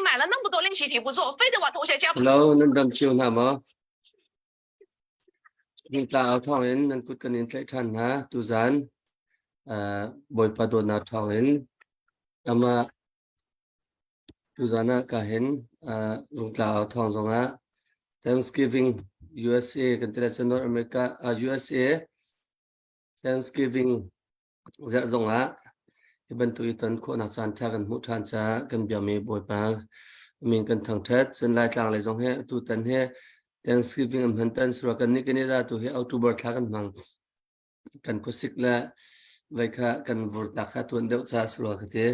你买了那么多练习题不做，非得往同学家。 Hello, nan dam cio hna maw? Hingtla au thawng in nan kut kan in tlaih ṭhan hna tuzan uh, Bawipa dawtnak thawng in amah tuzan ah ka hin uh, rungtla au thawng zongah Thanksgiving USA kan ti lai cu North America uh, USA Thanksgiving Zarh zongah hi bantuk i ton khawhnak caan ṭha kan hmuh ṭhan caah kan biakmi Bawipa min kan thangṭhat. Cun Laitlang lei zong hi atutan hi Thanksgiving an hman tan surah kan nih kan i tu hi October thla kan hmang. Kan khuasik le vei kha kan vurtak kha tuan deuh ca surah ka ti.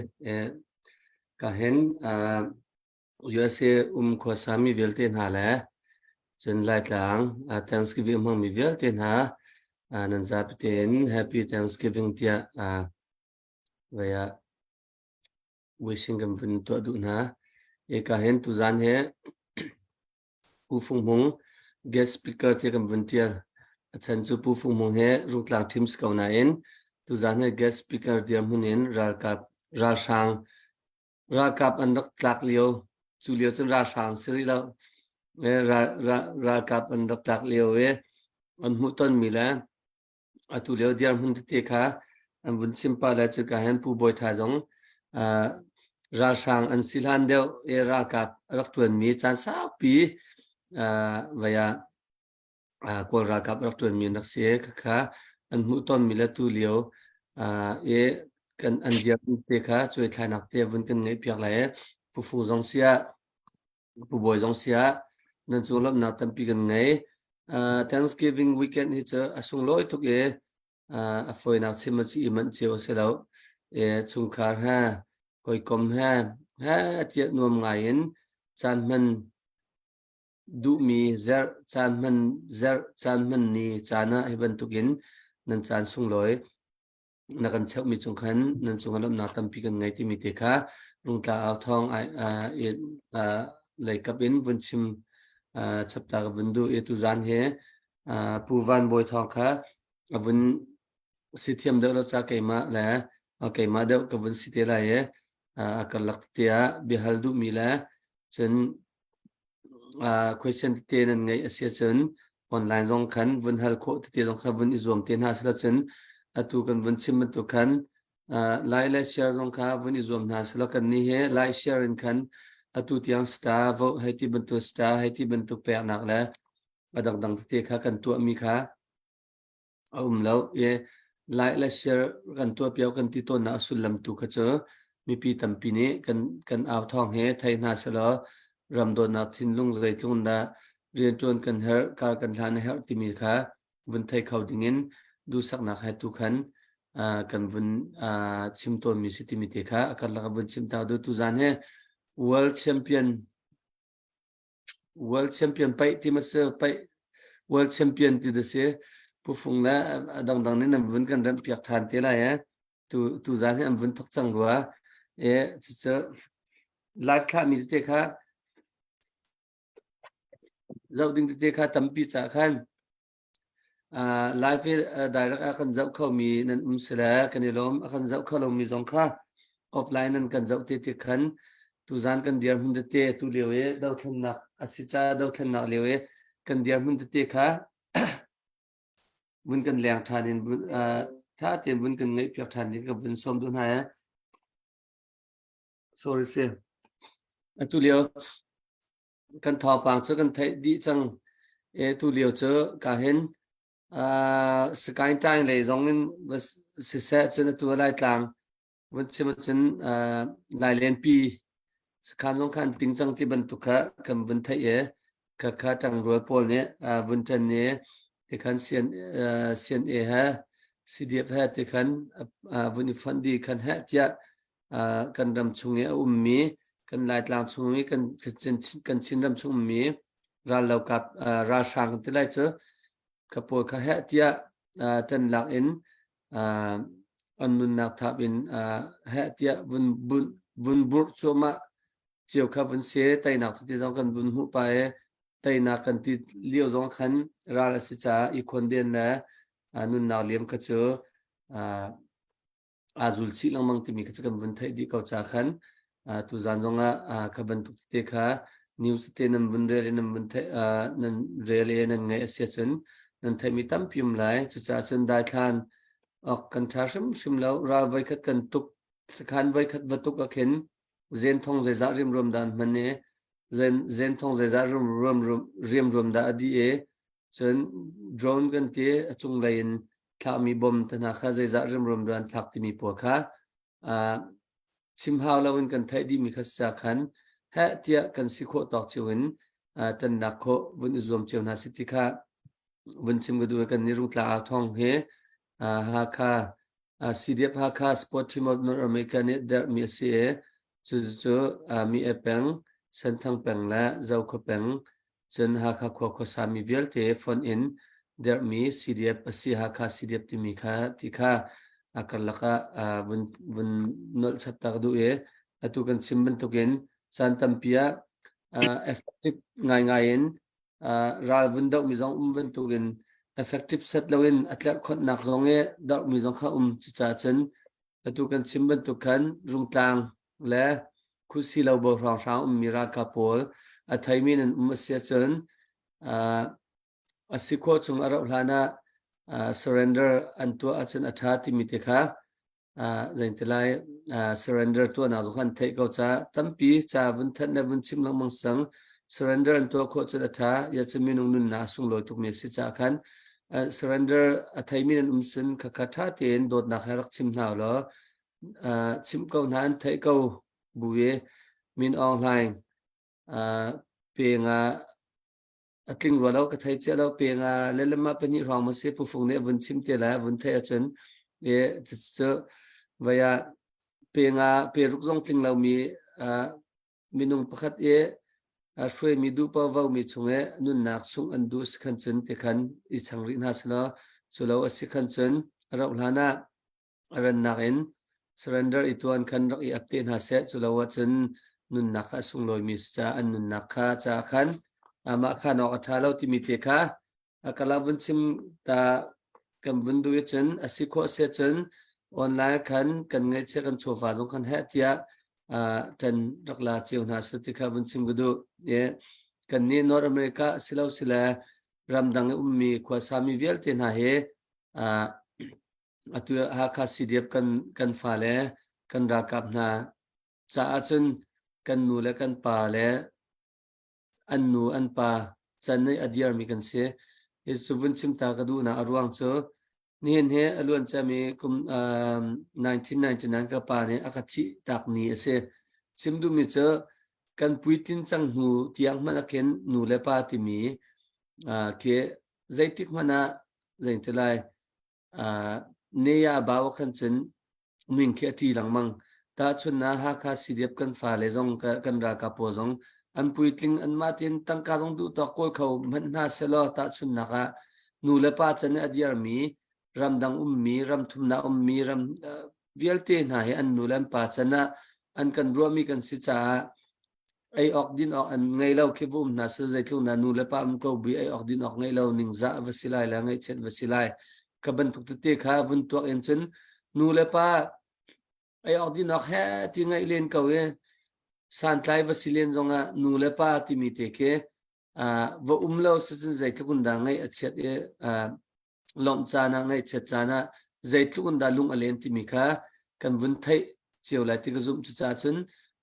Ka hin USA um khuasami vialte hna le cun Laitlang Thanksgiving hmangmi vialte hna nan zapi tein Happy Thanksgiving tiah vei ah wishing kan vun tuah duh hna. Eka hin tuzan he Pu Fung Hmung guest speaker te kan vun tial. A chan cu Pu Fung Hmung he Rungtlang thim si ko nain tuzan he guest speaker dirhmun in ralkap ralhrang Ralkap an rak tlak lio, cu lio cun ralhrang si rih lo. Ralkap an rak tlak lio i an hmuhtonmi le atu lio dirhmun tete kha an vun chim pah le cuka hin Pu Bawi Tha zong ralhrang an si hlan deuh i ralkap a rak ṭuanmi caan saupi vai ah Kawl ralkap rak ṭuanmi an rak si i khakha an hmuhtonmi le tulio i kan an dirhmun te kha cuaithlainak te vun kan ngeihpiak lai i Pu Fu zong siah Pu Bawi zong siah nan cung lawmhnak tampi kan ngei. Thanksgiving weekend hi cu a sunglawi tuk i a fawinak chim a ci i manh cio a si lo. I chungkhar he hawikom he he tiah nuam ngai in caan hman duhmi zerh caan hman zerh caan hman ni caan ah hi bantukin nan caan sunglawi na kan cheuhmi cung khan nan cung ah lawmhnak tampi kan ngei timi te kha rungtla au thawng ai leikap in vun chim chapta ka vun duh i tuzan he Pu Van Bawi Thawng kha a vun si thiam deuh lo ca keimah le keimah deuh ka vun si te lai i a karlak tete ah biahal duhmi le cun question tete nan ngeih a si ahcun online zong khan vun hal khawh tete zong kha vun i zuam te hna sila cun atu kan vun chim bantuk khan lai le share zong kha vun i zuam hna sila kan ni he lai share in khan atu tiang star vote hei ti bantuk star hei ti bantuk peknak le a dangdang tete kha kan tuahmi kha a um lo i like le share kan tuah piak kan ti tawnnak a sullam tu kha cu mipi tampi nih kan kan au thawng he thei hna selaw ram dawtnak thinlung zeitluk in dah rianṭuan kan herh kar kan hlan a herh timi kha vun thei kho dingin duhsaknak he tu khan kan vun chim tawnmi si timi te kha a karlak ah vun chim ta du tuzan he world champion World champion paih ti ma si paih world champion ti da si Pu Fung le a dangdang nih nan vun kan remh piak ṭhan te lai eh. Tu tu zan hi an vun thok cang rua. E cucu live thlahmi tete kha zoh ding tete kha tampi cah khan Live direct a kan zoh khomi nan um sile kan i lawm. A kan zoh kho lomi zong kha offline nan kan zoh te tik khan tuzan kan dirhmun tete tu lio i dothlennak a si caah dothlennak lio i kan dirhmun tete kha vun kan leng ṭhan in vun ṭha tein vun kan ngaihpiak ṭhan ding ka vun sawm duh hna i sorry si. Atu lio kan thawngpang cu kan theih dih cang e tu lio cu ka hin Sakaing Taing lei zong in siseh cun atu lai tlang vun chim cun Lailenpi sakhan zong khan ting cang ti bantuk kha kan vun theih e kha kha ṭangrual pawl nih vun ṭan i tikhan CN CNA he CDF he tikhan vun i fonh dih khan heh tiah kan ram chung i a ummi kan Laitlang chung i kan kan Chinram chung ummi rallokap ralhrang kan ti lai cu ka pawl kha heh tiah ṭan lak in an nunnak thap in heh tiah vun vun burh cuahmah cio kha vun se teinak ti zong kan vun hmuh pa i teinak kan ti lio zong khan ral a si caah i khonden le nunnak liam kha cu aa zul chih lengmang timi kha cu kan vun theih dih ko ca khan. Tuzan zongah kha bantuk tete kha news te nan vun rel i nan vun theih nan rel i nan ngaih a si ahcun nan theihmi tampi um lai. Cucaah cun daithlan awk kan ṭha hrimhrim lo. Ral voikhat kan tuk sakhan voikhat va tuk ah khin zenthong zeizah riamruam dah an hman i zenthong zeizah riamruam dah a dih i cun drone kan ti a cunglei in thlakmi bom te hna kha zeizah riamruam dah an thlak timi pawl kha chim hau loin kan theih dihmi kha si khan heh tiah kan si khawh tawk cio in ṭannak khawh vun i zuam cio hna si ti kha vun chim ka duh kan ni Rungtla Au Thawng hi Hakha CDF Hakha Sport Team of North America nih derhmi a si i cucu Mi E peng, Senthang peng le Zokhua peng cun Hakha khua khuasami vialte fonh in derhmi CDF a si Hakha CDF timi kha ti kha a karlak ah vun vun nolh chap ta ka duh i atu kan chim bantukin caan tampi ah effective ngaingai in ral vun dohmi zong um bantukin effective set loin a tlerhkhonhnak zong i dohmi zong kha um cucaah cun Atu kan chim bantuk khan Rungtlang le Khusi lo bo hrawnghrang ummi ralkap pawl a theimi nan um a si ahcun a si khawh chung a rauh hlan ah surrender an tuah ahcun a ṭha timi te kha zeitilai surrender tuahnak zong kha an theih ko caah tampi ca vun thanh le vun chim lengmang sang surrender an tuah khawh cun a ṭha ya cun minung nunnak a sunglawi tukmi a si caah khan surrender a theimi nan um sin khakha ṭha tein dawtnak he rak chim hna law chim ko hna an theih ko bu i Min Aung Hlaing pe nga a tling rua lo ka thei cia lo pe nga le lema pahnih hrawng ma si pufung nih vun chim te lai vun thei ahcun e cu vaya pe nga pe ruk zong tling lomi minung pakhat i hruaimi duhpoh vomi chung i nunnak sungh an duh si khan cun tikhan i chang rih hna selaw cu lo a si khan cun a rauh hlan ah a rannak in surrender i tuan khan rak i ap te hna seh. Cu lo ahcun nunnak kha a sunglawimi si caah an nunnak kha caah khan mah khan awk a ṭha lo timi te kha A kala vun chim ta kan vun duh cun a si khawh si cun online khan kan ngaihchia kan chawva zong kan heh tiah ṭan rak la cio hna su ti kha vun chim ka duh. E, kan nih North America silo sile ramdang i ummi khuasami vialte hna hi atu Hakha CDF kan kan fale kan ralkap hna caah cun kan nu le kan pa le an nu an pa can i a diarmi kan si. Hi cu vun chim ta ka duhnak a ruang cu nihin hi a luan ciami kum 1999 ka pa nih a ka thih tak ni a si. Chim duhmi cu kan puitlin cang hnu tiang hmanh ah khin nu le pa timi khi zeitik hmanh ah zeiti lai ne a bau khan cun min khi a ṭi lengmang. Tahchunhnak Hakha CDF kan fale zong kan ralkap pawl zong an puitling anmah tein tangka zong duh tawk kawl kho hmanh hna sehlaw tahchunhnak ah nu le pa can i a diarmi ramdang ummi ramthumnak ummi ram vialte hna hi an nu le an pa can ah an kan ruahmi kan si caah ei awk din awk an ngei lo khi va um hna seh zeitluk na nu le pa um ko bi ei awk din awk ngei lo ningzah va si lai le ngaihchiat va si lai ka bantuk tete kha vun tuak in cun nu le pa ei awk din awk he ti ngaih len ko i santlai va si len zongah nu le pa timi te khi va um lo si cun zeitluk in dah ngaih a chiat i lawmh caan ah ngaihchiat caan ah zeitluk in dah lung a len timi kha kan vun theih cio lai ti ka zumh. Cucaah cun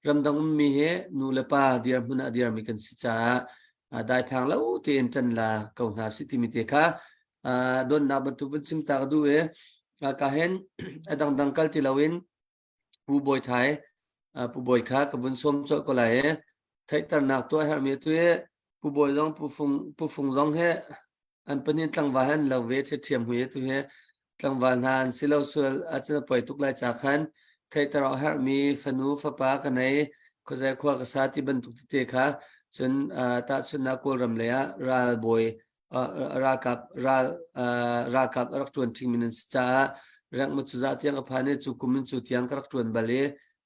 ramdang ummi hi nu le pa dirhmun ah dirmi kan si caah daithlang lo tein ṭan la ko hna sih timi te kha donnak bantuk vun chim ta ka duh i ka hin a dangdang kal ti loin Pu Bawi Thai Pu Bawi kha ka vun sawm colh ko lai i theihternak tuah herhmi atu hi Pu Bawi zong Pu Fung Pu Fung zong hi an panin tlangval han lo ve ṭhiam hui atu hi tlangval hna an si lo sual ahcun a poi tuk lai ca khan theihter awk herhmi fanu fapa ka nei khuazei khua ka sa ti bantuk tete kha cun tahchunhnak Kawlram lei ah ralbawi ralkap ral ralkap a rak ṭuan ṭhingmi nan si caah rank mu cu zah tiang ka phan i cu kum in cu tiang ka rak ṭuan bal i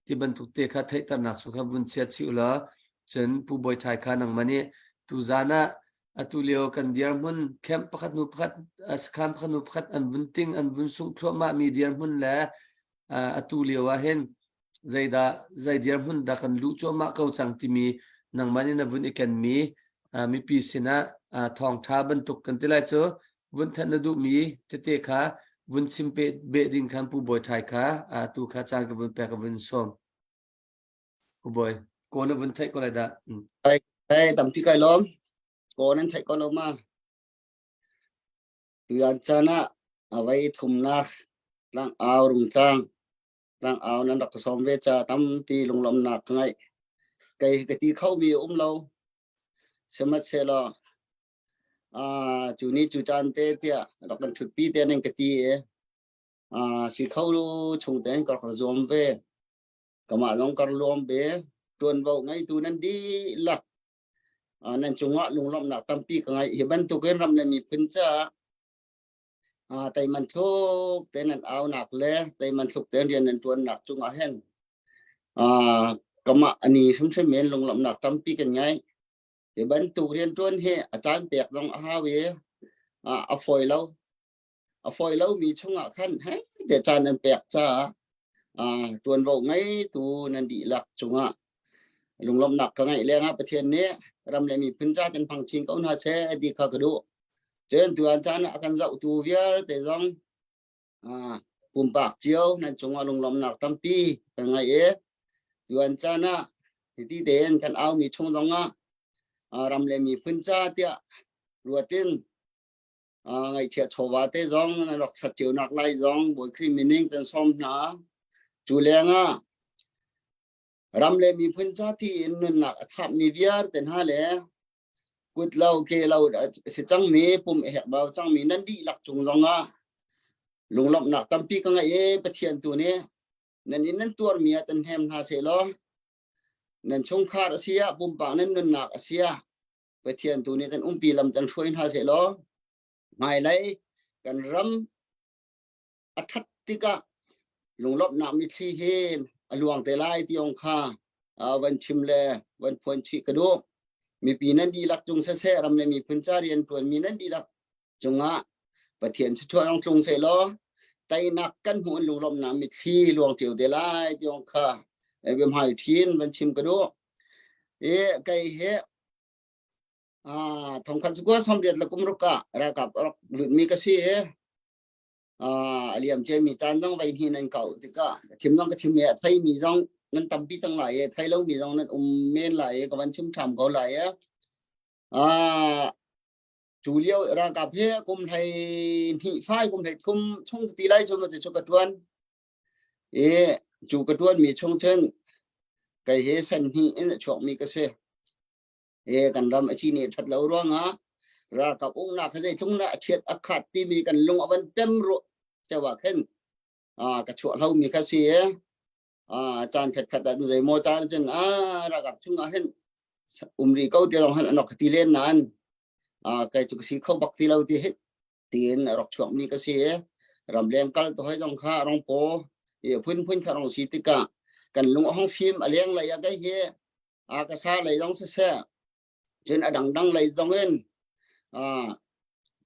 ti bantuk te kha theihternak chung kha vun chia chih ulaw cun Pu Bawi Thai kha nangmah nih tuzaan ah atu lio kan dirhmun camp pakhat hnu pakhat sakhan pakhat hnu pakhat an vun ting an vun sungh thluahmah mi dirhmun le atu lio ah hin. Zeidah zei dirhmun dah kan luh cuahmah ko cang timi nangmah nih na vun i kenmi mipi sinah thawngṭha bantuk kan ti lai cu vun thanh na duhmi tete kha vun chim pe beh ding khan Pu Bawi Ṭhai kha tu kha caan ka vun pek ka vun sawm. Pu Bawi, ko na vun theih ko lai dah. Ai, ai tampi kai lawm. Ko nan theih ko lo ma. Tuan caan ah a vai thumnak tlang au rungtlang tlang au nan rak ka sawm ve ca tampi lunglawmhnak ka ngeih. Kei ka ti kho mi um lo. Sihmanhsehlaw cu ni cu caan te tiah rak kan ṭhutpi te nan ka ti i si kho lu chung tein ka rak zuam ve. Kamah zong ka luam ve. Ṭuanvo ngeitu nan dihlak nan cungah lunglawmhnak tampi ka ngeih. Hi bantukin ram le miphun caah teiman thluk te nan aunak le teiman thluk te rian nan ṭuannak cungah hin kamah ani hrimhrim in lunglawmhnak tampi kan ngei. Hi bantuk rianṭuan hi a caan pek zong a hau i a fawi lo. A fawi lomi chungah khan hei te caan an pek caah ṭuanvo ngeitu nan dihlak cungah lunglawmhnak ka ngeih lengah Pathian nih ram le miphun ca kan hmang chin ko hna seh ti kha ka duh. Cun tuan caan ah a kan zohtu vialte zong pumpak cio nan cungah lunglawmhnak tampi ka ngei i tuan caan ah hiti tein kan aumi chung zongah ram le miphun ca tiah ruatin ngaihchia chawva te zong nan rak sat cio nak lai zong Bawi Khrih mining kan sawm hna. Cu lengah ram le miphun ca ti in nunnak a thapmi vialte hna le kut lo ke lo si cangmi pum a hek bau cangmi nan dihlak cung zongah lunglawmhnak tampi ka ngei i Pathian tu nih nan in nan tuarmi ah tan hnem hna seh law nan chungkhar a si ah pumpak nan nunnak a si ah Pathian tu nih kan umpi lam kan hruai hna seh law hmailei kan ram a ṭhat tikah lunglawmhnak mitthli hi a luang te lai ti ong kha van chim le van phuan chih ka duh. Mipi nan dihlak cung siseh ram le miphun ca rian ṭuanmi nan dihlak cungah Pathian thluachuah ong tlung seh law teinak kan hmuh in lunglawmhnak mitthli luang cio te lai ti ong kha biahmai ṭhin van chim ka duh. I kei hi thongkhat sukua 80 le kum ruk ah ralkap rak lutmi ka si i a liam ciami caan zong voi hnih nan kau tikah ka chim zong ka chim i a theimi zong nan tampi cang lai i thei lomi zong nan um men lai i ka van chim ṭham ko lai i cu lio ralkap hi kum hlei hnih fai kum hlei thum chung ti lai cu ma cu ka ṭuan i cu ka ṭuan mi chung cun kei he san hnih in a chuak mi ka si. E kan ram a ci nih ṭhat lo ruangah ralkap uknak kha zeitlung dah a chiat a khat timi kan lung a van pem ru ceu ah khin ka chuah hlomi kha si i caan khat khat ah zeimaw caan cun a ralkap chungah hin um rih ko ti zong han an rak ti len nain kai cu ka si kho bak ti lo ti hi tiin a rak chuakmi ka si i ramleng kal to hoi zong kha rong paw i phunphun kha rong si tikah kan lung a hong fim a leng lei ah kai hi a ka sa lei zong siseh cun a dangdang lei zong in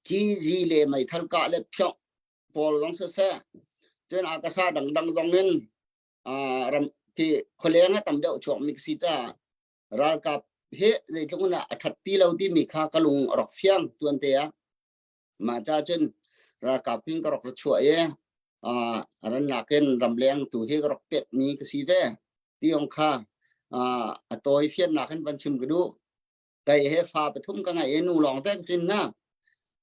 GG le meithal kah le phiok pawl zong siseh cun a ka sa dangdang zong in ram khi khualeng a tam deuh chuak mi si ca ralkap he zeitluk in a that ti lo ti mi kha ka lung a rak fiang tuan te ah mah ca cun ralkap hin ka rak ra chuah i ran nakin ramleng tu hi ka rak pet mi ka si ve ti ong kha a tawi fiannak in van chim ka duh. Kei he fa pathum ka ngai i nu lawng te ka hrin na.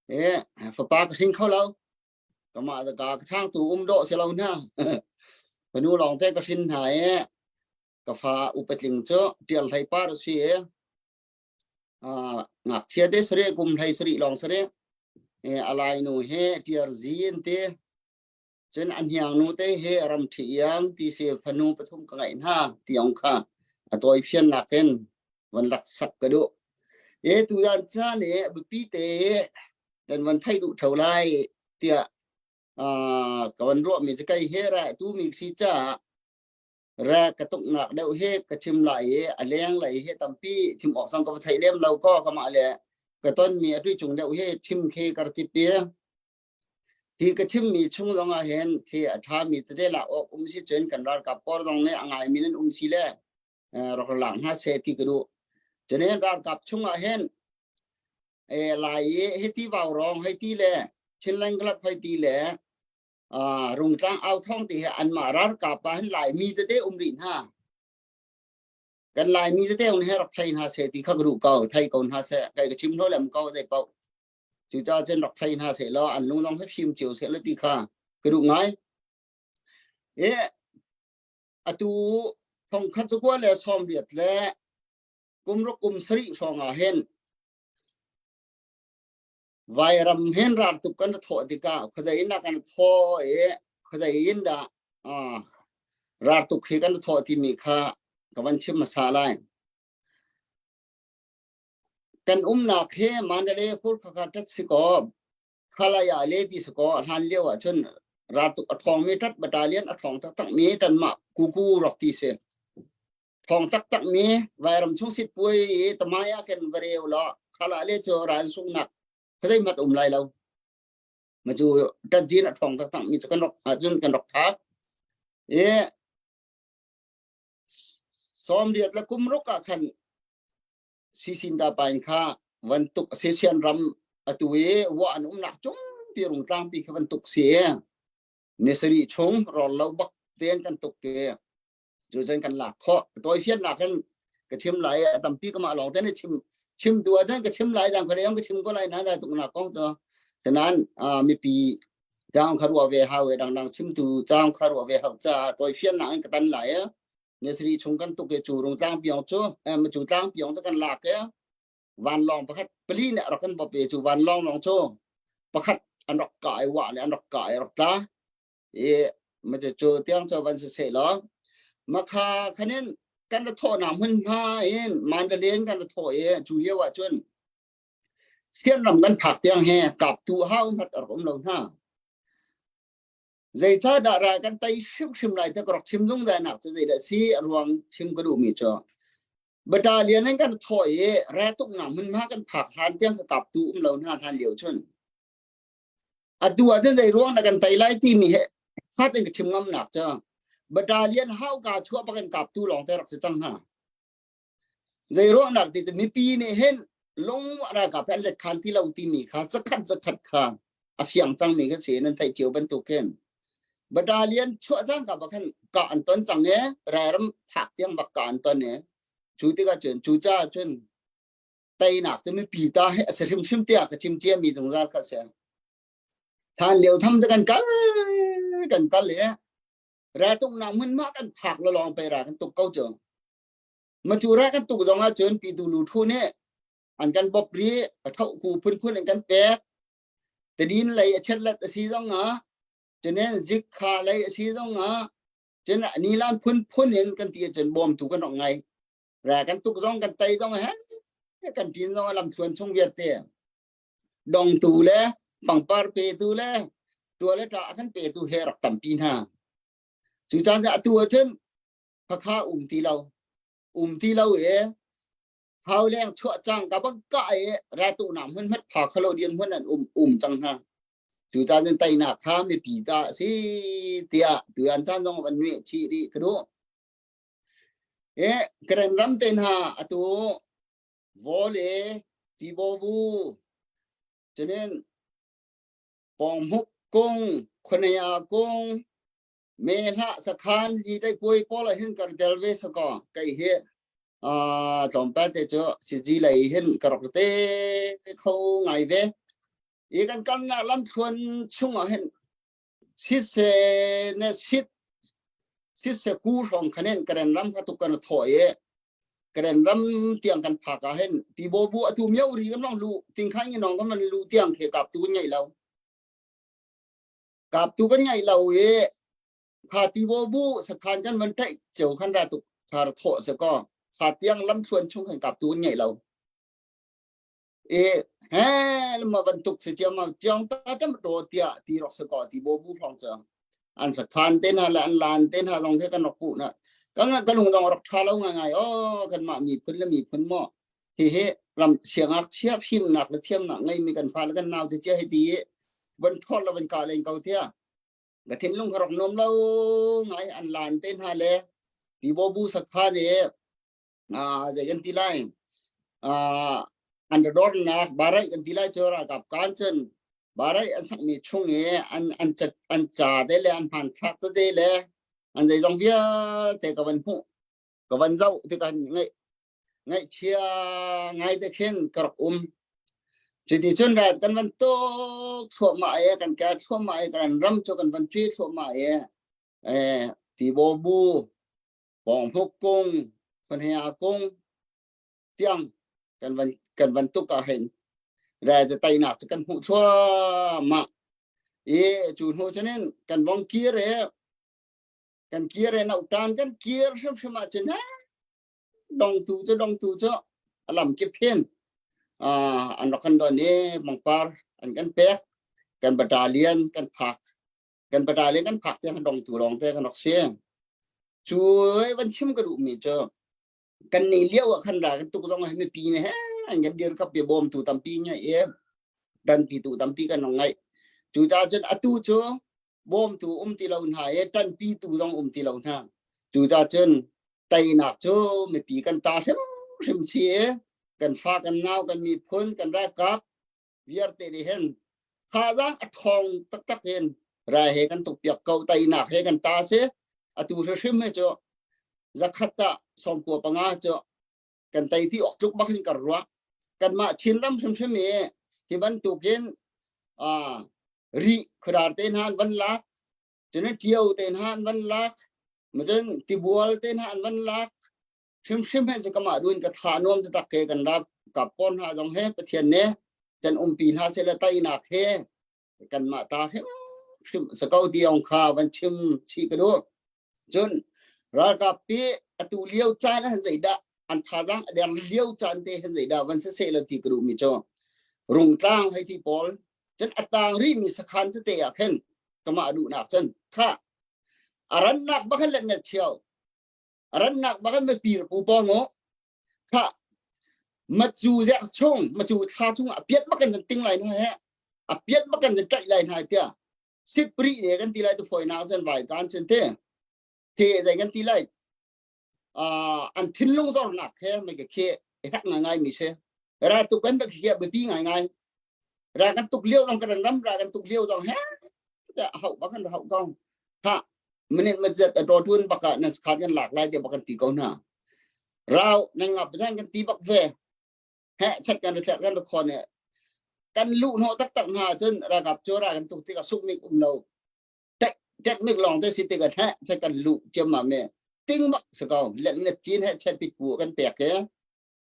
E fapa ka hring kho lo. Kamah ka ka changtu um dawh si lo na. Fanu lawng te ka hrin hna i ka fa upatling cu tial hlei par si i ngakchia te sari kum hlei sari lawng sari e alai nu he tiar zin te Cun a hniangnu te hi ramṭhi iang ti si fanu pathum ka ngeih hna ti ong kha a tawi fiannak in van laksak ka duh. E tuzan caan i biapi te kan van theih duh theo lai tiah ka van ruahmi cu kei he ra tu mi si caah ra ka tuknak deuh he ka chim lai i a leng lei he tampi chim awk zong ka va thei lem lo ko kamah le ka ton mi a tui cung deuh he chim khi ka ti pi. Hi ka chimmi chung zong ah hin khi a ṭhami tete lak awk um si cun kan ralkap pawl zong nih a ngaimi nan um si le rak lak hna seh ti ka duh. Cunin ralkap chung ah hin Lai i hiti vaurawng hei ti le Chinland Club hei ti le Rungtlang au thawng ti hi anmah ralkap ah hin Laimi tete um rih hna. Kan Laimi tete um he rak thei hna seh ti kha ka duh ko, thei ko hna seh. Kai ka chim hlo lem ko zei paoh. Cucaah cun rak thei hna seh law an lung zong hi fim cio seh law ti kha ka duh ngai. E atu thongkhat cukua le 80 le kumruk kum sarih hrawng ah hin vairam hin ral tuk kan thawh tikah khuazei in dah kan thaw i khuazei in dah ral tuk hi kan thawh timi kha ka van chim hmasa lai. Kan umnak hi Mandalay khur khakha tat si kaw Khalaya le ti si kaw hlan lio ah cun raltuk a ṭhawng mi tat battalion a ṭhawng taktak mi kanmah kuku rak ti si. Ṭhawng taktak mi vairam chung sit puai i tamai ah khin va reu law khala le cu ral sungnak khuazei mat um lai lo. Ma cu tat jin a ṭhawng taktak mi cu kan rak ahcun kan rak phak. I 80 le kum ruk ah khan Sisinda pain kha van tuk Sesian ram atu i wa an umnak cung pi rungtlang pi kha van tuk si ni sarih chung rawl lo bak ten kan tuk ke cu cun kan lak khawh tawi fian nak hin ka chim lai a tampi ka mah lawng te ni chim chim tu ah ka chim lai jang khare ka chim ko lai na ra tuk nak kong to sanan mipi jang kha ruwa ve hau e dang dang chim tu jang kha ruwa ve hau cha tawi fian nak in ka tan lai Nesri chung kan tuk i cu rungtlang piong cu cu tlang piong cu kan lak i vanlawng pakhat pali nih a rak kan bawp i cu vanlawng lawng cu pakhat an rak kah i wah le an rak kah i rak tla i macu cu tiang cu van si seh law makha khanin kan ra thawhnak hmunhma in Mandalay in kan ra thawh i cu lio ah cun Sian ram kan phak tiang he kaptu hau hmat a rak um lo hna. Zeicahdah ral kan tei hrimhrim lai ti ka rak chim zungzal nak cu zeidah si a ruang chim ka duhmi cu battalion in kan thawh i retuknak hmunhma kan phak hlan tiang ka kaptu um lo hna hlan lio chun atu ah cun zei ruang dah kan tei lai timi he fat in ka chim ngam nak cu battalion hauka chuah bak in kaptu lawng te rak si cang hna Zei ruahnak ti cu mipi nih hin lung ralkap he an let khan ti lo timi kha zakhat zakhat kha a fiang cangmi kha si nan theih cio bantuk khin battalion chuah cang ka bak khan ka an ton cang e rairam phak tiang bak ka an ton e cu tikah cun cu caah cun teinak cu mipi ta he a si hrimhrim tiah ka chim cia mi zungzal kha si than lio tham cu kan kal kan kal e ratuknak hmun ma kan phak lo lawng pe ra kan tuk ko cu Matura kan tuk zong ahcun Pitu Lu Thu nih an kan bawp ri a tho ku phunphun an kan pek. Tadin lei a chetlet a si zong ah cunen zik kha lei a si zong ah cun nilan phunphun in kan ti ahcun bawmtu kan rak ngai. Ra kan tuk zong kan tei zong he kan ṭin zong a lamthluan chung vialte dongtu le pangpar petu le tua le ṭa a kan petu he rak tampi hna. Cu caan atu ahcun khakha um ti lo um ti lo i hau leng chuah cang ka bang ka i ratu na hmun hmat pha khalo dian hmun an um um cang hna cu caan cun teinak kha mipi ta si tiah tu an caan zong van nui chi ri ka duh e karen ram te hna atu vole tibo bu chunin pong huk kung khonea kung Me hlah sakhan li dai puai pawl ah hin kar tel ve sakaw kei hi tlawmpal te cu siji lei hin ka rak te kho ngai ve i kan kalnak lamthluan chung ah hin sise ne sit sise ku hrawng khanen karen ram kha tuk kan thaw i karen ram tiang kan phak ah hin tibo bu atu myo ri kan long lu ting khan ngi nong kan man lu tiang khe kap tu ngai lo Kaptu kan ngaih lo i kha tibaw bu sakhan kan van ṭaih cio khan ra tuk kha ra thawh si kaw kha tiang lamthluan chung khan kaptu kan ngeih lo. I he lama bantuk si cia ma chiang ta tam to tiah ti rak si kaw tibaw bu hrawng cu an sakhan te hna le an lan te hna zong he kan rak puh na ka nga ka lung dong rak ṭha lo ngai oh kan mah miphun le miphun maw hihi ram siangngakchia fimnak le thiamnak ngeimi kan fa le kan nau te cia hi ti i. Van thawt la van ka len ko tia. Ka thinlung ka rak nuam lo ngai an lan te hna le Tibo bu sakha ne zei kan ti lai an dornak barai kan ti lai cu ralkap kan cun barai an sakmi chung i an an an ca te le an hmanthlak tete le an zeizong vialte ka van hmuh ka van zoh tikah ngaih ngaihchia ngai te khin ka rak um cuti cun ral kan van tuk thluahmah e kan ka thluahmah e kan ram cu kan van cui thluahmah e eh tibaw bu Pawnghmuk kung, Khonhea kung tiang kan van kan van tuk ah hin rai cu teinak cu kan hmuh thluahmah. I cu hnu cunin kan vong kir i kan kir i nautan kan kir hrimhrim ahcun dongtu cu dongtu cu a lam kip hin an rak kan don i mangpar an kan pek kan battalion kan phak kan battalion kan phak tiang dongtu lawng te kan rak si. Cu van chim ka duhmi cu kan ni lio ah khan ra kan tuk zong ah mipi ne he an kan dir kap bia bawmtu tampi ngai i tanpi tu tampi kan nong ngai. Cu ca cun atu cu bawmtu um ti lo hna i tanpi tu zong um ti lo hna. Cu ca cun teinak cu mipi kan ta hrim hrim si i kan fa kan nau kan miphun kan ralkap vialte nih hin thazaang a ṭhawng taktak in rai he kan tukpiak ko teinak he kan ta si atu hrim he cu zakhat ah 95 cu kan tei ti awk tluk bak in kan ruah kanmah Chinram hrimhrim i hi bantukin ri khuadar te hna an van lak cun ṭio te hna an van lak macun tibual te hna an van lak hrimhrim he cu kamah duin ka tha nuam taktak ke kan rap kap pawn hna zong he Pathian nih kan umpi hna seh le teinak he kanmah ta hrimhrim sako ti ong kha van chim chih ka duh cun ralkap pi atu lio caan han zeidah an thazaang a der lio caan te han zeidah van se se la ti ka duh mi cu rungtlang hei ti pawl cun atang ri mi sakhan tete ah khin kamah duhnak cun kha arannak bakhan let net thiao rannak bak ma pir pu pong o kha macu zek chung macu thla chung a piat bakan kan ting lai na he a piat bakan kan tlaih lai na tia sipri ne kan ti lai tu foi na chan vai kan chen te the zai kan ti lai an thinlung zor nak he mai ke khe hak ngai ngai mi se ra tu kan ba khia ba pi ngai ngai ra kan tuk liao dong kan ram ra kan tuk liao dong he ta hau bakan hau dong ha minute mazat a tun baka nan khat kan lak lai te bakan ti ko na rau nan ngap zan kan ti bak ve he chat kan chat kan khon ne kan lu no tak tak na cun ragap chu ra kan tuk tik a suk mik um lo tek tek mik long te si te kan he chat kan lu chem ma me ting bak sa ko let net chin he chat pit pu kan pek ke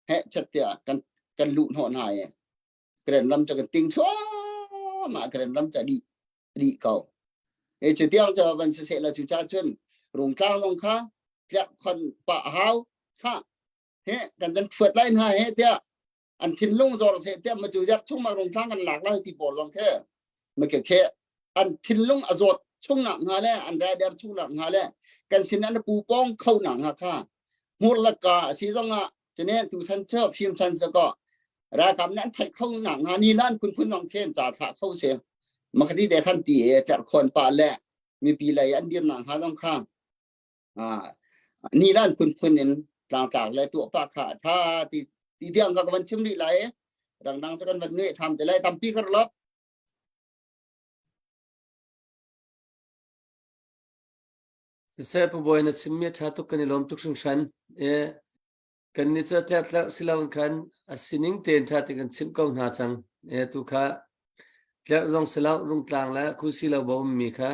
he chat tia kan kan lu no na ye kren lam cha kan ting thua ma kren lam cha di dih ko. E cu tiang cu van si seh la cu cha cun rungtlang zong kha tliak khon pa hau kha he kan kan thuat lai hna he tiah an thinlung zor se tiah ma cu yak chung ma rungtlang kan lak lai ti pawl zong khe ma ke khe an thinlung a zawt chung nak hnga le an raider chung nak hnga le kan sin an pu pong kho nak hnga kha hmur laka si zong ah cune tu chan cu phim chan cu ko ralkap nih an theih kho nak hnga ni lan phunphun zong khen ca thlah kho si makhati te khan ti e tlerh pa le mipi lei an dir nak hnga zong kha ni lan phunphun in tlangtlak le tuah pa kha tha ti ti tiang ka van chim rih lai rangdang cu kan van nui tham te lai tampi kar lop Siseh Pu Bawi na chimmi a ṭha tuk kan i lawm tuk hringhran. E, kan ni cu tlerhtlerh si lo khan a sining tein ṭha tein kan chimh ko hna cang. E, tu kha tlerh zong si lo rungtlang le khusi lo bo ummi kha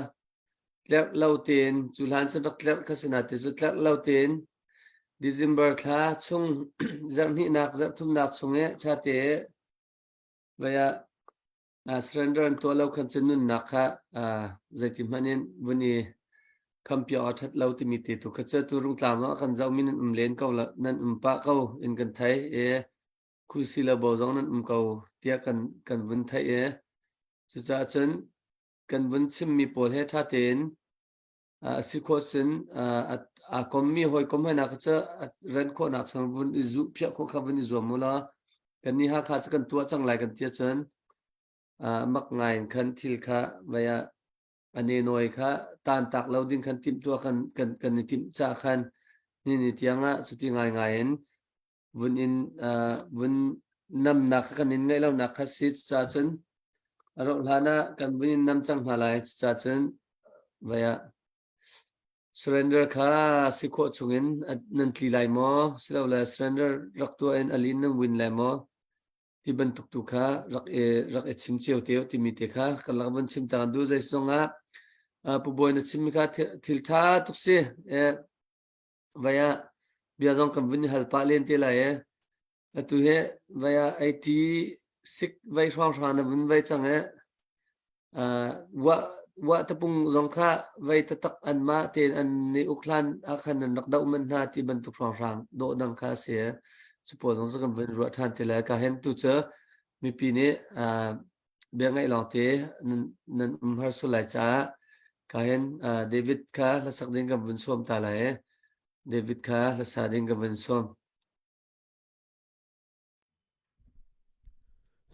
tlerh lo tein cu hlan cun rak tlerh kha si na ti cu tlerh lo tein December thla chung zarhhnihnak zarhthumnak chung i ṭha te vai ah surrender an tuah lo khan cun nunnak kha zeiti hmanh in vun i khampiak a ṭhat lo timi te tu kha cu tu rungtlang zong a kan zohmi nan um len ko la nan um pah ko in kan thei i khusi le bo zong nan um ko tiah kan kan vun theih i cucaah cun kan vun chimmi pawl he ṭha tein a si khawh cun aa kommi hawikom he nak cu ren khawhnak chung vun i zuh phiah khawh kha vun i zuam u law kan nih Hakha cu kan tuah cang lai kan ti ahcun. Mak ngai in khan thil kha vai ah a nenawi kha tan tak lo ding khan timhtuah kan kan kan i timh ca khan ni ni tiang ah cuti ngai ngai in vun in vun namnak kha kan in ngaih lonak kha si. Cucaah cun a rauh hlan ah kan vun in nam cang hna lai. Cucaah cun vai ah surrender kha si khawh chungin nan tli lai maw, silole surrender rak tuah in a lin nan win lai maw ti bantuk tu kha rak i chim cio te timi te kha kan lak van chim ta du. Zei zong ah Pu Bawi na chimmi kha thil tha tuk si. Vai ah bia zong kan vun i hal pah len te lai e. Atu he vai ah 86 vai hrawng hrawng na vun vai cang e. Wa wa tapung zong kha vai tatak an ma tein an ni uk hlan ah khan nan rak doh man hna ti bantuk hrawng hrang dawh dang kha si e. Cu pawl zong cu kan vun ruah ṭhan te lai. Ka hen tu cu mipi nih bia ngaih lawng te nan um har sul lai caah ka hin David kha hlasak ding kan vun sawm ta lai e. David kha hlasa ding kan vun sawm.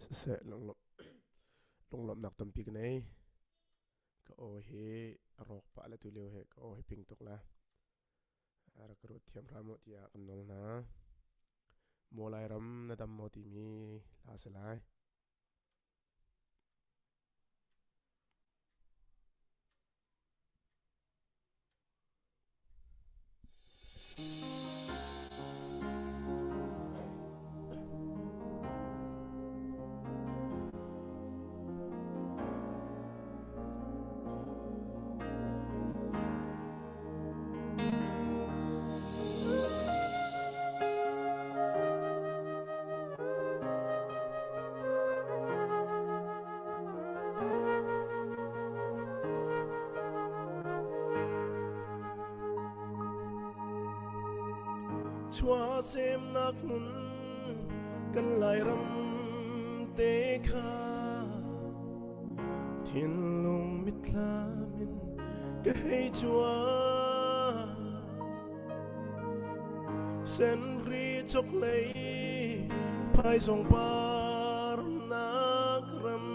Siseh, lunglawmhnak tampi ka nei. Ka aw hi a rawk pah le tu lio he ka aw hi ping tuk la. Rak ka ruat thiam hram u tiah kan nawl hna. Maw Lairam na dam maw timi hla si lai. Chuahsemnak hmun kan Lairam te kha thinlung mitthlam in ka hei cuang. Senri choklei phaizawng parnak ram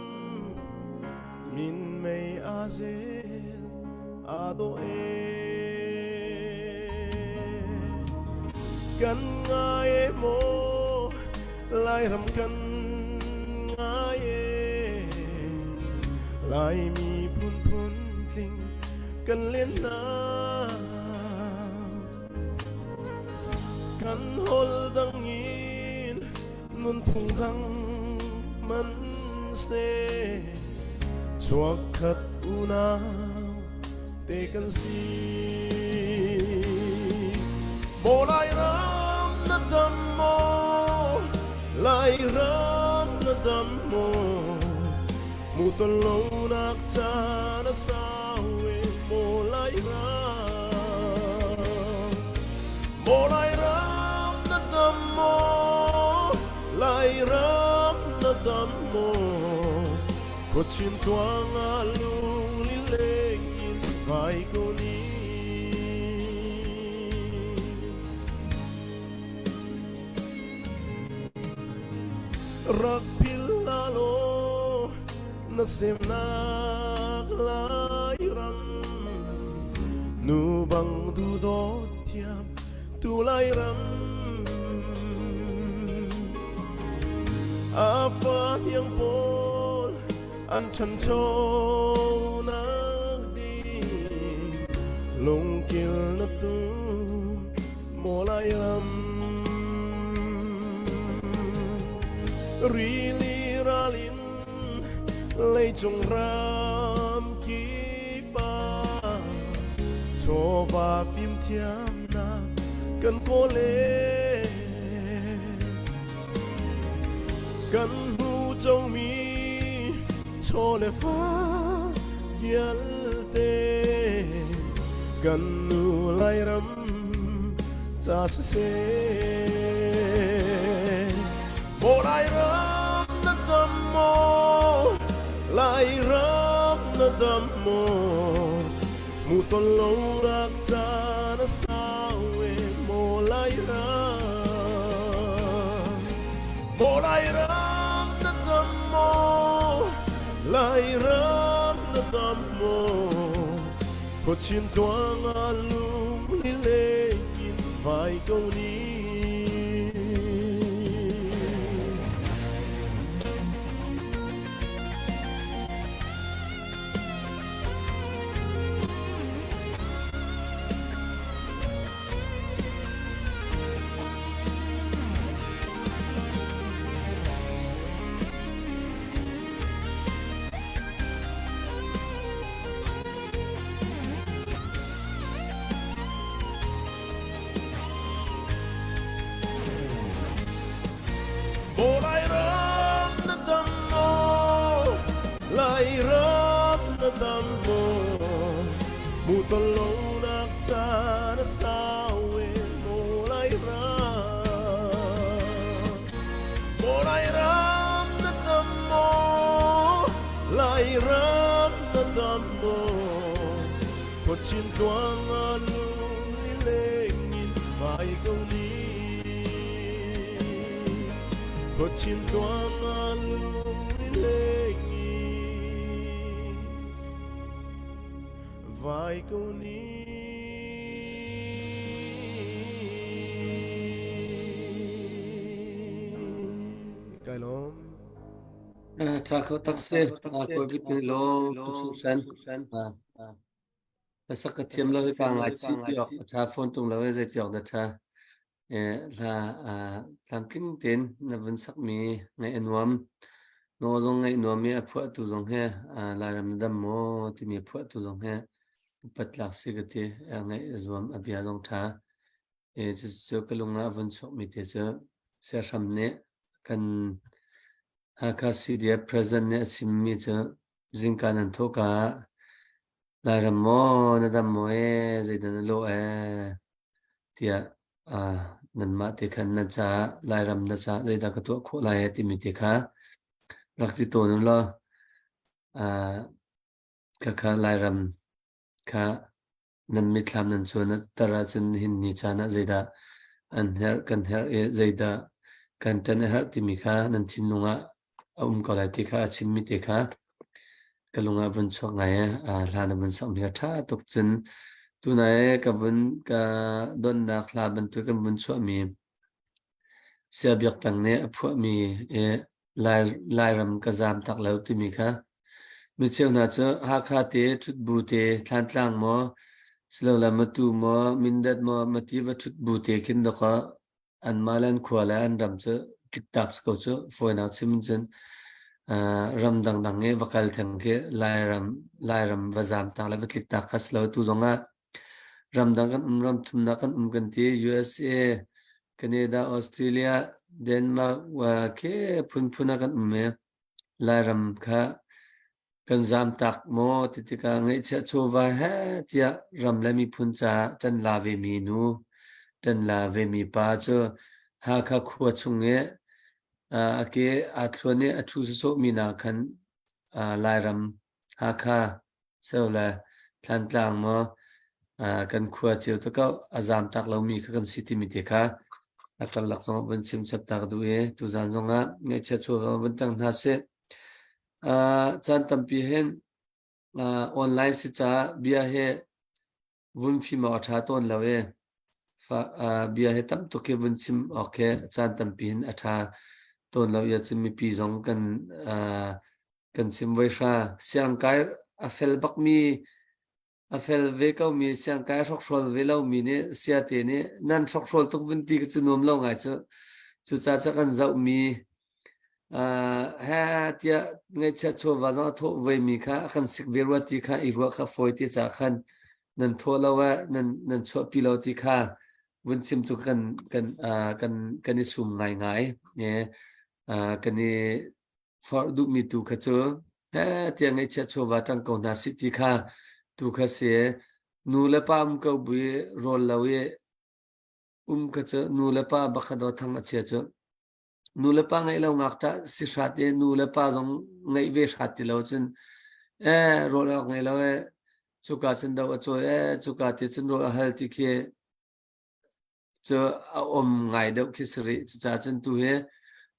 minmei a zel a dawh e. Kan ngai e maw Lairam kan ngai e, Laimi phunphun tling kan len na. Kan hol dang in nunphung dang man se, chuak khat unau te kan si. Maw Lairam na dam maw, Lairam na dam maw, mu ton lo nak caan a sau e maw Lairam. Maw Lairam na dam maw, Lairam na dam maw, khuachin tluang ah lung lileng in vai ko ni. Rak phil hna law na semnak Lairam, nu bang duhdawt thiam tu Lairam. A fa hniang pawl an ṭhancho nak ding lungkil na tum maw Lairam. Rili ralin leicung ram kip ah chawva fimthiamnak kan kawl e. Kan hmu comi chaw le fa vialte kan nu Lairam ca siseh. Maw Lairam na dam maw, Lairam na dam maw, mu ton lo rak caan a sau e maw Lairam. Maw Lairam na dam maw, Lairam na dam maw Khuachin tuang ah lung lileng in vai ko ni Lairam na dam maw Lairam na dam maw Mu ton lo nak caan a sau e maw Lairam Maw Lairam na dam maw Lairam na dam maw Khuachin tluang ah lung lileng in vai ko ni Khuachin tluang ah lung lileng in vai ko ni. Kai lawm. Tha kho tak se. Kawi bik ni lawm tuk san. Ka sak ka thiam lo hi ka ngai chih ti awk a tha phone tung lo zei ti awk dah tha. Hla tlamtling tein na vun sakmi ngaih a nuam. Naw zong ngaih nuam i a phuahtu zong he Lairam na dam maw timi a phuahtu zong he upat tlak si ka ti. Ngaih a zuam a bia zong ṭha. Cucu ka lung ah a vun chuakmi te cu siahram nih kan Hakha CDF President nih a chimmi cu zingka nan thawhka ah Lairam maw na dam maw ee zeidah na lawh ee tiah nanmah te khan na caah Lairam na caah zeidah ka tuah khawh lai timi te kha rak ti tawn u law khakha Lairam kha nan mitthlam nan cuan tar ahcun hin ni caan ah zeidah an herh kan herh i zeidah kan ṭan a herh timi kha nan thinlung ah a um ko lai ti kha a chimmi te kha ka lung ah vun chuak ngai i hla na vun sakmi kha ṭha tuk cun tunai ka vun ka donnak hla bantuk kan vun chuahmi Sia Biak Peng nih a phuahmi i Lairam ka zaam tak lo timi kha micheu hna cu Hakha te ṭhutbu te Thlantlang maw silole Matu maw Mindat maw Mati va ṭhutbu te khin dawkaw anmah le an khua le an ram cu tliktak si ko cu fawinak chim cun ram dangdang i va kal theng khi Lairam Lairam va zaam tak le va tliktak kha si lo tu zongah ramdang kan um ram thumnak kan um kan ti USA Canada Australia Denmark khi phunphun ah kan um i Lairam kha Kan zaamtak maw ti tikah ngeihchiah chawva he tiah ram le miphun caah ṭan la vemi nu, ṭan la vemi pa cu Hakha khua chung i a ke aa thluan i a ṭhu sawsawhmi nakhan Lairam, Hakha, Sole, Thlantlang maw kan khua cio te ko a zaamtak lomi kha kan si timi te kha a karlak zong vun chim chap ta ka duh i tuzaan zongah ngeihchiah chawva vun ṭang hna sih. Caan tampi hin online si caah bia hi vun fim awk a ṭha tawn lo i bia hi tam tuk hi vun chim awk hi caan tampi hin a ṭha tawn lo i ahcun mipi zong kan kan chim voi hra. Siangkai a fel bakmi A fel ve komi siangkai hrokhrawl ve lomi nih siate nih nan hrokhrawl tuk vun ti cu nuam lo ngai cu. Cucaah ca kan zohmi he tiah ngaihchiat chawva zong a thawh vemi kha a kan sik ve rua ti kha i ruah kha fawi te caah khan nan thawh lo eh nan nan chuahpi lo ti kha vun chim tu kan kan kan kan i sum ngaingai. Kan i forh duhmi tu kha cu he tiah ngaihchiat chawva ṭang ko hna sih ti kha tu kha si nu le pa um ko bu i rawl lo i um kha cu nu le pa bak kha daw thang a chia cu nu le pa ngeih lo ngakṭah si hrat i nu le pa zong ngeih ve hrat ti lo cun eh rawl awk ngei lo eh cuka cun do a cawi eh cuka ti cun rawl a hal ti khi cu a um ngai deuh khi si rih. Cucaah cun tu hi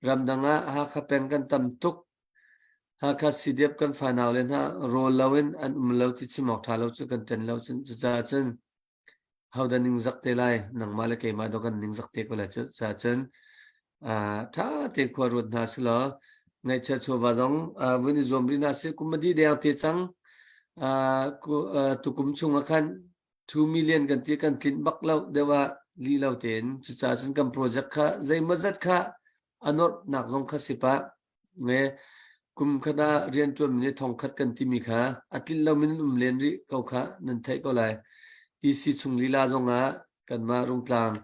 ramdang ah Hakha peng kan tam tuk. Hakha CDF kan fanau le hna rawl lo in an um lo ti chim awk ṭha lo cu kan ṭan lo cun cucaah cun hodah ningzak te lai nangmah le keimah dawh kan ningzak te ko lai cu caah cun ṭha tein khua ruat hna selaw ngaihchia chawva zong vun i zuam rih hna sih kum a dih deng te cang tukum chung ah khan 2 million kan ti kan tlinh bak lo deuh ah lih lo tein cucaah cun kan project kha zeimawzat kha a norhnak zong kha si pah Nge kum khat ah rianṭuanmi nih thongkhat kan timi kha a tlinh lomi nan um len rih ko kha nan theih ko lai. EC chung lila zongah kanmah Rungtlang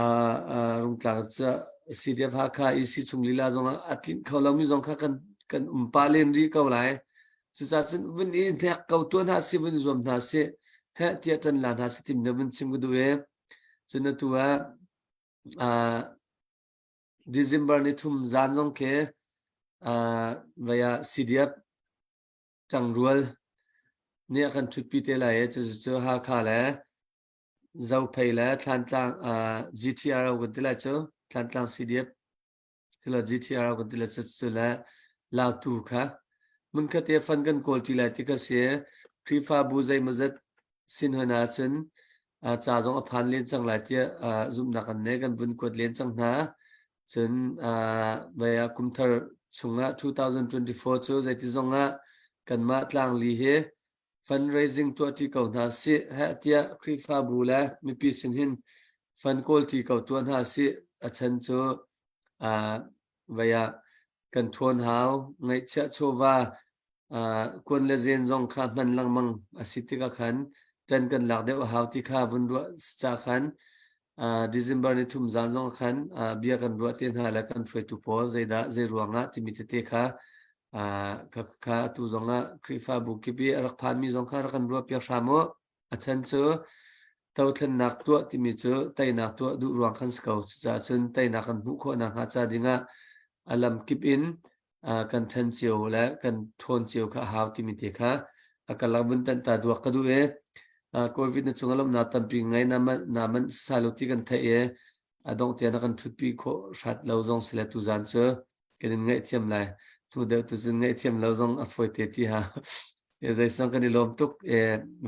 uh, uh, Rungtlang CDF Hakha EC chung lila zongah a tlinh kho lomi zong kha kan kan um pah len rih ko lai. Cucaah cun vun i hnek ko tuah hna si vun zuam hna si heh tiah ṭan la hna si tim na vun chim ka duh i cun atu ah uh, December ni thum zan zong khi uh, vei ah CDF ṭangrual nih a kan ṭhutpi te lai i cucu Hakha le Zophei le Thlantlang uh, GTRO kan ti lai cu Thlantlang CDF sila GTRO kan ti lai cu cu le Lautu kha hmunkhat te fan kan kawl ṭi lai ti kha si Khrihfabu zeimawzat sin hoi na cun ca zong a phan len cang lai tiah zumhnak kan nei kan vun kuat len cang hna cun vei ah kumthar chungah 2024 cu zeiti zong ah kanmah tlangli hi fundraising tuah ṭi ko hna sih heh tiah Khrihfabu le mipi sin hin fund kawl ṭi ko tuah hna sih a chan cu vei ah kan ṭhawn hau ngaihchiah chawva kuan le zen zong kha hman lengmang a si tikah khan ṭan kan lak deuh a hau ti kha vun ruah ca khan December ni thum zan zong khan bia kan ruah te hna le kan hruaitu pawl zeidah zei ruangah timi tete kha kha atu zongah Khrihfabu kip i a rak phanmi zong kha rak kan ruah piak hram u. A chan cu dothlennak tuah timi cu teinak tuah duh ruang khan si ko. Cucaah cun teinak kan hmuh khawh nakhnga ca dingah a lam kip in kan ṭhan cio le kan ṭhawn cio kha a hau timi te kha a karlak vun tanh ta duak ka duh i COVID na cung a lawmhnak tampi ngai na na man salo ti kan theih i a dongh tiang na kan ṭhutpi khawh hrat lo zong si le tuzan cu kan in ngaihthiam lai tu deuh tu cun ngaihthiam lo zong a fawi te ti ha zeisong kan i lawm tuk e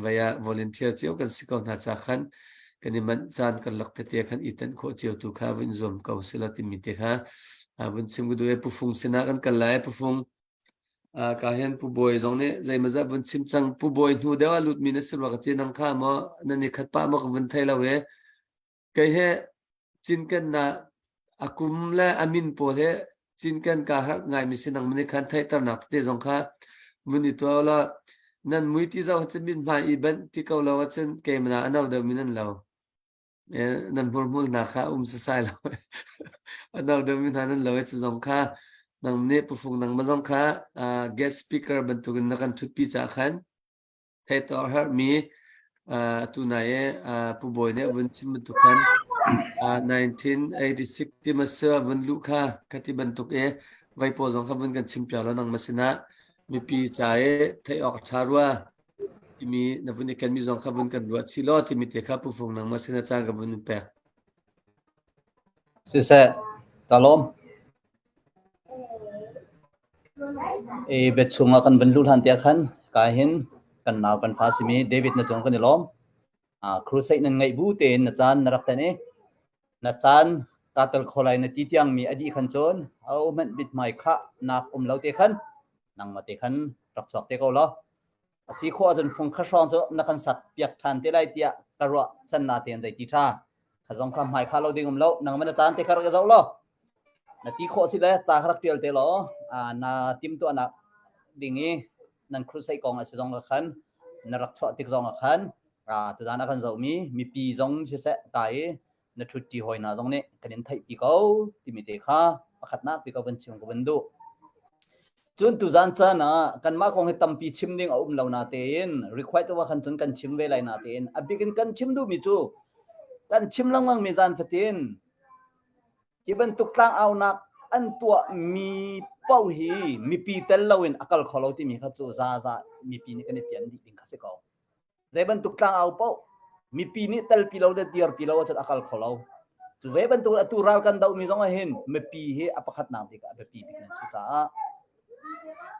vei ah volunteer cio kan si ko hna cha khan kan i manh caan kan lak tete khan i tan khawh cio tu kha vun zuam ko sila timi te kha vun chim ku du e pufung sinah kan kal lai pufung ka hen pu bawi zong nih zeimazat vun chim cang pu bawi hnu deuh ah lut mi na si rua ka ti nang kha maw nan i khat pa maw ka vun thei lo e Kei he cinken na a kum le a min pawl he cinken kaa harh ngaimi si nang nih khan theihternak tete zong kha vun i tuah la nan mui ti zoh ahcun mithmai i banh ti ko lo ahcun keimah a no deuhmi nan lo. Nan hmurhmul hna kha um sasai lo. A no deuhmi hna nan lo i cu zong kha nang nih pufung nang ma zong kha guest speaker bantukin na kan ṭhutpi caah khan Theih a herhmi atu nai i Pu Bawi nih a vun chim bantuk khan 1986 ti ma si a vun luh kha kha ti bantuk i vei pawl zong kha vun kan chim piak lo nang ma sinah mipi ca i theih awk a ṭha rua timi na vun i kenmi zong kha vun kan ruah chih law timi te kha Pu Fung nang ma sinah caan ka vun in pek. Siseh, ka lawm. I biachung ah kan van luh hlan tiah khan ka hin kan nau kan fa simi David na cung kan i lawm. Crusade nan ngeih bu tein na caan na rak ten i na caan ka tel kho lai na ti tiang mi a dih khan cun ho hmanh mithmai khah nak um lo te khan nangmah te khan rak chuak te ko law a si khawh ahcun fung kha hrawng cu na kan sak piak ṭhan te lai tiah ka ruah chan na tein zei ti ṭha kha zong kha hmai kha lo ding um lo nangmah na caan te kha rak i zoh law na ti khawh si le ca kha rak ṭial te law na timtuahnak ding i nan crusade kong a si zong khan na rak chuah tik zong ah khan tuzan ah kan zohmi mipi zong siseh ta i na ṭhutṭi hawi hna zong nih kan in theihpi ko timi te kha pakhatnak pi ka van chim ka van duh. Cun tuzan caan ah kanmah kong hi tampi chim ding a um lo na tein required wa khan cun kan chim ve lai na tein a bik in kan chim duhmi cu kan chim lengmang mi zan fatin hi bantuk tlang aunak an tuah mi paoh hi mipi tel loin a kal kho lo timi kha cu za za mipi nih kan i pian dih ding kha si ko. Zei bantuk tlangau paoh mipi nih telpi lo le dirpi lo ahcun a kal kho lo. Cu ve bantuk atu ral kan dohmi zong ah hin mipi hi a pakhatnak bik ah a biapi bik nan si caah.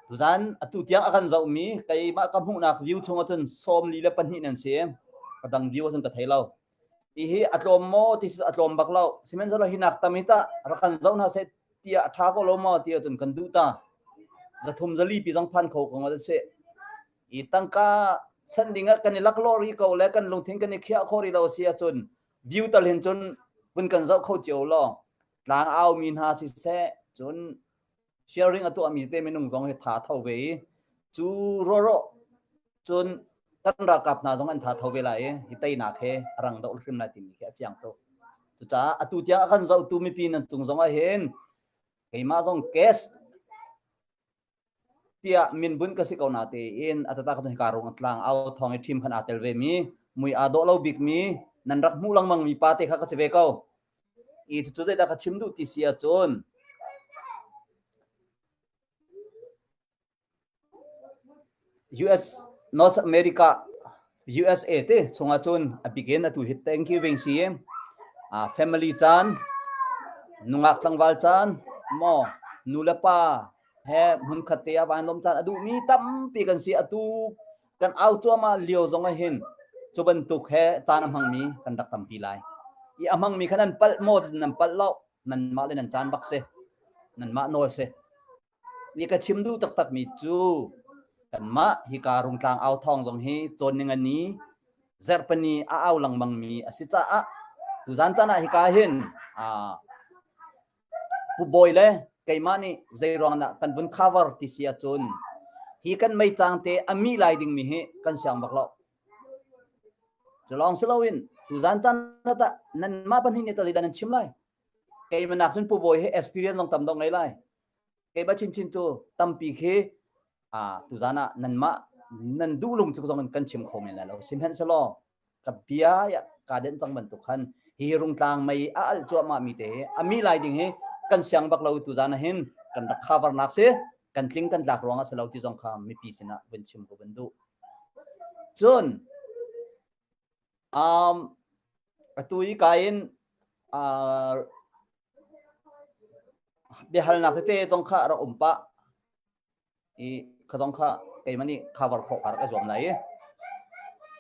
Tuzan atu tiang a kan zohmi keimah ka hmuhnak view chung ahcun 42 nan si. A dang view ahcun ka thei lo. Hihi a tlawm maw ti a tlawm bak lo. Sihmanhsehlaw hi nak tam hi tah rak kan zoh hna seh tiah a ṭha ko lo maw ti ahcun kan duh ta. Zathum zali pi zong phan kho ko ngat si. I tangka san ding ah kan i laklawh rih ko le kan lungthin kan i khiah khawh rih lo si ahcun view tal hin cun vun kan zoh kho cio law tlang au mi hna siseh cun sharing a tuahmi te minung zong hi tha tho ve i cu rawrawh cun kan ralkap hna zong an tha tho ve lai i hi teinak he a rang deuh hrim lai timi khi a fiang tuk. Cucaah atu tiang a kan zohtu mipi nan cung zong ah hin keimah zong guest tiah min bunh ka si ko na tein a tata ka hika rung tlang au thong i ṭhim khan aa tel ve mi mui aa dawh lo bik mi nan rak hmuh lengmang mi pa te kha ka si ve ko. I cucu zeidah ka chim duh ti si ahcun US North America USA te chungah cun a bikin atu hi Thanksgiving si uh, family caan nungak tlangval caan maw nu le pa he hmunkhat te ah van lawm caan a duhmi tampi kan si atu kan au cuahmah lio zong ah hin cu bantuk he caan a hmangmi kan rak tampi lai i a hmangmi kha nan palh maw nan palh lo nanmah le nan caan bak si nanmah nawl si Ni ka chim duh taktakmi cu kanmah hika Rungtlang au thawng zong hi cawn ning ni zarhpini a au lengmangmi a si caah tuzan caan ah hika hin Pu Bawi le keimah nih zei ruang dah kan vun cover ti si ahcun hi kan meicang te a mih lai dingmi hi kan siang bak lo. Cu lawng si loin tuzan caan ah tah nanmah pahnih nih tah zeidah nan chim lai? Keimah nak cun Pu Bawi hi experience zong tam deuh ngei lai. Keimah chinchin cu tampi khi tuzan ah nanmah nan duh lung tluk zong in kan chim kho men lai lo. Sihmanhsehlaw ka bia ya ka den cang bantuk khan hi rungtlang mei a alh cuahmah mi te a mi lai ding hi kan siang bak lo tuzan ah hin kan rak cover nak si kan tling kan tlak ruang ah si lo ti zong kha mipi sinah vun chim ko vun duh. Cun um, atu i ka in uh, Biahalnak tete zong kha a rak um pah i kha zong kha keimah nih cover khawh ka rak i zuam lai i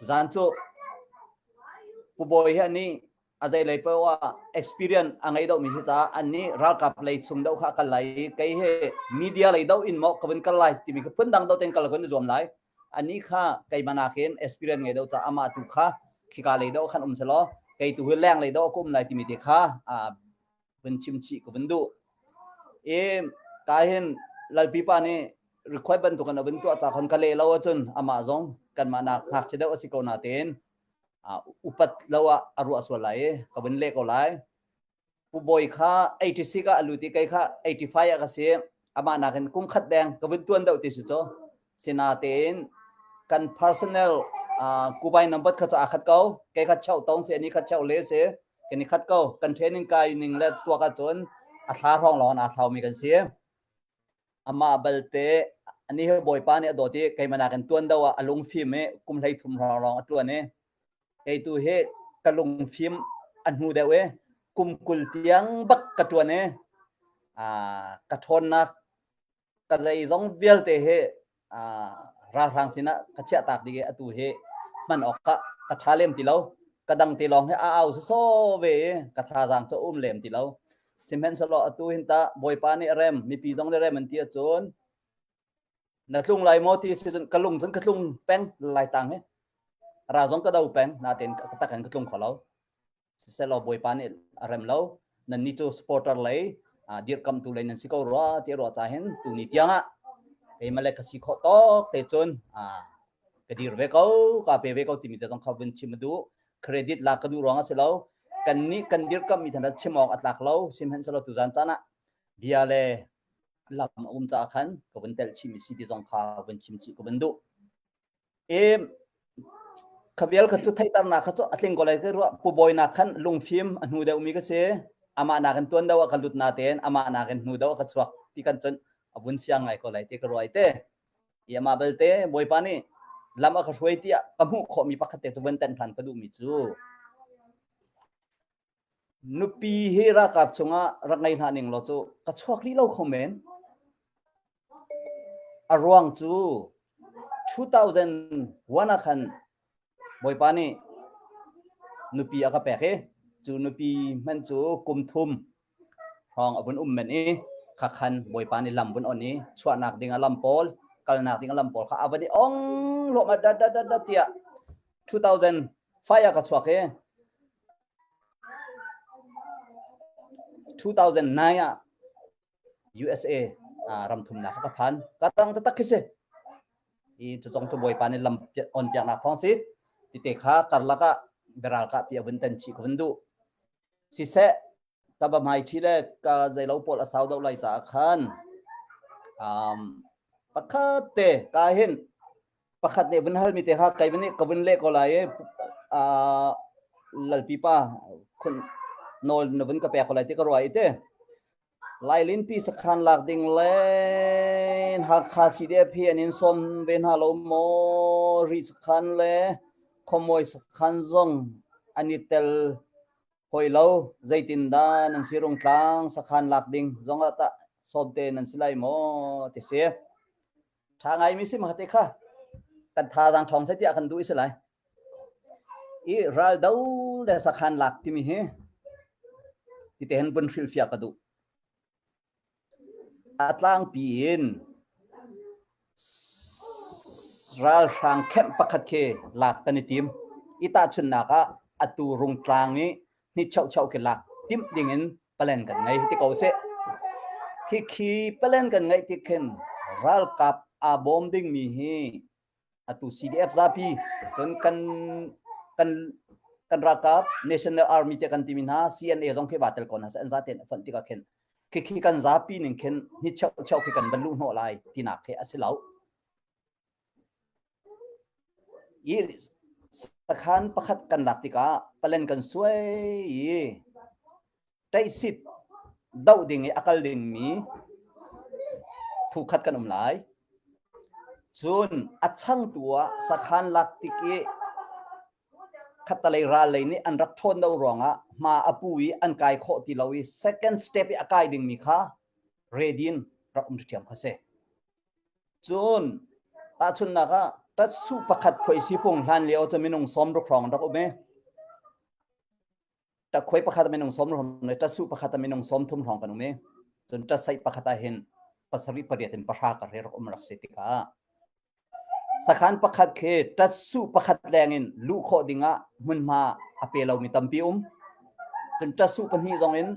zan cu Pu Bawi hi anih a zei lei paoh ah experience a ngei deuhmi si caah annih ralkap lei chung deuh kha a kal lai i kei hi media lei deuh in maw ka vun kal lai timi kha phundang deuh tein kal ka vun i zuam lai. Anih kha keimah nakin experience ngei deuh caah amah tu kha khika lei deuh khan um selaw kei tu hi leng lei deuh ka um lai timi te kha vun chim chih ka vun duh. I ka hin Lalpi pa nih request bantuk in a vun tuah ca khan ka leh lo ahcun amah zong kanmah nak ngakchia deuh a si ko natein upat lo ah a ruah sual lai i ka vun leh ko lai. Pu Bawi kha 86 ah a lut i kei kha 85 ah ka si. Amah nakin kum khat deng ka vun tuan deuh ti si cu. Sinatein kan personnel uh, kubai number kha cu aa khat ko. Kei kha cheu tong si, ani kha cheu le si. Kan i khat ko. Kan training kai ning le tuak ahcun a thla hrawng lawng in aa thlaumi kan si. Amah balte ani hi Bawipa nih a dawt i keimah nakin tuan deuh ah a lungfim i kum 13 hrawng lawng a tuan i kei tu hi ka lungfim a hnu deuh i kum 20 tiang bak ka tuan i ka ṭhawnnak ka zeizong vialte hi ralhrang sinah ka chiahtak dih i atu hi hman awk ah ka ṭha lem ti lo. Ka dang te lawng hi a au sawsawh ve i ka thazaang cu a um lem ti lo. Sihmanhsehlaw atu hin tah Bawipa nih a rem, mipi zong nih rem an ti ahcun na tlung lai maw ti si cun ka lung cun ka tlung peng lai tang hi. Ral zong ka do peng, natein ka tak in ka tlung kho lo. Siselaw Bawipa nih a rem lo. Nannih cu supporter lei dirkamtu lei nan si ko rua ti ruah ca hin tuni tiang ah keimah le ka si khawh tawk te cun ka dir ve ko, ka pe ve ko timi te zong kha vun chim a duh. Credit lak ka duh ruang a si lo. Kan nih kan dirkammi than chim awk a tlak lo. Sihmanhsehlaw tuzan caan ah bia le lam a um caah khan ka vun telh chihmi si ti zong kha vun chim chih ka vun duh. I kha vial kha cu theihternak kha cu a tling ko lai ka ruah. Pu Bawi nak khan lungfim a hnu deuhmi ka si. Amah nakin tuan deuh ah ka lut natein amah nakin hnu deuh ah ka chuak ti kan cun a vun fiang ngai ko lai ti ka ruah i te. I amah belte Bawipa nih lam a ka hruai tiah ka hmuh khawhmi pakhat te cu vun tenh hlan ka duhmi cu nupi hi ralkap chungah rak ngei hlah ning law cu ka chuak rih lo kho men. A ruang cu 2001 ah khan Bawipa nih nupi a ka pek i cu nupi hmanh cu kum thum hrawng a vun um men i khakhan Bawipa nih lam vun on i chuahnak ding a lam pawl kalnak ding a lam pawl kha a van i ong lawm dat dat dat dat tiah 2005 ah ka chuak i 2009 ah USA ram thumnak ka phan. Ka tang taktak khi si. I cu zong cu Bawipa nih lam on piaknak thawng si. Tite kha karlak ah beral ka pi a vun tan chih ka vun duh. Siseh ka ba hmai thi le ka zeilo pawl a sau deuh lai caah khan um, pakhat te ka hin pakhat nih vun halmi te kha kai vun ka vun leh ko lai i uh, lalpi pa khun nawl na vun ka pek ko lai ti ka ruah i te Lailinpi sakhan lak ding le Hakha CDF hi an in sawm ve hna lo maw? Ri sakhan le Khuamawi sakhan zong an i tel hoi lo. Zeitindah nan si Rungtlang sakhan lak ding zong ah tah sawm te nan si lai maw ti si. Ṭha ngaimi si ma te kha kan thazaang ṭhawng seh tiah kan duh i si lai. I raldo le sakhan lak timi hi tite hin vun hrilhfiah ka duh. A tlangpi in ralhrang kemh pakhat khi lak kan i tim. I tahchunhnak ah atu Rungtlang i hni cheucheu khi lak timh ding in palen kan ngei ti ko seh. Khi khi palen kan ngeih tik khin ralkap aa bawm dingmi hi atu CDF zapi cun kan kan kan ralkap National Army te kan timi hna CNA zong khi va tel ko hna seh an zaten a fonh tikah khin khi khi kan zapi ning khin ni cheu cheu khi kan van luh hnawh lai tinak khi a si lo. I sakhan pakhat kan lak tikah palen kan suai i ṭaihsit doh ding i a kal dingmi phu khat kan um lai. Cun a changtu ah sakhan lak tik i khattalei ral lei nih an rak ṭhawn lo ruangah hma a pu i an kai khawh ti lo i second step i a kai dingmi kha ready in rak um ṭhiam kha si. Cun tahchunhnak ah ṭatsuh pakhat khuaisi pung hlan lio cu minung 60 hrawng an rak um i ṭakhuai pakhat ah minung sawm hrawng le ṭatsuh pakhat ah minung 30 hrawng kan um i cun ṭatsaih pakhat ah hin pasarih pariat in pahra kar hi rak um rak si tikah sakhan pakhat khi ṭatsuh pakhat leng in luh khawh dingah hmunhma a pe lomi tampi um cun ṭatsuh pahnih zong in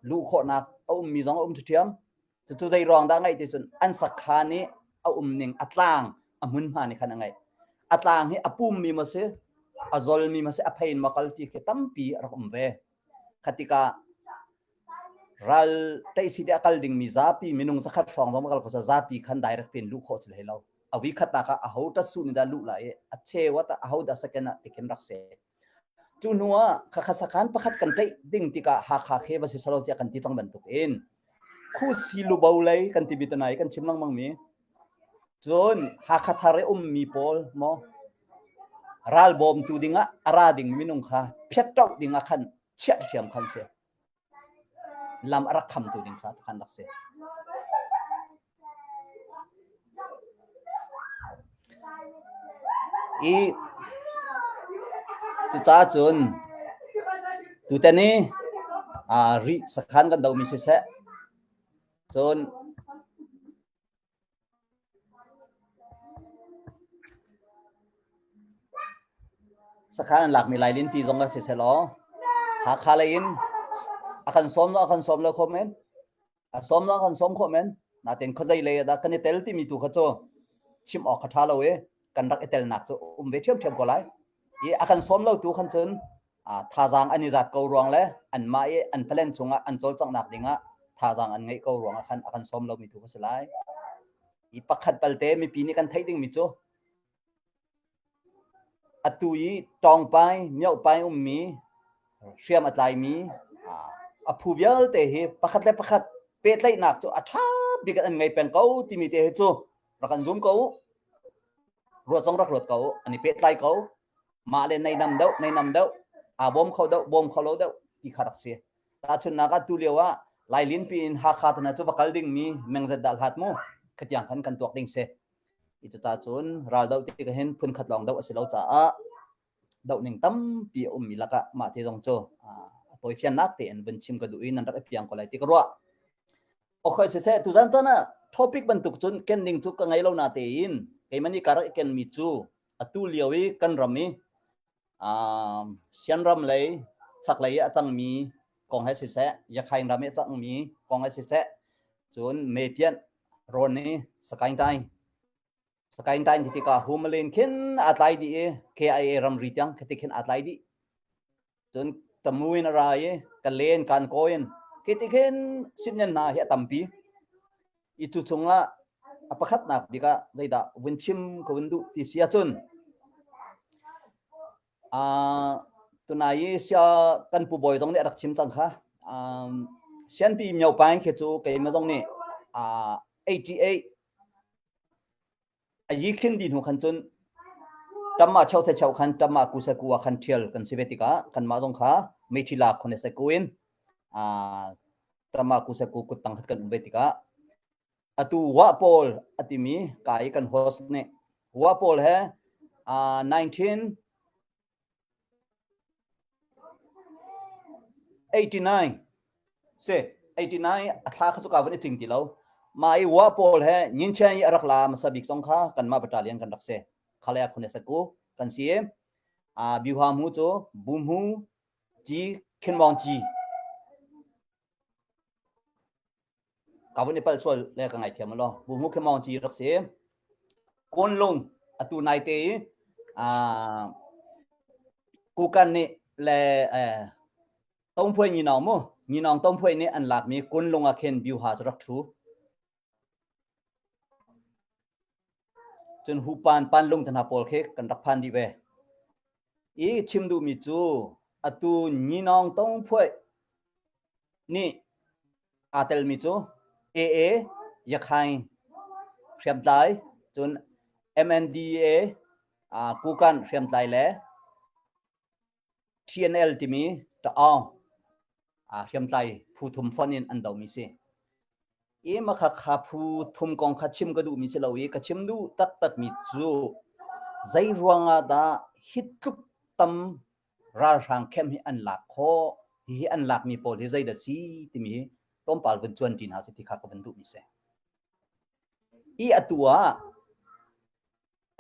luh khawhnak a ummi zong a um ṭhiam Cucu zei ruang dah ngaih ti cun an sakhan i a um ning a tlang a hmunhma nih khan a ngaih. A tlang hi a pummi maw si, a zolmi maw si, a phei in maw kal ti khi tampi a rak um ve. Khatikah ral teisi te a kal dingmi zapi minung zakhat hrawng zong kal ko zapi khan direct pin luh khawh si hlei lo. A wi khatnak ah aho ta su ni dah luh lai i a cheu ah aho dah second ah tikhin rak si. Cu hnu ah khakha sakhan pakhat kan tlaih ding tikah Hakha khi va si salo tiah kan ti cang bantuk in Khusi lubo lei kan ti bi tanai kan chim lengmang mi cun Hakha thar i ummi pawl maw ral bawmtu dingah a ra ding minung kha phiat ṭoh ding ah khan chiah ṭhiam khan si. Lam a rak khamtu ding kha khan rak si. I cucaah cun tutan i ri sakhan kan domi siseh cun Sakhan an lakmi Lailinpi zong ah siseh law Hakha lei in a kan sawm lo a kan sawm lo kho men. A sawm lo a kan sawm khawh men. Natin khuazei lei ah dah kan i tel timi tu kha cu chim awk kha ṭha lo i kan rak i telnak cu um ve ṭhiamṭhiam ko lai. I a kan sawm lo tu khan cun thazaang an i zat ko ruang le anmah i an plan chungah an cawlcanghnak dingah thazaang an ngeih ko ruangah khan a kan sawm lomi tu kha si lai. I pakhat balte mipi nih kan theih dingmi cu atu i tawngpai, miohpai ummi, hriam a tlaimi a phu vialte hi pakhat le pakhat pehtlaihnak cu a ṭha bik an ngei peng ko timi te hi cu rak kan zum ko u. Ruat zong rak ruat ko u. An i pehtlai ko. Mah le nei nam deuh, nei nam deuh, aa bawm kho deuh, bawm kho lo deuh ti kha rak si. Tahchunhnak ah tu lio ah Lailinpi in Hakha tana cu va kal dingmi mengzet dah hlat mu. Khatiang khan kan tuak ding si. I cuta cun ral doh ti ka hin phun khat lawng doh a si lo caah doh ning tampi a ummi lakah mah te zong cu a tawifiannak tein vun chim ka duh i nan rak i fiang ko lai ti ka ruah. Okay siseh tuzan caan ah topic bantuk cun ken ding cu ka ngei lo na tein keimah nih ka rak i kenmi cu atu lio i kan ram i Sianram lei chaklei i a cangmi kong he siseh, Yakhaing ram i a cangmi kong he siseh, cun Mepianh rawn i Sakaing Taing Sakaing Taing ti tikah Humalin khin aa tlai dih i KIA ramri tiang khati khin aa tlai dih. Cun Tamu in a ra i Kalen Kankaw in khi ti khin Sitnen hna hi a tampi. I cu chungah a pakhatnak bik ah zeidah vun chim ka vun duh ti si ahcun uh, tunai i sia kan pu bawi zong nih a rak chim cang kha um, sianpi myopaing khi cu keimah zong nih uh, 88 A yi khin dih hnu khan cun ṭam ah cheu the cheu khan ṭam ah kusaku ah khan ṭhial kan si ve tikah kanmah zong kha Meithila khunesaku in ṭam ah kusaku kuttang khat kan um ve tikah atu wa pawl a timi ka i kan host nih wa pawl he 19 89 si 89 a thla kha cu ka van i cing ti lo ma i wa pawl he nyinchen i a rak la hmasa bik zong kha kanmah battalion kan rak si khalaya khune saku kan si a biuha mu cu bumhu ji khinmong ji Ka vun i palh sual le ka ngaithiam law. Bu Hmu Khe Mawng Ci rak si. Kawnlung atu naite i uh, Kukan nih le eh, Tongphuai Nginawng mu Nginawng Tongphuai nih an lakmi Kunlung ah khin Biuha cu rak ṭhu. Cun Hupan Panlung te hna pawl khi kan rak phan dih ve. I chim duhmi cu atu Nginawng Tongphuai nih aa telmi cu AA Yakhaing hriamtlai cun MNDA Kukan hriamtlai le TNL timi Ta'aung hriamtlai phu thum fonh in an domi si. I makhakha phu thum kong kha chim ka duhmi si lo i ka chim duh taktakmi cu zei ruangah dah hi tluk tam ralhrang khem hi an lak khawh hihi an lakmi pawl hi zeidah si timi hi tlawmpal vun cuan ṭi hna usih ti kha ka vun duhmi si. I atu ah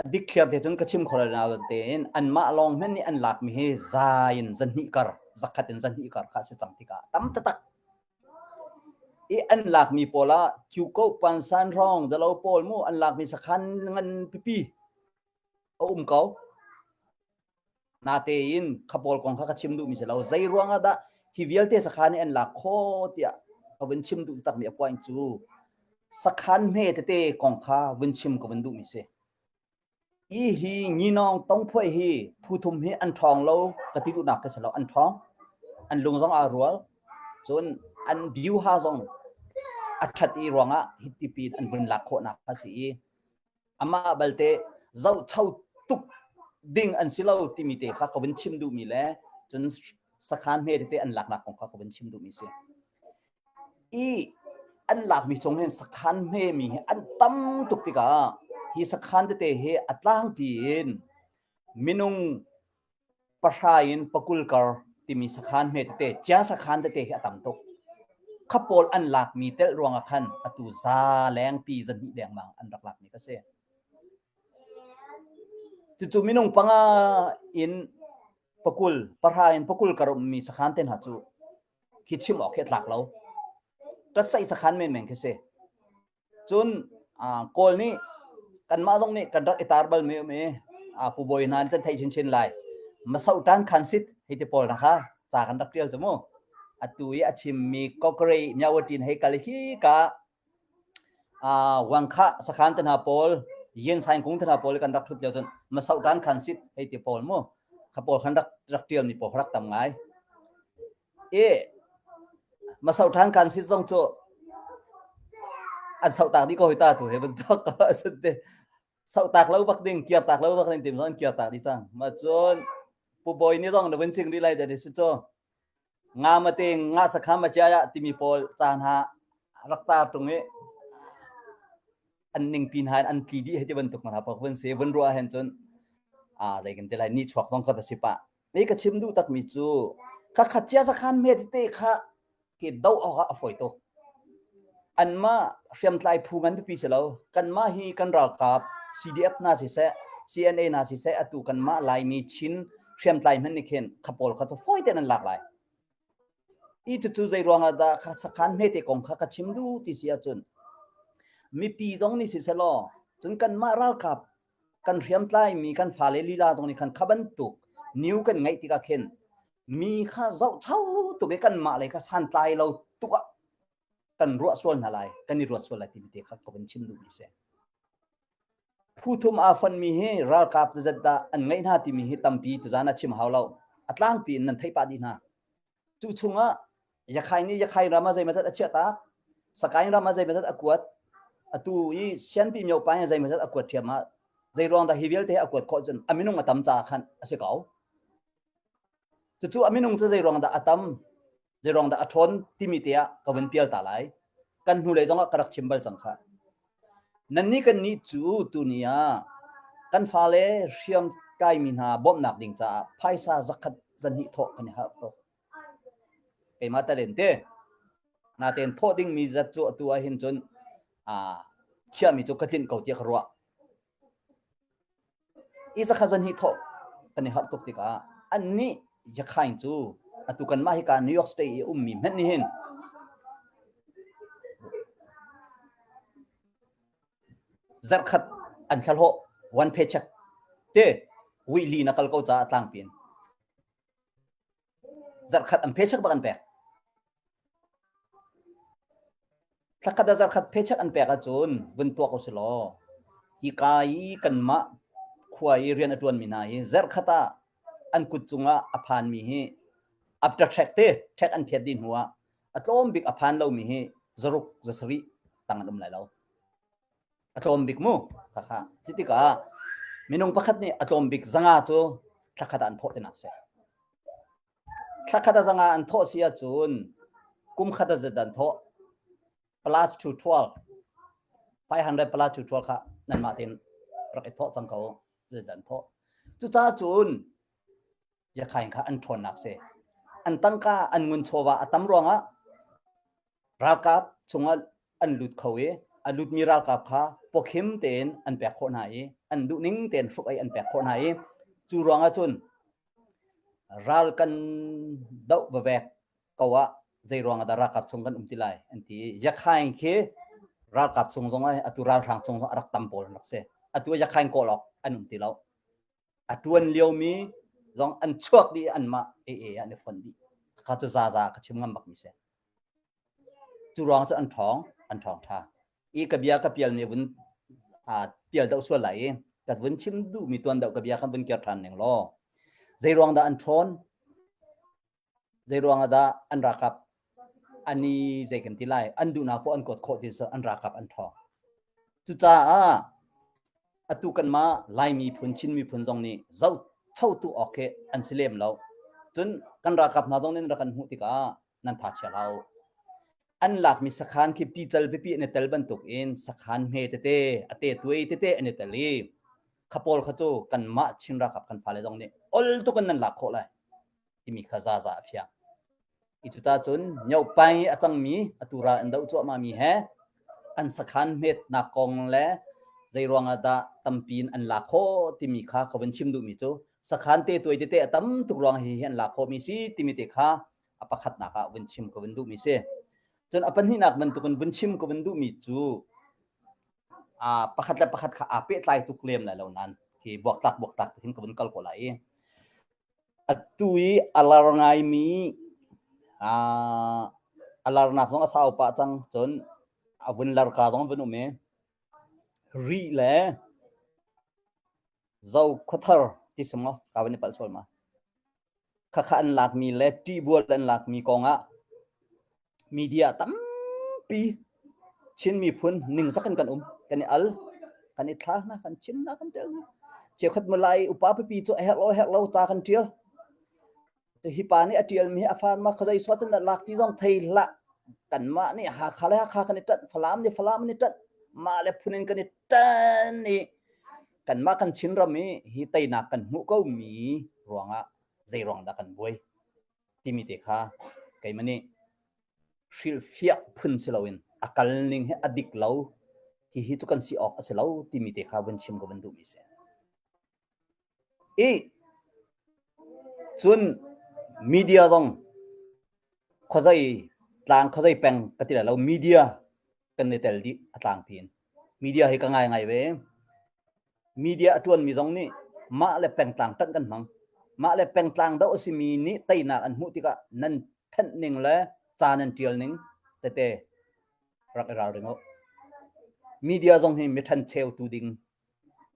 a dikthliar te cun ka chim kho lo tein anmah lawng hmanh nih an lakmi hi za in zahnih kar zakhat in zahnih kar kha a si cang tikah tam taktak. I an lakmi pawl ah Kyuko Pansan hrawng zalo pawl mu an lakmi sakhan ngan pipi a um ko. Natein kha pawl kong kha ka chim duhmi si lo. Zei ruangah dah hi vialte sakhan hi an lak khawh tiah ka vun chim duh takmi a point cu sakhan hme tete kong kha vun chim ka vun duhmi si. I hi nginawng tongphuai hi phu thum hi an ṭhawng lo ka ti duhnak ka si lo. An ṭhawng. An lung zong aa rual. Cun an biuha zong a ṭhat i ruangah hi tipi an vun lak khawhnak a si i amah balte zohcho tuk ding an si lo timi te kha ka vun chim duhmi le cun sakhan hme tete an laknak kong kha ka vun chim duhmi si. I an lakmi chung hin sakhan hme mi hi an tam tuk tikah hi sakhan tete hi a tlangpi in minung pahra in pakul kar timi sakhan hme tete cia sakhan tete hi a tam tuk. Kha pawl an lakmi telh ruangah khan atu za lengpi zahnih dengmang an rak lakmi ka si. Cucu minung panga in pakul pahra in pakul kar ummi sakhan te hna cu khi chim awk khi a tlak lo. Ka saih sakhan menmen khi si. Cun Kawl nih kanmah zong nih kan rak i tar balmi um i Pu Bawi hna nih kan theih chinchin lai. Masoh ṭan khan sit hei ti pawl hna kha ca kan rak ṭial cu mu. Atu i a chimmi Kokre Myawatin hei kal hi ka Wangkha sakhan te hna pawl Yin Saing Kung te hna pawl kan rak ṭhut lio cun Masoh ṭan khan sit hei ti pawl mu. Kha pawl khan rak rak ṭialmi pawl kha rak tam ngai. I masau ṭhan kan si zong cu an sauh tak dih ko hoi ta tu he bantuk te sauh tak lo bak ding kiar tak lo bak ding tim zong an kiar tak dih cang ma cun pu bawi ni zong na vun ching rih lai da si cu nga ma te nga sakha ma chia ya timi pawl caan ha rak tar tung i. an ningpi hna in an tli dih hei ti bantuk hna pak vun si vun ruah hen cun a zei kan ti lai ni chuak zong ka va si pah. Ni ka chim duh takmi cu kha khat cia sakhan me tete kha ke do awk ah a fawi tuk. Anmah hriamtlai phu ngan pipi si lo. Kanmah hi kan ralkap CDF hna siseh, CNA hna siseh, atu kanmah Laimi Chin hriamtlai hmanh nih khin kha pawl kha cu fawi tein an lak lai. I cucu zei ruangah dah kha sakhan hmete kong kha ka chim duh ti si ahcun mipi zong nih siseh law cun kanmah ralkap kan hriamtlai mi kan fale lila zong nih khan kha bantuk new kan ngeih tikah khin mi kha zohcho tuk i kanmah lei kha santlai lo tuk ah kan ruah sual hna lai kan i ruat sual lai timi te kha ka van chim duhmi si. Phu thum aa fonmi hi ralkap zat dah an ngeih hna timi hi tampi tuzan ah chim hau lo. A tlangpi in nan theih pah dih hna. Cu chungah Yakhai nih Yakhai ram ah zeimawzat a chiah tak, Sakaing ram ah zeimawzat a kuat, atu i Sianpi myopa in zeimawzat a kuat ṭhiam ah zei ruang dah hi vialte hi a kuat khawh cun a minung a tam caah khan a si ko. Cucu a minung cu zei ruang dah a tam, zei ruang dah a ṭhawn timi te ah ka vun pial ta lai. Kan hnulei zong ah ka rak chim bal cang kha. Nannih kannih cu tuni ah kan fale hriam kaimi hna bawmhnak ding caah phaisa zakhat zahnih thawh kan i harh tuk. Keimah talen te. Natein thawh dingmi zat cu atu ah hin cun aa khiahmi cu ka tlinh ko tiah ka ruah. I zakhat zan hi thawh kan i harh tuk tikah annih Yakhain cu atu kanmah hika New York State i ummi hmanh nih hin zarhkhat an thlahlawh one paycheck te weekly na kal ko caah tlangpi in zarhkhat an paycheck bak an pek. Thlakhat ah zarhkhat paycheck an pek ahcun vun tuak u si law hika i kanmah khua i rian a ṭuanmi hna hi zarhkhat ah an kut cungah a phanmi hi after tax te tax an phiat dih hnu ah a tlawm bik a phan lomi hi zaruk zasarih tang an um lai lo. A tlawm bik mu khakha. Si tikah minung pakhat nih a tlawm bik zanga cu thlakhat ah an thawh tinak si. Thlakhat a zanga an thawh si ahcun kum khat a zat an thawh plus to 12 500 plus to 12 kha nanmah tein rak i thawh cang ko zat an thawh. Cucaah cun Yakhain kha an ṭhawnnak si. An tangka an ngun chawva a tam ruangah ralkap chungah an lut kho i a lutmi ralkap kha pawkhim tein an pek khawh hna i an duhning tein hruk ei an pek khawh hna i cu ruangah cun Ral kan doh vavek ko ah zei ruang ah dah ralkap chung kan um ti lai an ti. Yakhaing khi ralkap chung zong ah atu ralhrang chung zong a rak tam pawl an rak si. Atu Yakhaing kawl awk an um ti lo. A tuan liomi zong an chuak dih anmah AA ah an i fonh dih. Kha cu zaza ka chim ngam bakmi si. Cu ruang cu an ṭhawng, an ṭhawng ṭha. I ka bia ka pialmi vun aa pial deuh sual lai i ka vun chim duhmi tuan deuh ka bia kan vun kir ṭhan ning law zei ruang dah an ṭhawn? Zei ruang ah dah an ralkap an i zei kan ti lai an duhnak poah an kuat khawh ti an ralkap an ṭhawng. Cucaah atu kanmah Lai miphun Chin miphun zong nih zohchotu awk khi an si lem lo. Cun kan ralkap hna zong nih rak kan hmuh tikah nan tha chia hlah u. An lakmi sakhan khi pical pipi an i tel bantukin sakhan hme tete a te tuai tete an i tel i kha pawl kha cu kanmah Chin ralkap kan fale zong nih ol tuk in nan lak khawh lai timi kha zaza a fiang. I cuta cun nyopai a cangmi atu ral an doh cuahmahmi he an sakhan hmetnak kong le zei ruangah dah tampi in an lak khawh timi kha ka vun chim duhmi cu sakhan te tuai tete a tam tuk ruang hi hi an lak khawhmi si timi te kha a pakhatnak ah vun chim ka vun duhmi si. Cun a pahnihnak bantukin vun chim ka vun duhmi cu a pakhat le pakhat kha aa pehtlai tuk lem lai lo nain hi buaktlak buaktlak hin ka vun kal ko lai i atu i a lar ngaimi a larnak zong a sau pah cang cun a vun lar ka zong vun um i Rih le Zo khuathar ti sung ka van i palh sual ma. Khakha an lakmi le ṭihbual an lakmi kongah media tampi Chin miphun ningzak in kan um. Kan i al, kan i thla hna, kan chim hna, kan ṭial hna. Cheukhat mulai upa pipi cu a herh lo herh lo ca kan ṭial. Hi pa nih a ṭialmi hi a far ma khazei suat in lak ti zong thei hlah. Kanmah nih Hakha le Hakha kan i ṭanh, Falam nih Falam an i ṭanh. Mah le phun in kan i ṭan i kanmah kan Chinram i hi teinak kan hmuh ko mi ruangah zei ruang dah kan buai timi te kha keimah nih hrilhfiah phun si loin a kal ning hi a dik lo hihi cu kan si awk a si lo timi te kha vun chim ka vun duhmi si. I cun media zong khuazei tlang khuazei peng ka ti lai lo media kan i tel dih a tlangpi in. Media hi ka ngai ngai ve. Media a ṭuanmi zong nih mah le pengtlang ṭanh kan hmang. Mah le pengtlang doh a simi nih teinak an hmuh tikah nan thenh ning le ca nan ṭial ning tete rak i ralring u. Media zong hi mi ṭhencheu tu ding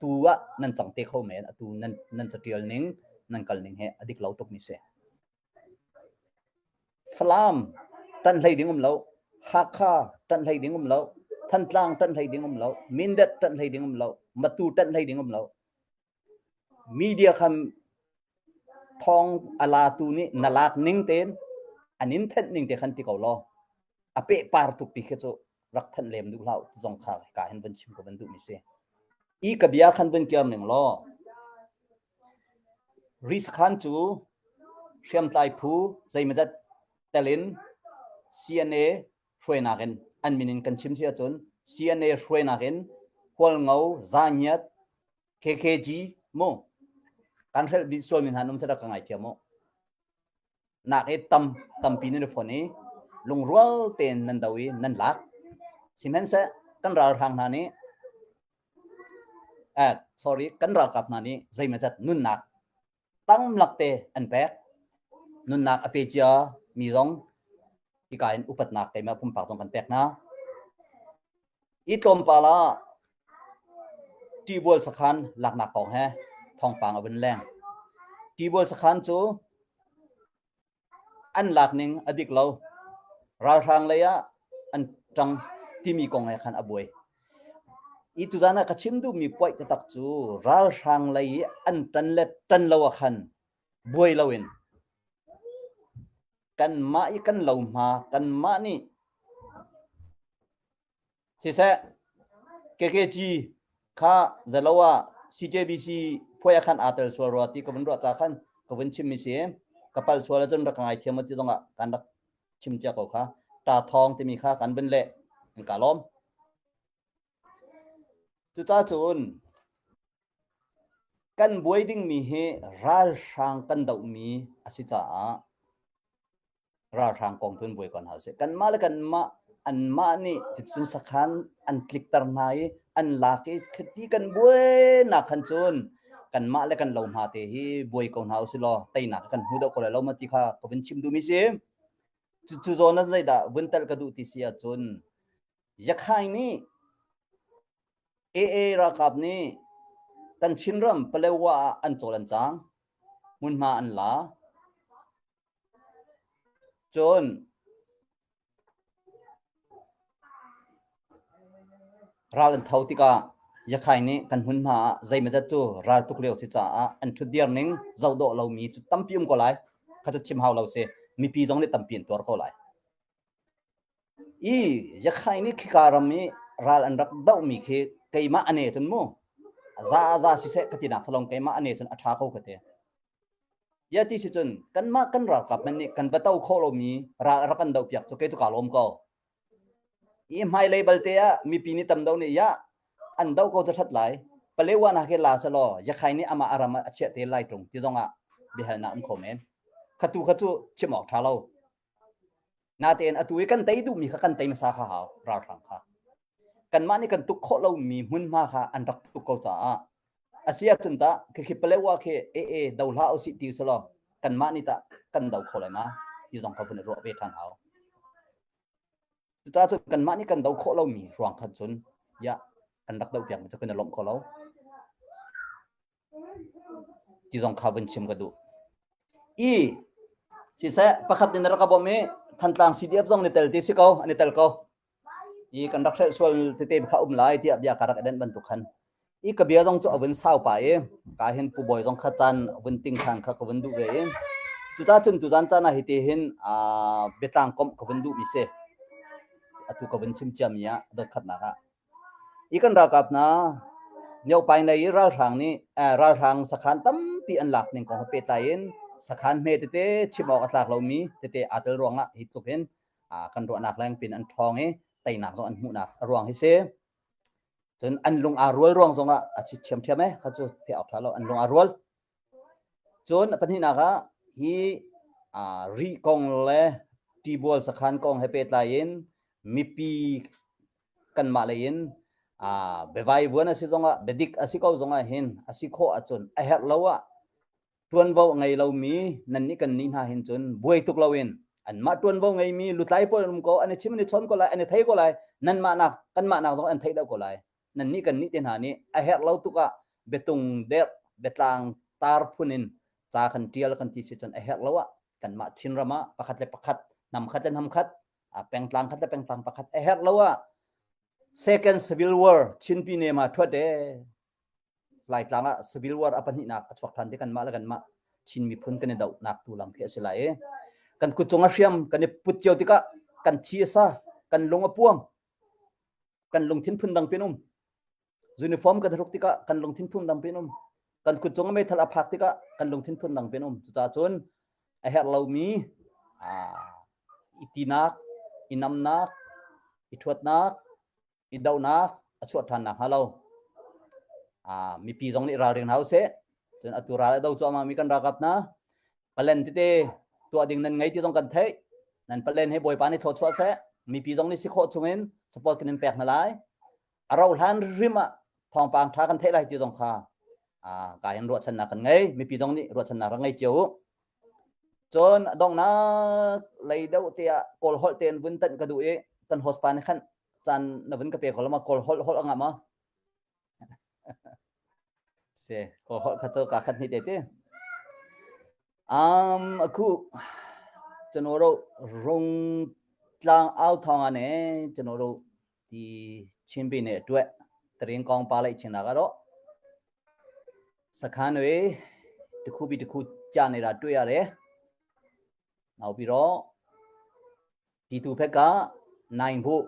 tu ah nan cang te kho men atu nan nan caṭial ning nan kal ning he a dik lo tuk mi si. Falam ṭanh hlei ding um lo, Hakha ṭanh hlei ding um lo, Thantlang ṭanh hlei ding um lo, Mindat ṭanh hlei ding um lo, Matu ṭanh hlei ding um lo. Media khan thawng a latu nih na lak ning tein an in thenh ning te khan ti ko law a pehpar tuk pi khi cu rak thanh lem duh hlah ti zong kha ka hin van chim ko van duh mi si. I ka bia khan vun kiar ning law Riskhan cu hriamtlai phu zeimawzat tel in CNA hruainak in an min in kan chim si ahcun CNA hruainak in Hualngo, Zangiat, KKG mu kan hrelh bih sualmi hna an um cu rak ka ngaithiam u. Nak i tam tampi nan i fon i lungrual tein nan do i nan lak. Sihmanhseh kan ralhrang hna nih eh sorry kan ralkap hna nih zeimawzat nunnak tamlak te an pek. Nunnak a pe cia mi zong hika in upatnak keimah pumpak zong kan pek hna. I tlawmpal ah Ṭibual sakhan laknak kong he thawngpang a vun leng. Ṭibual sakhan cu an lak ning a dik lo. Ralhrang lei ah an ṭang timi kong he khan a buai. I tuzan ah ka chim duhmi puaih taktak cu ralhrang lei i an ṭan le ṭan lo ah khan buai loin kanmah i kan lohma kanmah nih Siseh, KKG kha zalo ah CJBC phuai ah khan aa tel sual rua ti ka vun ruah ca khan ka vun chimmi si. Ka pal sual ahcun rak ka ngaithiam ti zongah kan rak chim cia ko kha. Ta thawng timi kha kan vun leh. In ka lawm. Cucaah cun kan buai dingmi hi ralhrang kan dohmi a si caah ralhrang kong tu in buai ko hna usih. Kanmah le kanmah anmah nih ticun sakhan an tlikter hna i an lak i khiti kan buai nak khan cun kanmah le kan lohma te hi buai ko hna usih law teinak kan hmu deuh ko lai lo ma ti kha ka vun chim duhmi si. Cu cu zawn ah zeidah vun telh ka duh ti si ahcun Yakhai nih AA ralkap nih kan Chinram Palewa ah an cawl an cang hmunhma an la Cun ral an tho tikah Yakhai nih kan hmunhma ah zeimawzat cu ral tuk lio si caah an ṭhutdir ning zoh dawh lomi cu tampi um ko lai. Kha cu chim hau lo si. Mipi zong nih tampi an tuar ko lai. I Yakhai nih khika ram i ral an rak dohmi khi keimah ane cun mu za za siseh ka tinak salong keimah ane cun a ṭha ko ka ti. Ya ti si cun kanmah kan ralkap man nih kan va to khawh lomi ral rak kan dohpiak cu kei cu kaa lawm ko. I hmailei balte ah mipi nih tam do nih ya an do ko cu ṭhat lai. Palewa na khi la selaw Yakhai nih amah a ram ah a chiah te lai ṭung ti zong ah biahalnak um kho men. Khatu kha cu chim awk ṭha lo. Natein atu i kan tei duhmi kha kan tei hmasa kha hau ralhrang kha. Kanmah nih kan tuk khawh lomi hmunhma kha an rak tuk ko caah a si ahcun tah khikhi Palewa khi ee do hlah usih ti usih kanmah nih tah kan do kho lai ma ti zong kha vun i ruah ve ṭhan hau. Cucaah cun kanmah nih kan do khawh lomi ruang khan cun ya an rak doh piakmi cu kan i lawmh kho lo. Ti zong kha vun chim ka duh. I siseh pakhat in rak ka bawmh i Thantlang CDF zong ni tel ti si ko an i tel ko. I kan rak hrelh sual tete kha um lai tiah bia ka rak i denh bantuk khan. I ka bia zong cu a vun sau pah i ka hin Pu Bawi zong kha caan vun ting than kha ka vun duh ve i cucaah cun tuzan caan ah hiti hin biatlang komh ka vun duh mi si. Atu ka vun chim cia mi ah dot khatnak ah. I kan ralkap hna Myopaing lei i ralhrang nih ralhrang sakhan tampi an lak ning kong he pehtlai in sakhan hme tete chim awk a tlak lomi tete aa tel ruangah hi tluk hin kan ruahnak leng pin an ṭhawng i teinak zong an hmuhnak a ruang hi si. Cun an lung aa rual ruang zongah a chit ṭhiamṭhiam eh kha cu pheh awk ṭha lo an lung aa rual. Cun a pahnihnak ah hi Rih kong le Tibual sakhan kong he pehtlai in mipi kanmah lei in biavaivuan a si zongah biadik a si ko zongah hin a si khawh ahcun a herh lo ah ṭuanvo a ngei lomi nannih kannih hna hin cun buai tuk loin anmah ṭuanvo ngeimi lutlai pawl an um ko an i chim an i chawn ko lai an i thei ko lai nanmah nak kanmah nak zong an theih deuh ko lai nannih kannih te hna nih a herh lo tuk ah biatung derh biatlang tar phun in ca kan ṭial kan ti si cun a herh lo ah kanmah Chinram ah pakhat le pakhat hnam khat le hnam khat pengtlang khat le pengtlang pakhat a herh lo ah second civil war Chinpi ne ma thuat e Laitlang ah civil war a pahnihnak a chuak than te kanmah le kanmah Chin miphun kan i dohnak tu lam khi a si lai i kan kut cung a hriam kan i put cio tikah kan thi a sa kan lung a puam kan lungthin phun dang pin um uniform kan hruk tikah kan lungthin phun dang pin um kan kut cung a meithal a phak tikah kan lungthin phun dang pin um cucaah cun a herh lomi i tinak i namnak i thuatnak i dohnak a chuah ṭhan nakhnga lo mipi zong nih ralring hna usih. Cun atu ral a do cuahmah mi kan ralkap hna palen tete tuah ding nan ngei ti zong kan theih. Nan palen he Bawipa nih thluachuah seh. Mipi zong nih si khawh chungin support kan in pek hna lai. A rauh hlan hrim ah thawngpang ṭha kan theih lai ti zong kha ka in ruahchannak kan ngei. Mipi zong nih ruahchannak rak ngei cio u. Cun donghnak lei deuh te ah Kawl holh tein vun tanh ka duh i kan host pa nih khan caan na vun ka pe kho lo ma Kawl holh holh a ngah ma? Se Kawl holh kha cu ka khat hnih te ti. Um aku ကျွန်တော်တို့ရုံတလောင်အောက်ထောင်ကနေကျွန်တော်တို့ဒီချင်းပြည်နယ်အတွက်တရင်ကောင်းပါလိုက်ချင်တာကတော့စခန်းတွေတစ်ခုပြီးတစ်ခုကြာနေတာတွေ့ရတယ်။နောက်ပြီးတော့ဒီသူဘက်ကနိုင်ဖို့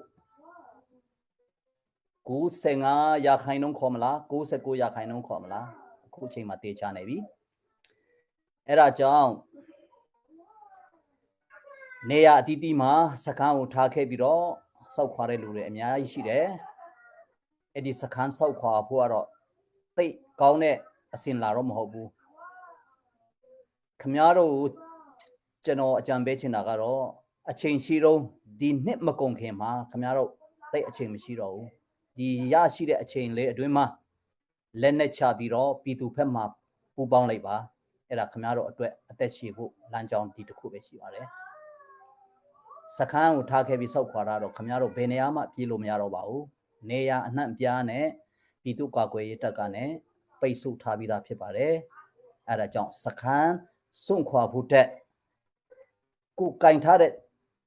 95ရာခိုင်နှုန်းခေါ်မလား69ရာခိုင်နှုန်းခေါ်မလားအခုအချိန်မှာတေချာနေပြီ။အဲ့ဒါကြောင့်နေရာအသီးသီးမှာစခန်းကိုထားခဲ့ပြီးတော့စောက်ခွာတဲ့လူတွေအများကြီးရှိတယ်။အဲ့ဒီစခန်းစောက်ခွာဖို့ကတော့သိပ်ကောင်းတဲ့အစင်လာတော့မဟုတ်ဘူး။ခမားတို့ကျွန်တော်အကြံပေးချင်တာကတော့အချိန်ရှိတော့ဒီနှစ်မကုန်ခင်မှာခမားတို့သိပ်အချိန်မရှိတော့ဘူး။ဒီရရှိတဲ့အချိန်လေးအတွင်းမှာ လက်နက်ချပြီးတော့ပြည်သူဘက်မှာပူးပေါင်းလိုက်ပါအဲ့ဒါခင်ဗျားတို့အတွက်အသက်ရှည်ဖို့လမ်းကြောင်းဒီတစ်ခုပဲရှိပါတယ်စခန်းကိုထားခဲ့ပြီးဆောက်ခွာတာတော့ခင်ဗျားတို့ဘယ်နေရာမှပြေးလို့မရတော့ပါဘူးနေရာအနှံ့ပြားနဲ့ပြည်သူ့ကာကွယ်ရေးတပ်ကနဲ့ပိတ်ဆို့ထားပြီးသားဖြစ်ပါတယ်အဲ့ဒါကြောင့်စခန်းစွန့်ခွာဖို့တက်ကိုကင်ထားတဲ့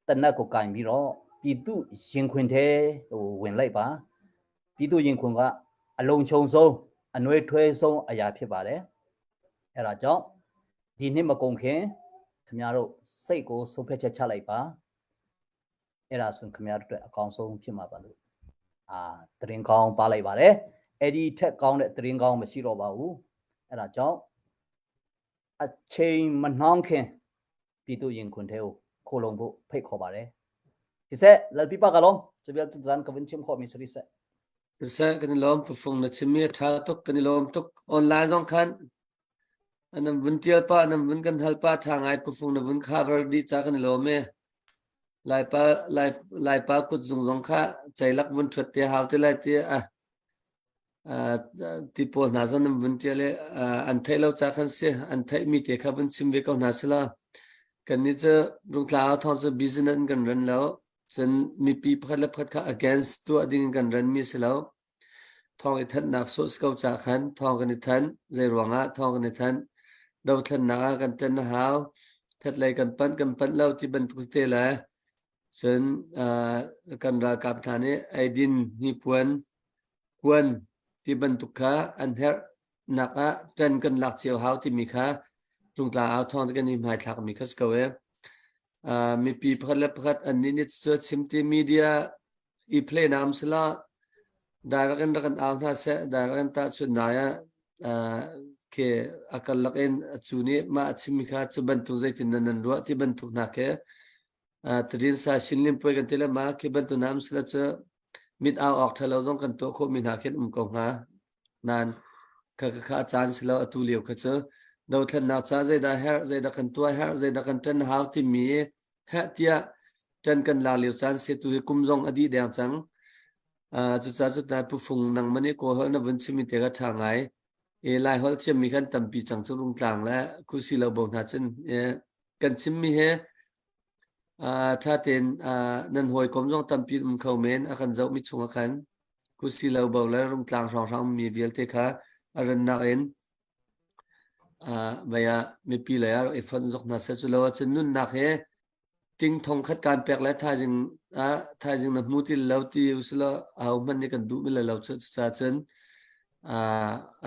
တနက်ကိုကင်ပြီးတော့ပြည်သူရင်ခွင်ထဲဟိုဝင်လိုက်ပါ ပြည်သူရင်ခွင်ကအလုံးချုံဆုံးအနှွေးထွေးဆုံးအရာဖြစ်ပါတယ်အဲ့ဒါကြောင့်ဒီနှစ်မကုန်ခင်ခင်ဗျားတို့စိတ်ကိုဆုံးဖြတ်ချက်ချလိုက်ပါအဲ့ဒါဆိုရင်ခင်ဗျားတို့အတွက်အကောင်းဆုံးဖြစ်မှာပါလို့အာတရင်ကောင်းပါလိုက်ပါတယ်အဲ့ဒီထက်ကောင်းတဲ့တရင်ကောင်းမရှိတော့ပါဘူးအဲ့ဒါကြောင့် အချိန်မနှောင်းခင်ပြည်သူရင်ခွင်ထဲကိုခိုလုံဖို့ဖိတ်ခေါ်ပါတယ်ဒီဆက်လပြပကလုံးကျပြတ်ဇန်ကဝင်းချင်းခေါ်မီစရိဆက် Siseh kan i lawm pufung na chimmi a ṭha tuk kan i lawm tuk online zong khan nan vun ṭial pah nan vun kan hal pah ṭha ngai pufung na vun cover dih ca kan i lawm e Laipa Lai Laipa kutzung zong kha ceilak vun ṭhuat te hau te lai ti a ti pawl hna zong nan vun ṭial i an theih lo ca khan si an theihmi te kha vun chim ve ko hna sila kannih cu Rungtlang ah thawng cu business in kan ran lo cun mipi pakhat le pakhat kha against tuah ding in kan ranmi si lo thawng i thanhnak sawh si ko ca khan thawng kan i thanh zei ruangah thawng kan i thanh dothlennak ah kan ṭan a hau thatlei kan panh kan panh lo ti bantuk te le cun kan ralkap hna nih eidin hnipuan kuan ti bantuk kha an herhnak ah ṭan kan lak cio hau timi kha Rungtla au thawng kan i hmaithlak mi kha si ko e. Mipi pakhat le pakhat an nih nih cu chim ti media i play na am sila. Direct in rak kan au hna seh, direct in tahchunhnak ah khi a karlak in cu nih mah a chimmi kha cu bantuk zeitin dah nan ruah ti bantuk hna khi Tadin sa Shinlin puai kan ti le ma khi bantuk nam sila cu mit au awk ṭha lo zong kan tuah khawhmi hna khin um ko hnga. Nain kha kha kha a caan si lo atu lio kha cu dothlennak ca zeidah herh, zeidah kan tuah herh, zeidah kan ṭan hau timi heh tiah ṭan kan lak lio caan si tu hi kum zong a dih deng cang. Uh, cucaah cu ta pufung nang mani kawl holh na vun chimmi te kha ṭha ngai. E Lai holh thiammi khan tampi cang cu rungtlang le khusi lo bo hna cun e, kan chimmi he uh, ṭha tein uh, nan hawikom zong tampi um kho men a kan zohmi chungah khan khusi lo bo le rungtlang hrawnghrang mi vialte kha a rannak in uh, vei ah mipi lei ah rak i fonh zok hna seh cu lo ahcun nunnak he ting thong khat kan pek le thaizing ah thaizing na hmu ti lo ti usila aho hmanh nih kan duh mi le lo cu cucaah cun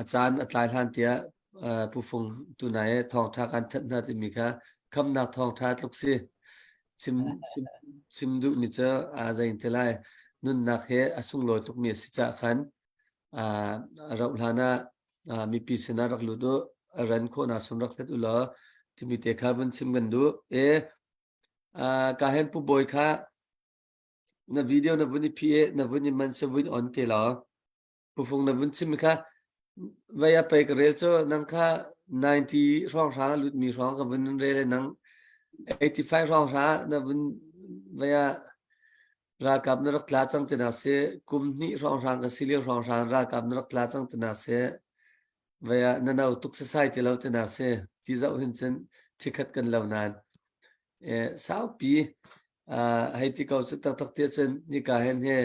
a caan a tlai hlan tiah pufung tunai thawngtha kan thanh hna timi kha khamnak thawngtha tluk si chim chim chim duh mi cu a zein te lai nunnak he a sunglawi tuk mi a si cah khan a rauh hlan ah mipi sinah rak lut u a ran khawhnak chung rak hlet u law timi te kha vun chim kan duh e ka hen pu bawi kha na video na vun i phi na vun i man se vun on te law pufung na vun chim kha vei a pei ka rel cu nang kha 90 hrawng hrang lut mi hrawng ka vun rel nang 85 hrawng hra na vun vei a Ralkap na rak tla cang ti na si. Kum hnih hrawnghrang ka si lio hrawnghrang ralkap na rak tla cang ti na si. Vei ah na no tuk sasai ti lo ti na si. Ti zoh hin cun thikhat kan lo nain. E, saupi uh, hei ti ko cu taktak ti cun nika hen he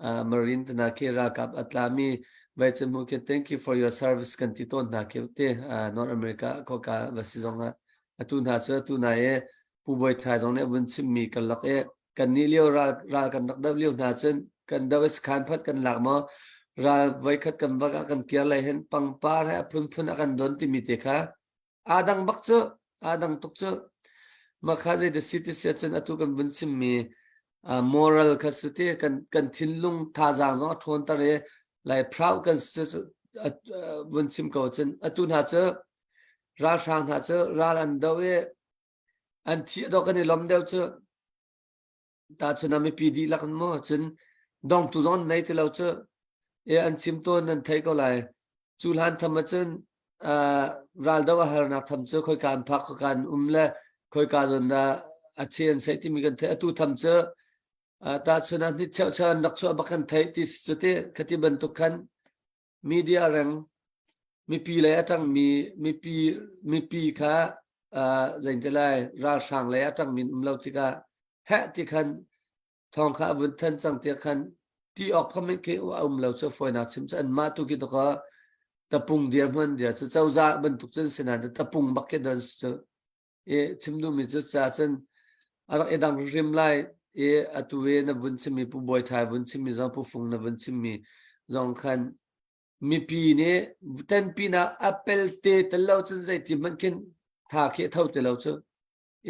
uh, Marine tana khi ralkap a tlami vai cun mu khi thank you for your service kan ti tawn hna khi te uh, North America khoka va si zong ah atu hna cu atu na e Pu Bawi Thai zong nih a vun chimmi kan lak i kan nih lio ral, ral kan rak doh lio hna cun kan doh i sakhan phat kan lak maw ral voikhat kan vak ah kan kir lai hin pangpar he a phunphun a kan don timi te kha aa dang bak cu aa dang tuk cu makha zei da si ti sia cun atu kan vun chimmi uh, moral kha su te kan kan thinlung thazaang zong a ṭhawn tar i lai proud kan si vun chim ko cun atu hna cu ralhrang hna cu ral an do i an thih dawh kan i lawm deuh cu tahchun ah mipi dihlak in maw cun dongtu zong an nei ti lo cu e an chim tawn nan thei ko lai cu hlan tham ahcun uh, raldo a harnak tham cu khoika an phak khoika an um le khoika zawn dah a che an sei timi kan theih atu tham cu uh, tahchun ah hni cheu cheu an rak chuah bak kan theih ti cu ti khati bantuk khan media reng mipi lei a ṭangmi mipi mipi kha uh, zeinte lai ralhrang lei a ṭangmi um lo tikah heh ti khan thawng kha a vun than cang tiah khan ti awk pham khi a um lo cu fawinak chim cu anmah tu khi to tapung dir hman dia cu cozah bantuk cun sinan tapung bak khi don cu i chim duhmi cu ca cun a rak i dang hrim lai i atu i na vun chimmi Pu Bawi Ṭhai vun chimmi zong Pu Fung na vun chimmi zong khan mipi nih ṭanpinak a pelte tel lo cun zeiti hmanh khin tha khi a tho ti lo cu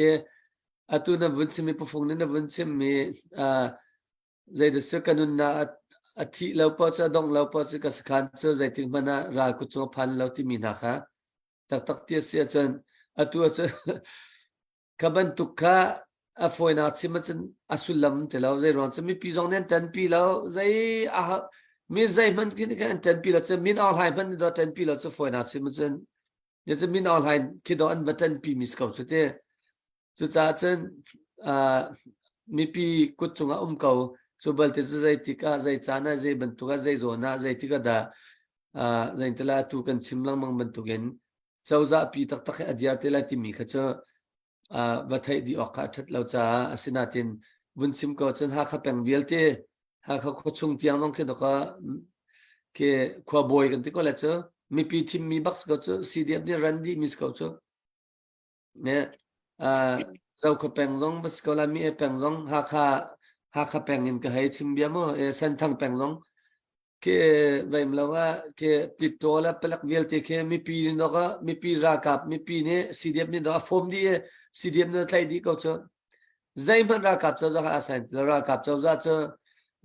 i atu na vun chimmi Pu Fung nih na vun chimmi uh, zeidah cu ka nunnak a thih lo paoh cu a dongh lo paoh cu ka sakhan cu zeitik hmanh ah ral kut cung a phan lo timi hna kha taktak ti a si ahcun atu ahcun kha bantuk kha a fawinak chim ahcun a sullam ti lo zei ruang cu mipi zong nih an ṭanpi lo zei a mi zei hmanh khi nih an ṭanpi lo cu Min Aung Hlaing hmanh nih dawh ṭanpi lo cu fawinak chim ahcun ne cu Min Aung Hlaing khi dawh an va ṭanpi mi si ko cu ti cucaah cun mipi kut cungah um ko cu balte cu zei tikah zei caan ah zei bantuk ah zei zawn ah zei tikah dah zeintila atu kan chim lengmang bantukin cozah pi taktak hi a diar te lai timi kha cu va theih dih awk kha a ṭhat lo caah asinain vun chim ko cun Hakha peng vialte Hakha khuachung tiang zong khi ka khi khuabawi kan ti ko le cu mipi thimmi bak si ko cu CDF nih ran dih mi si ko cu Ne Zokhua peng zong va si ko lai mi e peng zong Hakha Hakha peng in ka hei chim bia mu e Senthang peng zong ke veim lo ah ke titto le palek vialte khi mipi nok ah mipi ralkap mipi nih CDF nih a fom dih i CDF nih tlaih dih ko cu zeihmanh ralkap cozah kha a sain ti lo ralkap cozah cu.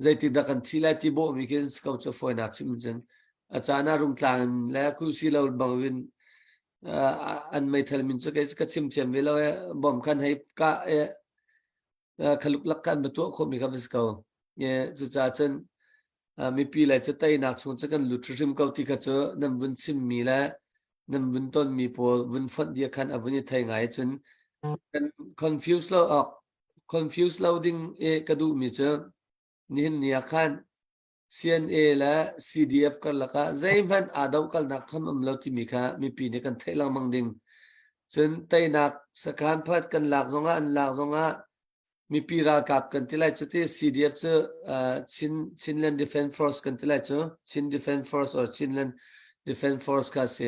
Zeitik dah kan thi lai ti bawhmi khi si ko cu fawinak chim cun a caan ah rungtlang in le kusi lo bang in an meithal min cu kei ka chim thiam ve lo e bom khan hei ka e khaluk lak kan va tuah khawhmi kha va si ko. Cucaah cun mipi le cu teinak chung cu kan lut hrim ko ti kha cu nan vun chimmi le nan vun tonmi pawl vun fonh dia khan a vun i thei ngai cun kan confuse lo awk confuse lo ding i ka duhmi cu nihin ni ah khan CNA le CDF karlak ah zeihmanh aa dohkalnak kham um lo timi kha mipi nih kan theih lengmang ding. Cun teinak sakhan phat kan lak zongah an lak zongah mipi ralkap kan ti lai cu ti CDF cu uh, Chin Chinland Defense Force kan ti lai cu Chin Defense Force or Chinland Defense Force kha si.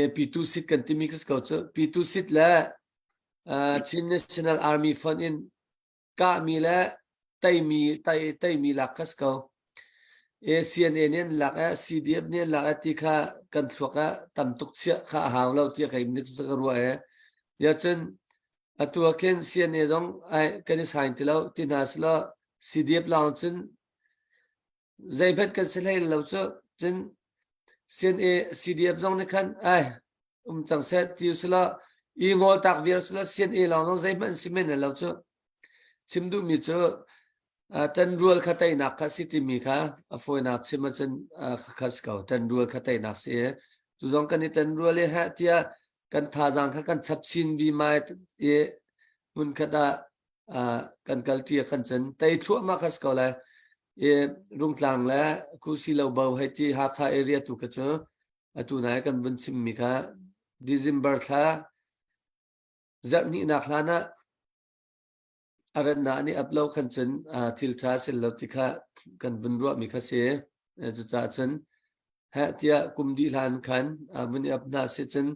E P2 sit kan timi kha ko cu P2 sit le uh, Chin National Army fund in kahmi le teimi tei teimi lak kha si ko. ACNA nih an lak eh CDF nih an lak eh ti kha kan thluak ah tam tuk chiah kha a hau lo tiah kei nih ka ruah eh. Ya cun atu ah khin CNA zong ai kan i sain ti lo ti hna selaw CDF lawng cun zeihmanh kan si hlei lo cu cun CNA CDF zong nih khan ai um cang seh ti usila i ngol tak viar sila CNA lawng zong zeihmanh si men lo cu chim duhmi cu ṭanrual kha teinak kha si timi kha a fawinak chim ahcun kha si ko ṭanrual kha teinak si i cu zong kan i ṭanrual i heh tiah kan thazaang kha kan chap chin vi mai i hmunkhat ah kan kalṭi ah khan cun tei thluahmah kha si ko lai i Rungtlang le Khusi lo bo hei ti Hakha area tu kha cu atu nai kan vun chimmi kha December thla zarhhnihnak hlan ah a rannak nih ap lo khan cun thil ṭha sil lo ti kha kan vun ruahmi kha si. Cucaah cun heh tiah kum dih hlan khan vun i ap hna si cun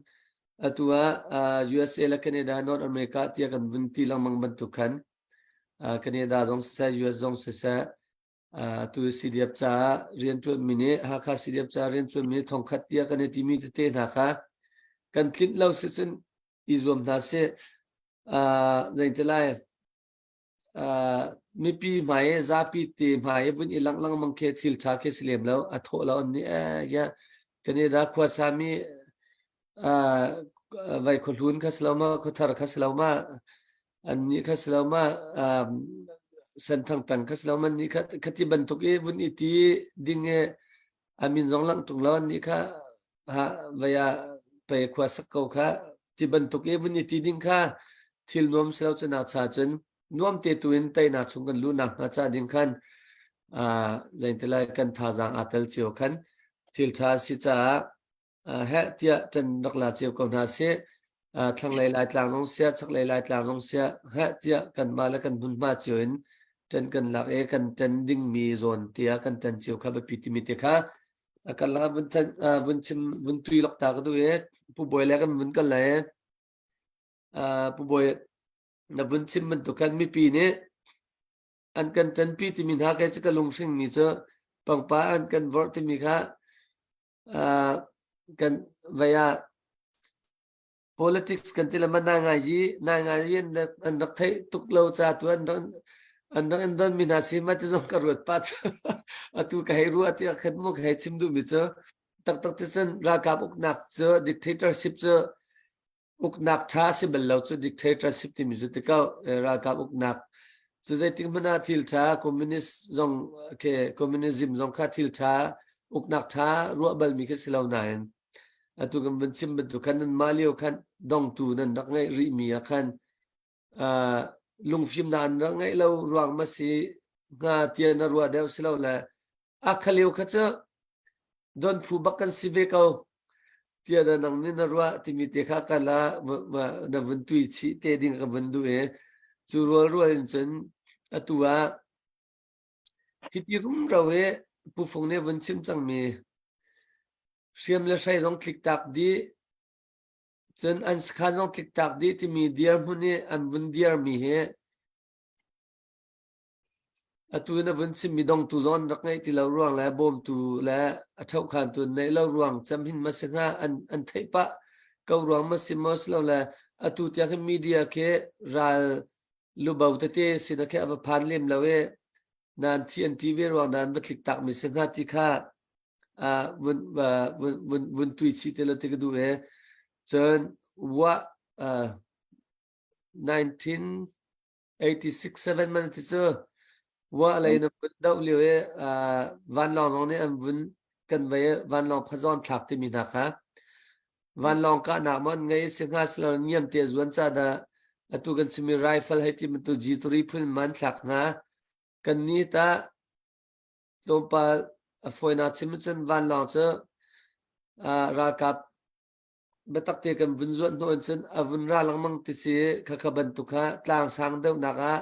atu ah USA le Canada North America tiah kan vun ti lengmang bantuk khan Canada zong siseh US zong siseh atu CDF caah rianṭuanmi nih Hakha CDF caah rianṭuanmi nih thongkhat tiah kan i timi tete hna kha kan tlinh lo si cun i zuam hna sih. Zeiti lai mipi hmai i zapi te hmai i vun i langh lengmang khi thil ṭha khi si lem lo a thawh lo an nih eh ya Canada khuasa mi vai khuahlun kha si lo ma khuathar kha si lo ma an nih kha si lo ma senthang peng kha si lo ma nih kha khati bantuk i vun i ti ding i a min zong langh ṭung lo an nih kha ha vai ah pei khua sak ko kha ti bantuk i vun i ti ding kha thil nuam si lo cu nak cha cun nuam te tu in teinak chung kan luhnak hnga ca ding khan zeitilai kan thazaang aa tel cio khan thil ṭha a si caah heh tiah ṭan rak la cio ko hna sih. Thlanglei Laitlang zong siah, chaklei Laitlang zong siah, heh tiah kanmah le kan hmunhma cio in ṭan kan lak i kan ṭan dingmi zawn tiah kan ṭan cio kha biapi timi te kha a kan lakah vun than vun chim vun tui lok ta ka duh i Pu Bawi le kan vun kal lai. Pu Bawi na vun chim bantuk khan mipi nih an kan ṭanpi timi hna kei cu ka lunghring mi cu pangpa an kan vorh timi kha kan vei ah politics kan ti le ma nai ngai yi nai ngai yi an rak theih tuk lo ca tu an rak an rak in don mi hna si ma ti zong ka ruat pa cu atu ka hei ruah tiah khan mu ka hei chim duh mi cu taktak ti cun ralkap uknak cu dictatorship cu uknak ṭha si bal lo cu dictatorship timi cu ti ko ralkap uknak cu zeitik hmanh ah thil ṭha communist zong ke communism zong kha thil ṭha uknak ṭha ruah balmi khi si lo nain atu kan vun chim bantuk khan nan mah lio khan dongtu nan rak ngeih rihmi ah khan lungfimnak an rak ngeih lo ruang ma si hnga tiah na ruah deuh si lo le a kha lio kha cu don phu bak kan si ve ko tiah da nang nih na ruah timi te kha kal ah na vun tui chih te ding ka vun duh i cu rual rual in cun atu ah hiti rumro i Pu Fung nih vun chim cangmi hriam le hrei zong tlik tak dih cun an sakhan zong tlik tak dih timi dirhmun i an vun dirmi hi Atu na vun chimmi dongtu zong an rak ngeih ti lo ruang le bawmtu le a ṭhohkhantu an neih lo ruang cem hin ma si hnga an, an theih pah ko ruang ma si maw si lo le atu tiang hin media khi ral lubo tete sin ah khi a va phan lem lo i. Nan TNT ve ruang nan va tlik tak mi si hnga ti kha vun vun vun vun tui chih te lo ti ka duh e. Cun wa 1986 7 man ti cu wa lei na vun doh lio i vanlawng zong nih an vun kan vei vanlawng phazawn thlak timi hna kha vanlawng kahnak maw an ngei si hnga silo ngiam te zuan ca dah atu kan chimi rifle hei ti bantuk G3 phun man thlak hna kan ni ta tlawmpal a fawinak chim cun vanlawng cu ralkap biatak te kan vun zuat hnu in cun a vun ra lengmang ti si khakha bantuk kha tlang sang deuhnak ah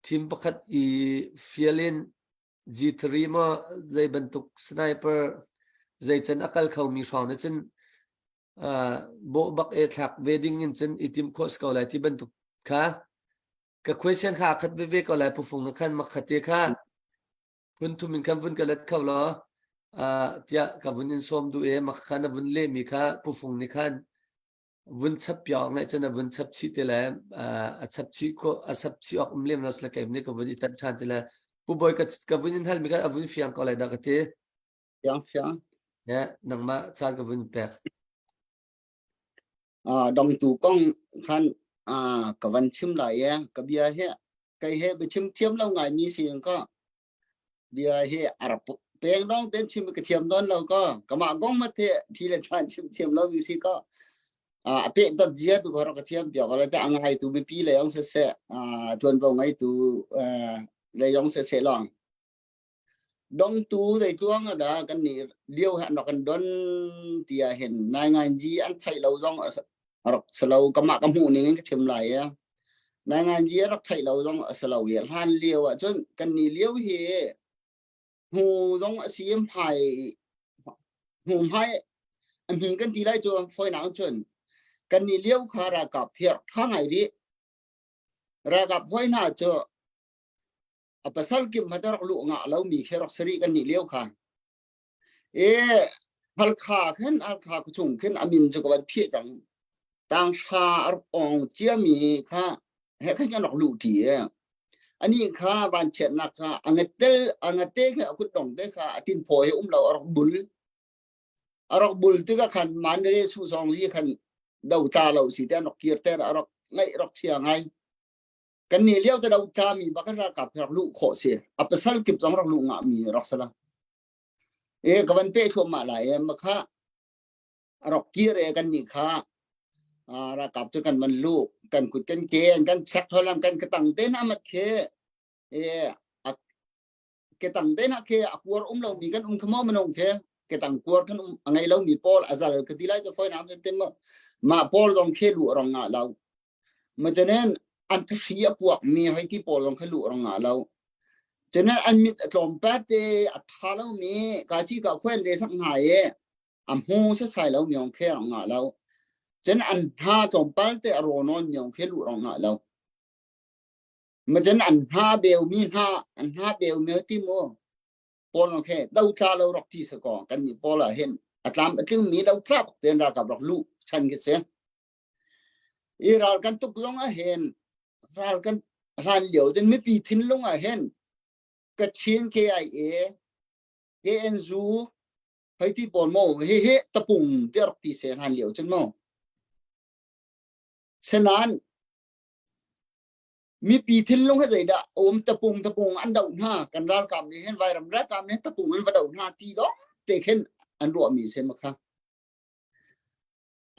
team pakhat i fial in G3 maw zei bantuk sniper zei can a kal kho mi hrawng nih cun bawh bak e thlak ve ding in cun i tim khawh si ko lai ti bantuk kha ka question kha khat veve ko lai pufung na khan makhat te kha phun thum in khan vun ka let kho law tiah ka vun in sawm duh e makha na vun le mi kha pufung ni khan vun chap piak ngai cun a vun chap chih te le a chap chih ko a chap chih ok um lem lo sle kai ni ka vun i tan than te le pu boy ka ka vun in hal mi kha a vun fiang ko lai da ka ti fiang fiang ya nangmah caan ka vun pek Dongtu kong khan ka van chim lai e ka bia he kei he biachim thiam lo ngai mi si ka bia hi a rak peng dong ten chim ka thiam don lo ko kama gong ma the thi le than chim thiam lo mi si ko a pe dot zia tu ko ka thiam pia ko le ta angai tu mi pi le yong se se tuan bo ngai tu le yong se se long Dongtu zeitluang ah dah kan nih lio he an rak kan don tiah hin nainganzi an theih lo zong a rak si lo. Kamah ka hmuh ning in ka chim lai i nainganzi a rak theih lo zong a si lo i hlan lio ahcun kan nih lio hi hnu zong a si i hmai hnu hmai a hmi kan ti lai cu fawinak cun kan nih lio kha ralkap hi rak ṭha ngai rih. Ralkap hawi hna cu a pasal kim hmanh rak luh ngah lomi khi rak si rih kan nih lio kha e halkha khin halkha chung khin a min cu ka van phih cang tang hra a rak ong ciami kha he khan kan rak luh ṭi e ani kha van chiatnak kha a ngetel a ngate kha a kut dong te kha a tin phaw he um lo a rak bul a rak bul tikah khan Mandalay su song zi khan do tla lo si te an rak kir ter a rak ngaih rak chia ngai Kan nih lio te do tlami bak ralkap rak luh khawh si. A pasal kip zong rak luh ngah mi rak sala. E ka van pe thluahmah lai e makha rak kir e kan nih kha ralkap cu kan van lu kan kut kan ke kan check tholam kan katang te na mat khe e ke tang te na khe a kuar um lo mi kan um khamo manong khe ke tang kuar kan um angai lo mi pawl azal ka ti lai cho foi nam chen tem ma pawl zong khe lu rong nga lo Macanen an thahri a puakmi hei ti pawl zong kha luh rong ngah lo. Cunen an mit a tlawm te a ṭha lomi ka ci ka khuan re sak hna i a hmu sasai lo mi ong khe rong ngah lo. Cun an hna tlawmpal te a raw nawn mi ong khe luh rong ngah lo. Macun an hna beu mi hna an hna beu mi ti mu pawl ong khe do tla lo rak ti sa ko kan nih pawl ah hin a tlam a tling mi do tla bak ten ralkap rak luh chan khi si. I ral kan tuk zong ah hin ral kan hlan lio cun mipi thinlung ah hin Kachin KIA KNU hei ti pawl maw hi hi tapung ti rak ti se hlan lio cun maw senan mipi thinlung he zeidah um tapung tapung an doh hna kan ralkap nih hin vairam ralkap nih tapung an va doh hna ti dong te khin an ruahmi se ma kha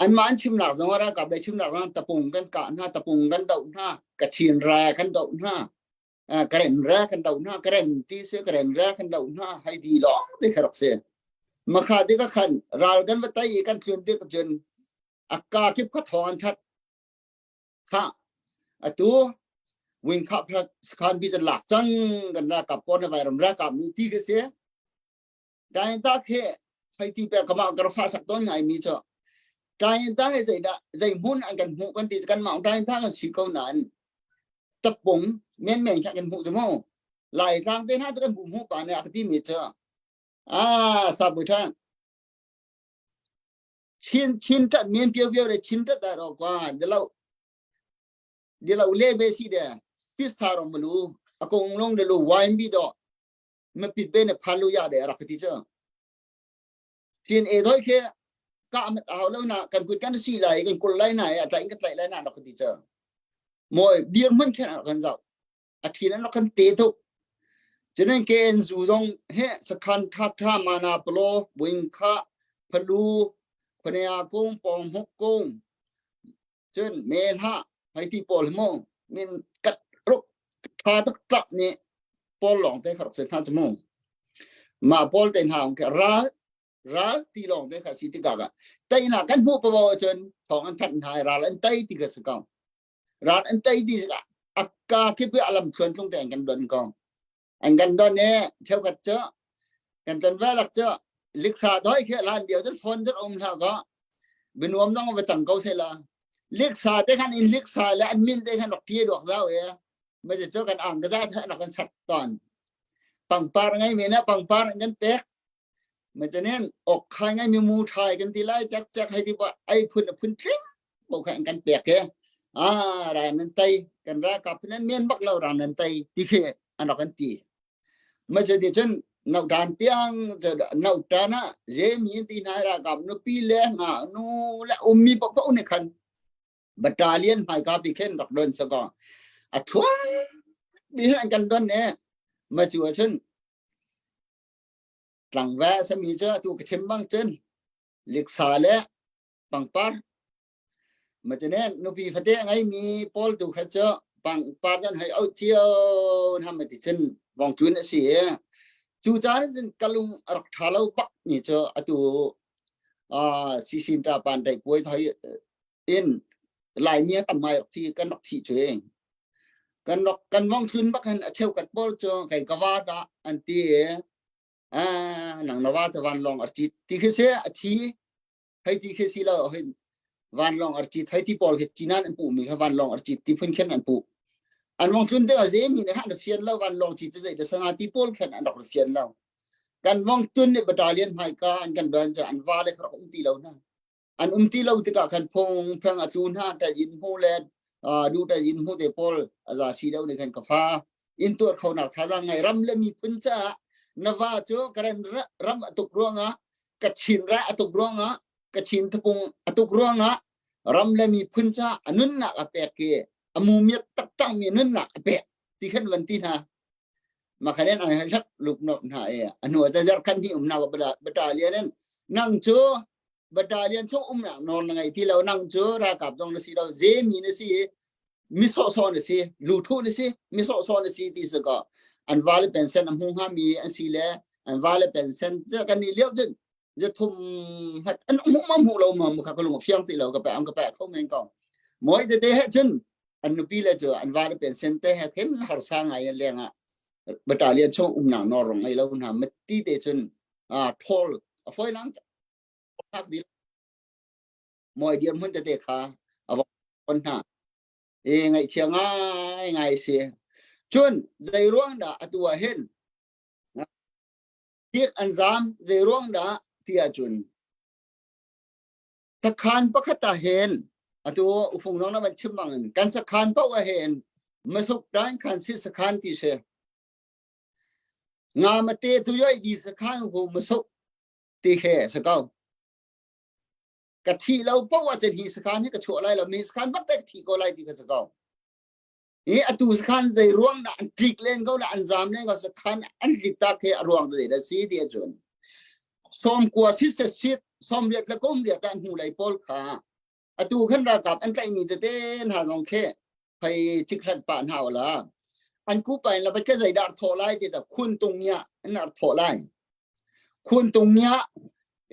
Anmah an chimnak zong ah ralkap lei chimnak zong ah tapung kan kah hna, tapung kan doh hna, Kachin ra kan doh hna, Karen ra kan doh hna, Karen ti si Karen ra kan doh hna, hei di lawng te kha rak si. Makha ti ka khan ral kan va tai i kan tlun tik cun akka kip kha thawng an that. Kha atu wing khap sakhan bi can lak cang kan ralkap pawl na vairam ralkap ni ti ka si. Ṭaintak he heiti pe kamah ka fa sak tawn ngai mi cu ṭaintak he zeidah zei hmun an kan hmuh kan ti kan mah ṭaintak kan si ko nain tapung menmen kha kan hmuh cu mu lai tlang te hna cu kan hmuh hmuh pa nih a ka ti mi cu ah sabu ṭhan chin chin ṭat men pio pio re chin ṭat da ro kwa de lo de lo le be si de pis sa ro malu အကုန်လုံးဒီလိုဝိုင်းပြီးတော့မပစ်ပဲနဲ့ဖာလို့ရတယ်ရခတိချာ CNA တော့ခေကမเอาแล้วนะกันคุยกันสิไลกันกุลไลนะอะใจกันไลไลนะรักติเจอมวยเดียร์มันแค่กันเจ้าอาทิตย์นั้นกันเตทุกฉะนั้นเกณฑ์สู่ตรงเฮสคันทัทามานาปโลวิงคะพลูคเนียกงปองฮกกงจนเมลฮะไฮที่ปอลโมนินกัดรุกทาตักตักนี่ปอลหลองเตขับเสร็จห้าจมูกมาปอลเต็นหางแกรา ral ti lawng te kha si tikah ah teinak kan hmuh paoh ahcun thawng an thanh hna i ral an tei ti ka si ko. Ral an tei ti tikah akka khi pi alam thluan tlung te an kan don ko. An kan don i cheukhat cu kan ton velak cu liksa doi khi lan lio cun phone cun um hlah ko binuam zong va cang ko se la liksa te khan in liksa le an min te khan rak ti duak zau e ma cu kan ang ka za rak kan sat ton pangpar ngai me na pangpar an kan pek Matanen ok khai ngai mi mu thai kan ti lai chak chak hai ti ba ai phun phun tling bo kha kan pek ke a ra nan tai kan ra ka phin men bak lo ra nan tai ti khe an rak kan ti ma che ti chen nau dan tiang nau ta na je mi ti na ra kam nu pi le nga nu le ummi pa pa ne khan battalion hmai ka pi khen rak don sa ko a thuan bi an kan don ne ma chu a chen Tlangval a sami cu atu ka chim bang cun liksa le pangpar matine nupi fate a ngeimi pawl tu kha cu pangpar kan hei auh cio hna ma ti cun vong cun a si i cu caan cun ka lung a rak ṭha lo bak mi cu atu sisin ta pan dai puai thoi in Laimi a tam ngai rak thi kan rak thi cu kan rak kan vong thlun bak hin a cheukhat pawl cu kei ka va dah an ti i nang na va cu vanlawng ar cit ti khi si a thi hei ti khi si lo hin vanlawng ar cit hei ti pawl khi cinan an puh mi kha vanlawng ar cit ti phun khen an puh an vong tlun te a ze mi ne han fian lo vanlawng ci zei da sanga ti pawl khen an rak fian lo kan vong tun ni battalion hmai ka an kan don chu an va le kha um ti lo na An um ti lo tikah khan phung pheng a tlu hna ta yin hmu le du ta yin hmu te pawl a za si deuh nih khan ka fa in tuar kho nak thazaang ngai ram le miphun caah na va cu karen ram a tuk ruangah Kachin ra a tuk ruangah Kachin thupung a tuk ruangah ram le miphun caah a nunnak a pek i a mumiat taktak mi nunnak a pek ti khan van ti hna makhanen an hlak luk nok hna e anu a zar khan hi umna battalion in nang cu battalion chung umnak nawl na ngei ti lo nang cu ralkap zong na si lo zemi na si mi sawhsawh na si luthu na si mi sawhsawh na si ti si ko an vale pension a hmu hnga mi an si le an vale pension kan ni lio cun zathum hat an hmu ma hmu lo ma mu kha ka lung fiang ti lo ka pe ang ka pe kho men ko moi te te he cun an nupi le cu an vale pension te he khin harsa ngai an leng ah battalion chung umnak nawl rong ngei lo hna mati te cun a thawl a foi lang thak dil moi dir mun tete kha a von hna e ngaihchia ngai ngai si cun zei ruang dah atu ah hin tik an zam zei ruang dah ti ahcun sakhan pakhat ah hin atu ufung nong na van chim bang in kan sakhan paoh ah hin masuk tan khan si sakhan ti si nga mate tu yoi di sakhan hu masuk ti he sa ko ka thi lo poh ahcun hi sakhan hi ka chuah lai lo mi sakhan bak te ka thi ko lai ti ka sa ko hi atu sakhan zei ruang dah an tlik len ko la an zam len ko sakhan an tlik tak he a ruang zei da si ti ahcun som kua si se sit som riat le kum riat an hnu lei pawl kha atu khan ralkap an tlaihmi tete hna zong khi phei chikhlat pah hna la an ku pain la ke zei dar thawh lai ti ta khun tung nya in ar thawh lai khun tung nya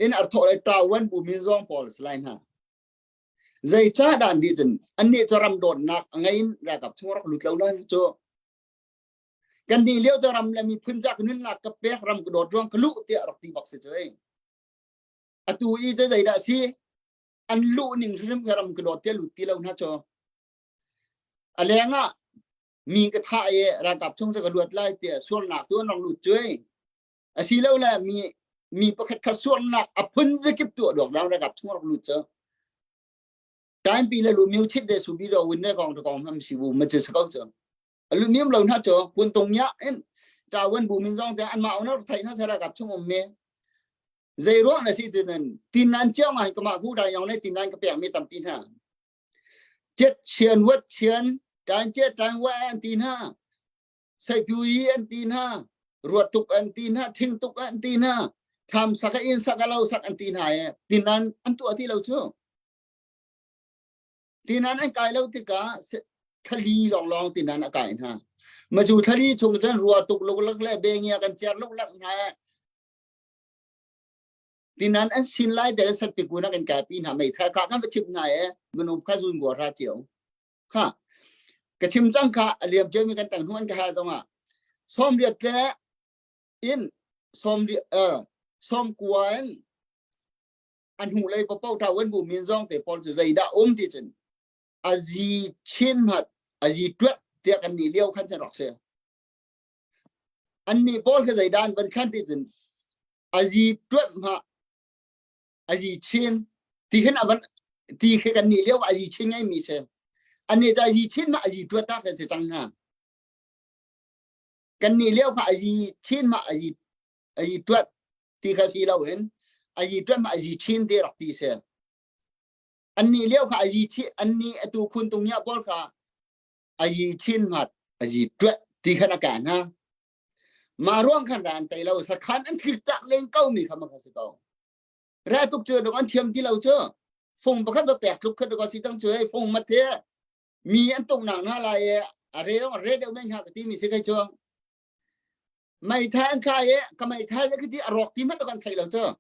in ar thawh lai tawan bu min zong pawl lai hna zei cha dan di cun an nih cu ram dawtnak a ngei in ralkap chung rak lut lo lai cu kan ni lio cu ram le miphun ca ka nunnak ka pek ram ka dawt ruang ka luh tiah rak ti bak si cu atu i cu zeidah si an luh ning hrim kha ram ka dawt tiah lut ti lo hna cu a leng ah mi ka thah i ralkap chung cu ka luat lai tiah sualnak tu an rak lut cuai a si lo le mi mi pakhat kha sualnak a phun zakip tu duak dang ralkap chung rak lut cu time pi le lu miu chit de su bi do win ne kong to kong ham si bu ma chu sa ko cu. Aluminium lo hna cu kun tung nya in ṭawan bu min zong te anmah owner thai hna sera kap chung um mi zei ruang na si tin tin nan chiang ah kama gu dai yong le tin nan ka pek mi tampi hna chet chian wat chian tan che tan wa an ti hna sai pyu yi an ti hna ruat tuk an ti hna thing tuk an ti hna tham sak in sak lo sak an ti hna e tin nan an tu ati lo chu Tinan an kai lo tikah thali lawnglawng tinan a kai hna. Maju thali chung cun rua tuk luklak le bengia kan cer luklak hna. Tinan an sin lai te sat piku na kan kai pi hna mei tha ka kan va chim hna e minung kha zun gua ra cio. Kha ka chim cang kha a liam cio mi kan tang hnu an ka ha zong ah som riat le in som som kua in an hnu lei papo tha wen bu min zong te pawl cu zeidah um ti cun a zi chin mat a zi tuat tiah kan ni lio khan chan rak se an ni pawl kha zeidah an van khan ti cun a zi tuat ma a zi chin ti khin avan ti khi kan ni lio a zi chin ngai mi se an ni ta zi chin ma a zi tuat ta kan se chang na kan ni lio kha a zi chin ma a zi a zi tuat ti kha si lo in a yi ṭem a yi chin te rak ti se anni lio kha a yi chi anni atu khun tung nya pawl kha a yi chin mat a yi tuat ti khan a ka na ma ruang khan ran tai lo sakhan an thlik tak len ko mi kha ma kha si ko ra tuk chu dong an thiam ti lo chu fung pakhat ba pek tluk khat ko si tang chu ei fung ma the mi an tuk nak na lai e a re re deuh men ha ka ti mi si kai chu Meithal an thlai i ka meithal ka ti a rawk ti hmanh kan thei lo cu.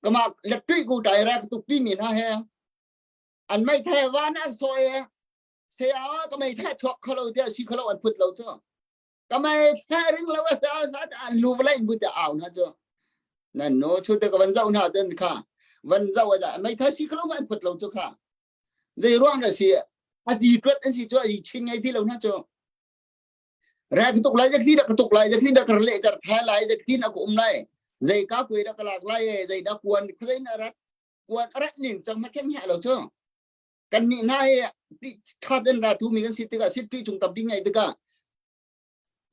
Kama latui ku dai ra ka tuk pi mi hna he. An meithal van an sawh i se a ka meithal thuak kholo te si kholo an phut lo cu. Ka meithal ring lo a sa sa an lu vlai in but au na cu. Nan no chu te ka van zau na den kha. Van zau a meithal si kholo an phut lo cu kha. Zei ruang na si a ti tuat an si cu a chin ngai ti lo na cu. Re ka tuk lai zakti dah ka tuk lai zakti dah ka le kar tha lai zakti na ka um lai zei ka kuai dah ka lak lai e zei dah kuan khuazei na rat kuan rat ning chang ma khen hia lo chu kan ni na he tha den ra tu mi kan si tikah sit pi chung tam ding ngai tikah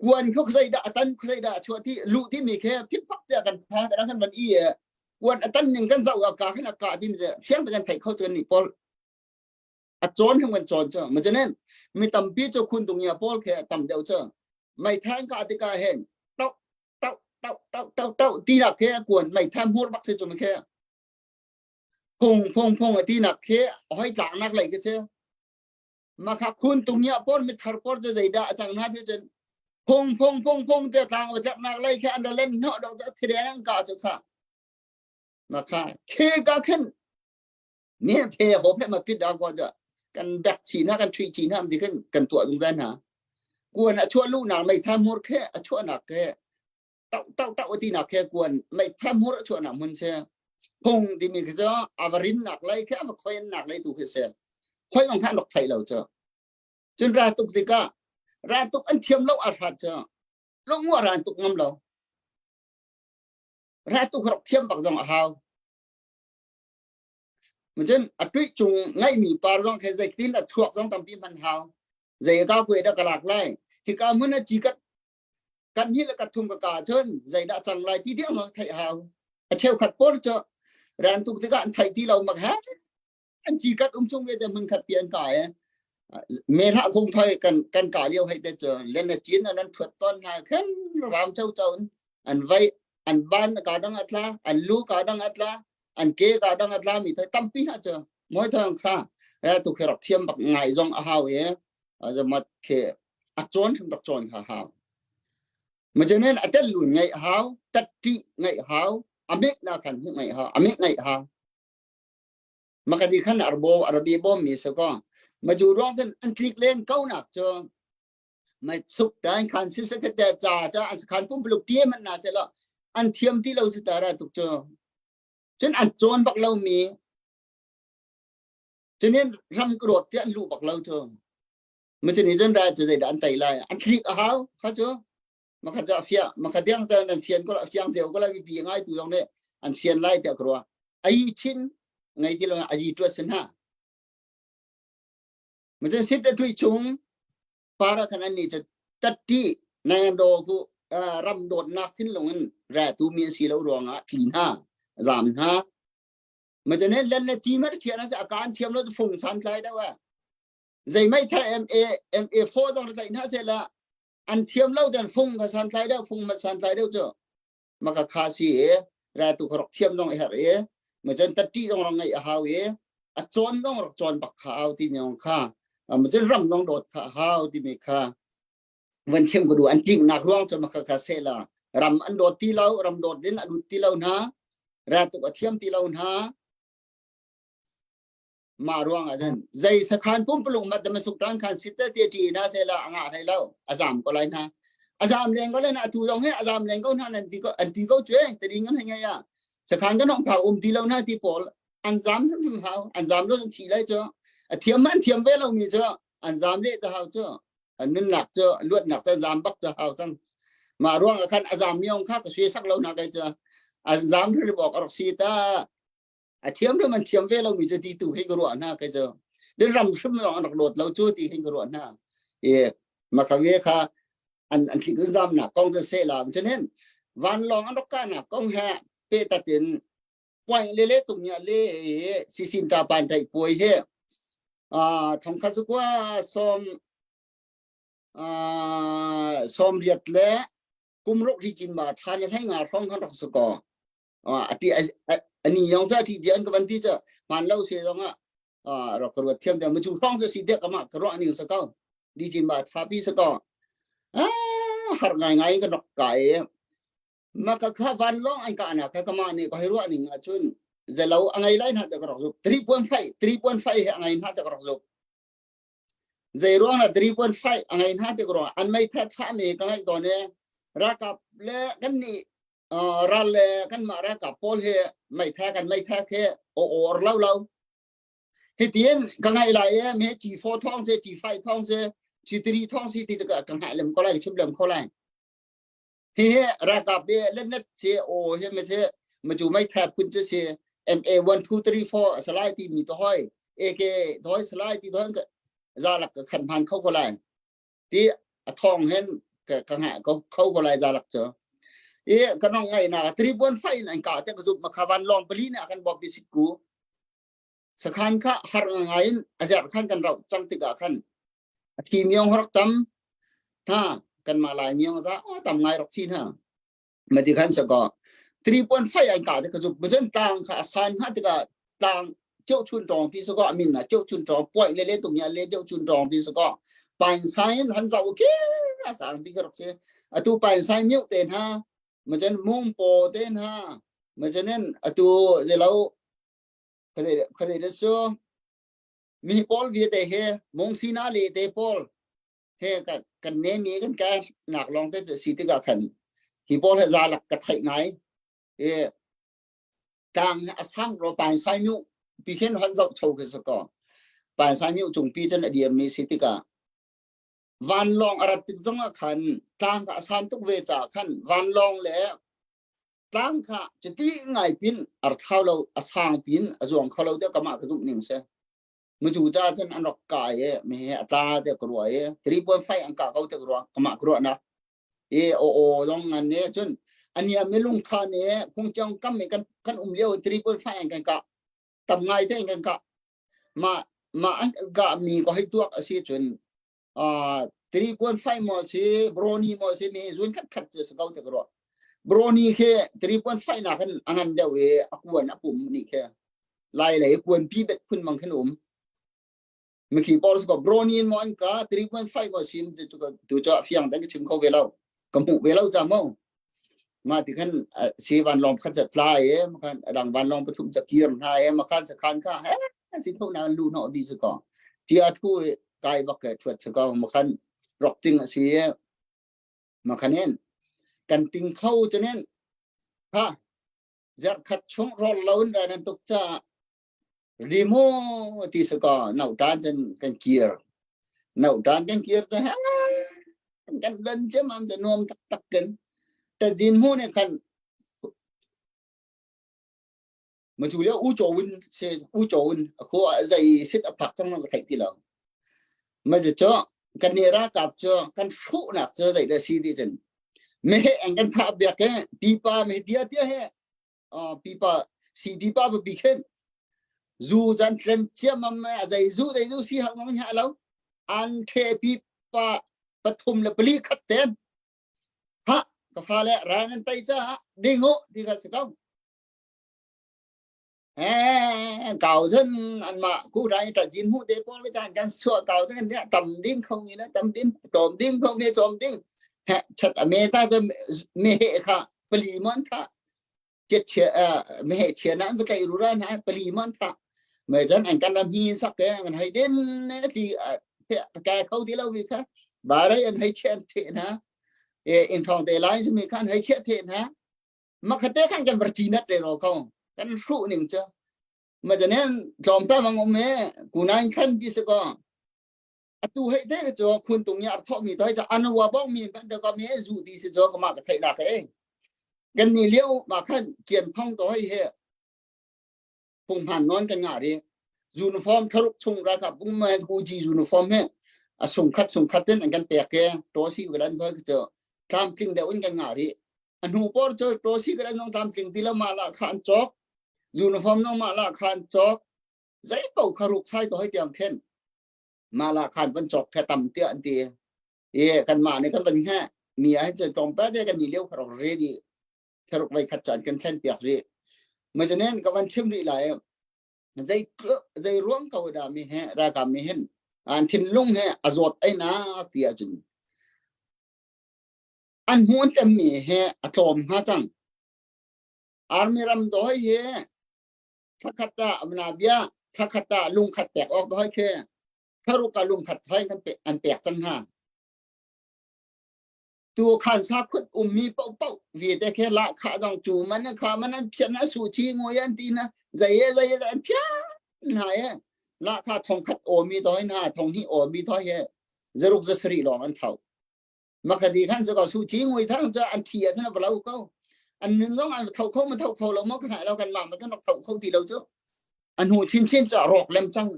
kuan kho khuazei dah atan khuazei dah chua ti lu ti mi khe phip phap te kan tha kan kan van i kuan atan ning kan zau ka khan ka ti mi fiang te kan thai kho chu ni pol A cawn hung kan cawn cu macanen mi tampi cu khun tung ya pawl khe tam deuh cu meithang ka tikah hen tau tau tau tau tau tau ti nak khe kuan meithang hmur bak se cu khe phung phung phung a ti nak khe hoi tlak nak lei ke se ma kha khun tung ya pawl mi thar pawl cu zeidah a cang na ti cun phung phung phung phung te tlang wa tlak nak lei khe an len no dok thideng ka chu kha ma kha khe ka khen ni phe ho phe ma pit da ko da kan dak chi na kan thui chi na di kan kan tuah zungzal hna kuan a chuah lu nak mei tha mur khe a chuah nak khe tau tau tau ti nak khe kuan mei tha mur a chuah nak mun se phung ti mi khe cho avarin nak lai khe ava khoin nak lai tu khe se khoi ong khan rok thai lo cho cun ra tuk tikah ra tuk an thiam lo a hrat cho lung wa ran tuk ngam lo ra tuk rok thiam bak zong a hau Cun a tuih cung ngaihmi par zong khe zeitin a thuak zong tampi hman hau. Zei ka kuai dah ka lak lai. Hika hmun a ci kat kan hi le kat thum ka ka cun zeidah cang lai ti tiang zong theih hau. A cheukhat pawl cu ran tuk tikah an theih ti lo mak he an ci kat um chung ve te hmun khat pi an ka e. Me hlah kung thoi kan kan ka lio hei te cu len na cin an an thuat ton hna khan ram cho cho an vai an ban ka dang atla an lu ka dang atla an ke ka dang a tlami thai tampi hna cu moi thong kha ra tu khe rak thiam bak ngai zong a hau e zamat khe a cawn hrim rak cawn kha hau majanen a tel lu ngai hau tatti ngai hau amek na khan hu ngai hau amek ngai hau makadi khan arbo arabi bom mi so ko maju rong ten an tlik len ko nak chu mai suk dan khan si se te cha cha an khan pum pluk tie man na se lo an thiam ti lo si ta ra tuk chu Cun an cawn bak lomi cunin ram ka rawt tiah an luh bak lo cu. Macun zan rai cu zeidah an tei lai? An thlik a hau kha cu. Makhat cu a fiah. Makhat tiang cun an fian ko fiang ceu ko lai mipi ngai tu zong nih an fian lai tiah ka ruah. Ayi chin ngai ti lo ayi tuat sin ha. Macun sit a tui chung para khan an ni cu. Tatti nan do ku ram dawtnak thinlung in ra tu mi an si lo ruangah tli hna zam hna ma jane len le ti ma thian a kan thiam lo fung san tlai do a zei mai tha MA MA 4 dong tlai hna se la an thiam lo dan fung ka san tlai deuh fung ma san tlai deuh cu maka kha si e ra tu khorok thiam dong her e ma chen tatti dong rong ngai a hau e a chon dong rok chon bak kha au ti mi ong kha ma chen ram dong dot kha hau ti mi kha van thiam ko du an ting nak ruang chu maka kha se la ram an dot ti lo ram dot din a lut ti lo na ra tu a thiam ti lo na mah ruang ah cun zei sakhan pumpulung mat dama suk tang khan sit te ti na se la anga thai lo azam ko lai na azam leng ko le na tu zong he azam leng ko na nan ti ko an ti ko chue te ding an ngai ya sakhan kan hong pha um ti lo na ti pawl an zam hrim hau an zam lo thi lai cho a thiam man thiam ve lo mi cho an zam le ta hau cho an nun nak cho luat nak cho zam bak cho hau chang ma ruang ah khan azam miong kha ka sui sak lo na kai cho an zam ri bok arok si ta A thiam ram an thiam ve lomi cu ti tu hi ka ruah hna kai cu. Din ram hrim lawng an rak dawt lo cu ti hin ka ruah hna. E makhawe kha an an tlik zam nak kong cu se la chunin vanlawng an rak ka nak kong he pe tatin point le le tum nya le sisim ta pan thai puai he a thongkhat su kwa som a som riat le kumruk hi chin ma than hlei nga hrong kan rak su ko ati ani yong cha thi jian ka ban ti cha man lo se zong ah rak ka ruat thiam te mu chu thong chu si de kama ka ro ning sa ko di chin ba tha pi sa ko a har ngai ngai ka nok kai ma ka kha van long an ka na ka kama ne ko hero ning a chun zalo angai lai na ta ka rak zu 3.5 3.5 he angai na ta ka rak zu zei ruang na 3.5 angai na te ka ro an mai tha cha me ka ngai to ne rakap le kan ni ral le kan mah ralkap pawl he meitha kan meitha he o or lo lo hi tien ka ngai lai e me G4 thong se G5 thong se G3 thong si ti ka ka ngai lem ko lai chim lem ko lai hi he ralkap be let net che o he me the ma chu meitha phun che se MA 1 2 3 4 salai ti mi to hoi AK thoi salai ti thoi za lak ka khan phan kho ko lai Ti a thong hen ka ngah ko kho ko lai za lak cu i ka nong ngai na 3.5 in an ka te ka zup makha van long pali na kan bop bisit ku sakhan kha har ngai in azar khan kan rau chang tikah khan a thi miong rak tam ha kan ma lai miong za tam ngai rak chin ha mati khan sa ko 3.5 an ka te ka zup bazen tang kha asan ha tika tang cheu chun tong ti so ko amin na cheu chun tong point le le tung ya le cheu chun tong ti so ko pain sai han zau ke a sang bi ka rok se atu pain sai miu ten ha ma chen mung po ten ha ma chenen atu zelo khade khade le so mi paul vi te he mong sina le te paul He kan kan ne mi kan ka nak long te si tikah khan hi pawl he za lak ka theih ngai. E tang a sang ro pan sai nu pi khen han zau chho ke so ko. Pan sai nu chung pi chan a dir mi si tikah vanlawng a rat tik zong ah khan tlang ka san tuk ve ca khan vanlawng le tlang kha chiti ngai pin ar thau lo a sang pin a zuang kho lo te kama ka zum ning se. Mucu ca cun an rak kai i mi he a tla te ka ruah i 3.5 an kah ko te ka ruah kamah ka ruahnak i o o zong ngan ne cun ania milung kha ne phungchong kam mi kan kan um lio 3.5 an kan kah tam ngai te kan kah ma ma an kah mi ko hei tuak asi cun 3.5 mo si brony mo si mi zun khat khat chu ko te ka ruah brony khe 3.5 na kan angan deuh i akuan apum ni khe Lai lei kuanpi bet phun mang khin um. Mikhi pawl ko bronian mo an ka 3.5 mo sim tu tu cho fiang dan ka chim kho ve lo. Ka hmuh ve lo cha mo. Ma ti khan si van long khat tla e ma khan dang van long pathum cha kir na e ma khan sa khan kha he si tho na lu no di su ko. Tia thu kai bak ke thuat su ko ma khan rok ting si e ma khan en kan ting kho chanen ha Zarhkhat chung rawl lo in rai nan tuk caah rimu ti si kaw nautan cun kan kir. Nautan kan kir cu he kan dan ciammam cu nuam taktak kan. Tazin hmu nih khan ma cu lio u chaw win se u chaw win a khua zei sit a phak cang ka theih ti lo. Ma cu cu. Kan nih ralkap cu kan hruhnak cu zei dah si ti cun meheh an kan thah biak he pipa meh dia tia he pipa si pipa bi khin zu zan tlem chiamam a zei zu zei zu si hang nong nya lo an the pipa pathum le pali khat ten ha ka fa le ran an tai cha ding u ti ka si ko 高人อันมากูได้แต่จินหูเตปองเลยการกันสัวเกาจังเนี่ยตำดิ้งเขามีนะตำดิ้งจอมดิ้งเขามีจอมดิ้งฮะชัดอเมตาจะเมเหค่ะปลีมันค่ะเจ็ดเชียเมเหเชียนั้นไปไกรู้ร้านนะปลีมันค่ะเมื่อจันอันกันลำฮีสักแกกันให้เด่นที่แกเขาที่เราวิค่ะบาร์อันให้เชียนเทนะเออินทองเตไลน์มีขั้นให้เชียเทนะ Makhate khan kan bartinat le ro ko kan hruh ning cu ma janen tlawm pa mang um he kunain khan ti se ko atu hei te cu khun tung ya tho mi toi cha anwa bong mi ban de ko me zu ti se jo ka ma ka thai na ka e kan ni liu ma khan kian thong to hei he phunghman non kan ngah ri uniform tharuk chung ra ka bung ma hu ji uniform he a sung khat sung khat ten an kan pek ke to si ka dan thoi cho tlam tling de un kan ngah ri a hnu por cho to si ka dan nong tlam tling ti lo ma la khan chok uniform nong ma la khan chok zai pau kharuk sai to hoi tiang khen ma la khan van chok the tam tia an ti e kan ma ne kan van ha mi ai cho tong pa de kan ni leu kharok ready tharuk vai khat caan kan thlen piak rih majanen ka van chim rih lai zei zei ruang ko da mi he ralkap mi hin an thinlung he a zawt ai na ti ahcun an hmuan tem mi he a tlawm hnga cang army ram doi he thakhat ta amna bia thakhat ta lungkhat pek ok doi khe tharuk ka lungkhat thai kan pe an pek cang hna Tu khan sa khut ummi paohpaoh vialte khi lahkhah zong cu man kha man an phian na su chi ngoi an ti na zei e zei e an phian hna e lahkhah thong khat awmi toi hna thong hnih awmi toi he zaruk za sarih lawng an thau makadi khan su ka su chi ngoi thang cho an thi a thana lo ko an nun zong an thau kho ma thau kho lo mo ka lo kan ma ma kan thau kho ti lo chu an hu chin chin cha rok lem chang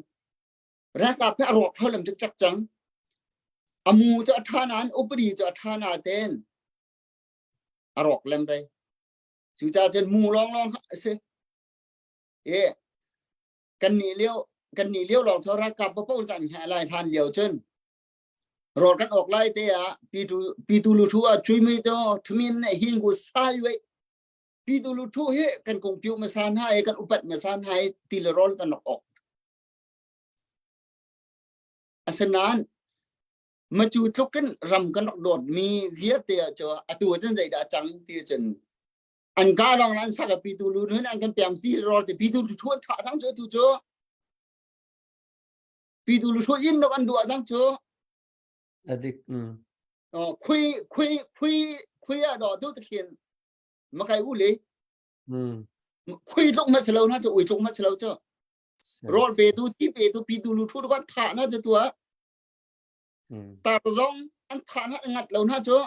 Ralkap hi a rawk kho lam cikcek cang. A mu cu a ṭha nain upadi cu a ṭha natein a rawk lem rei. Cucaah cun mu lawnglawng a si. I kan nih lio kan nih lio lawng cu ralkap paoh caan he lai hlan lio cun rawl kan awk lai te ah pitu pitu lu thu ah chui mi to thumin ne hin gu sai wei pitu lu thu hi kan kong piu ma san hai kan upat ma san hai ti le rawl kan ok Asinain macu tluk in ram kan rak dawtmi vialte ah cu atu ahcun zeidah a cang ti cun an ka lawng an sak a pitu lu nun an kan pem ti ror ti pitu lu thu an thah thang cu atu cu pitu lu thu in nok an duah thang cu adik mm. khui khui khui khui a do tu takhin makai u le mm. khui tluk ma silo na chu ui tluk ma silo chu Rawl petu, ti petu, pitu lu thu kan thah na cu tua. Tar zong an thah na ngat lo na cu.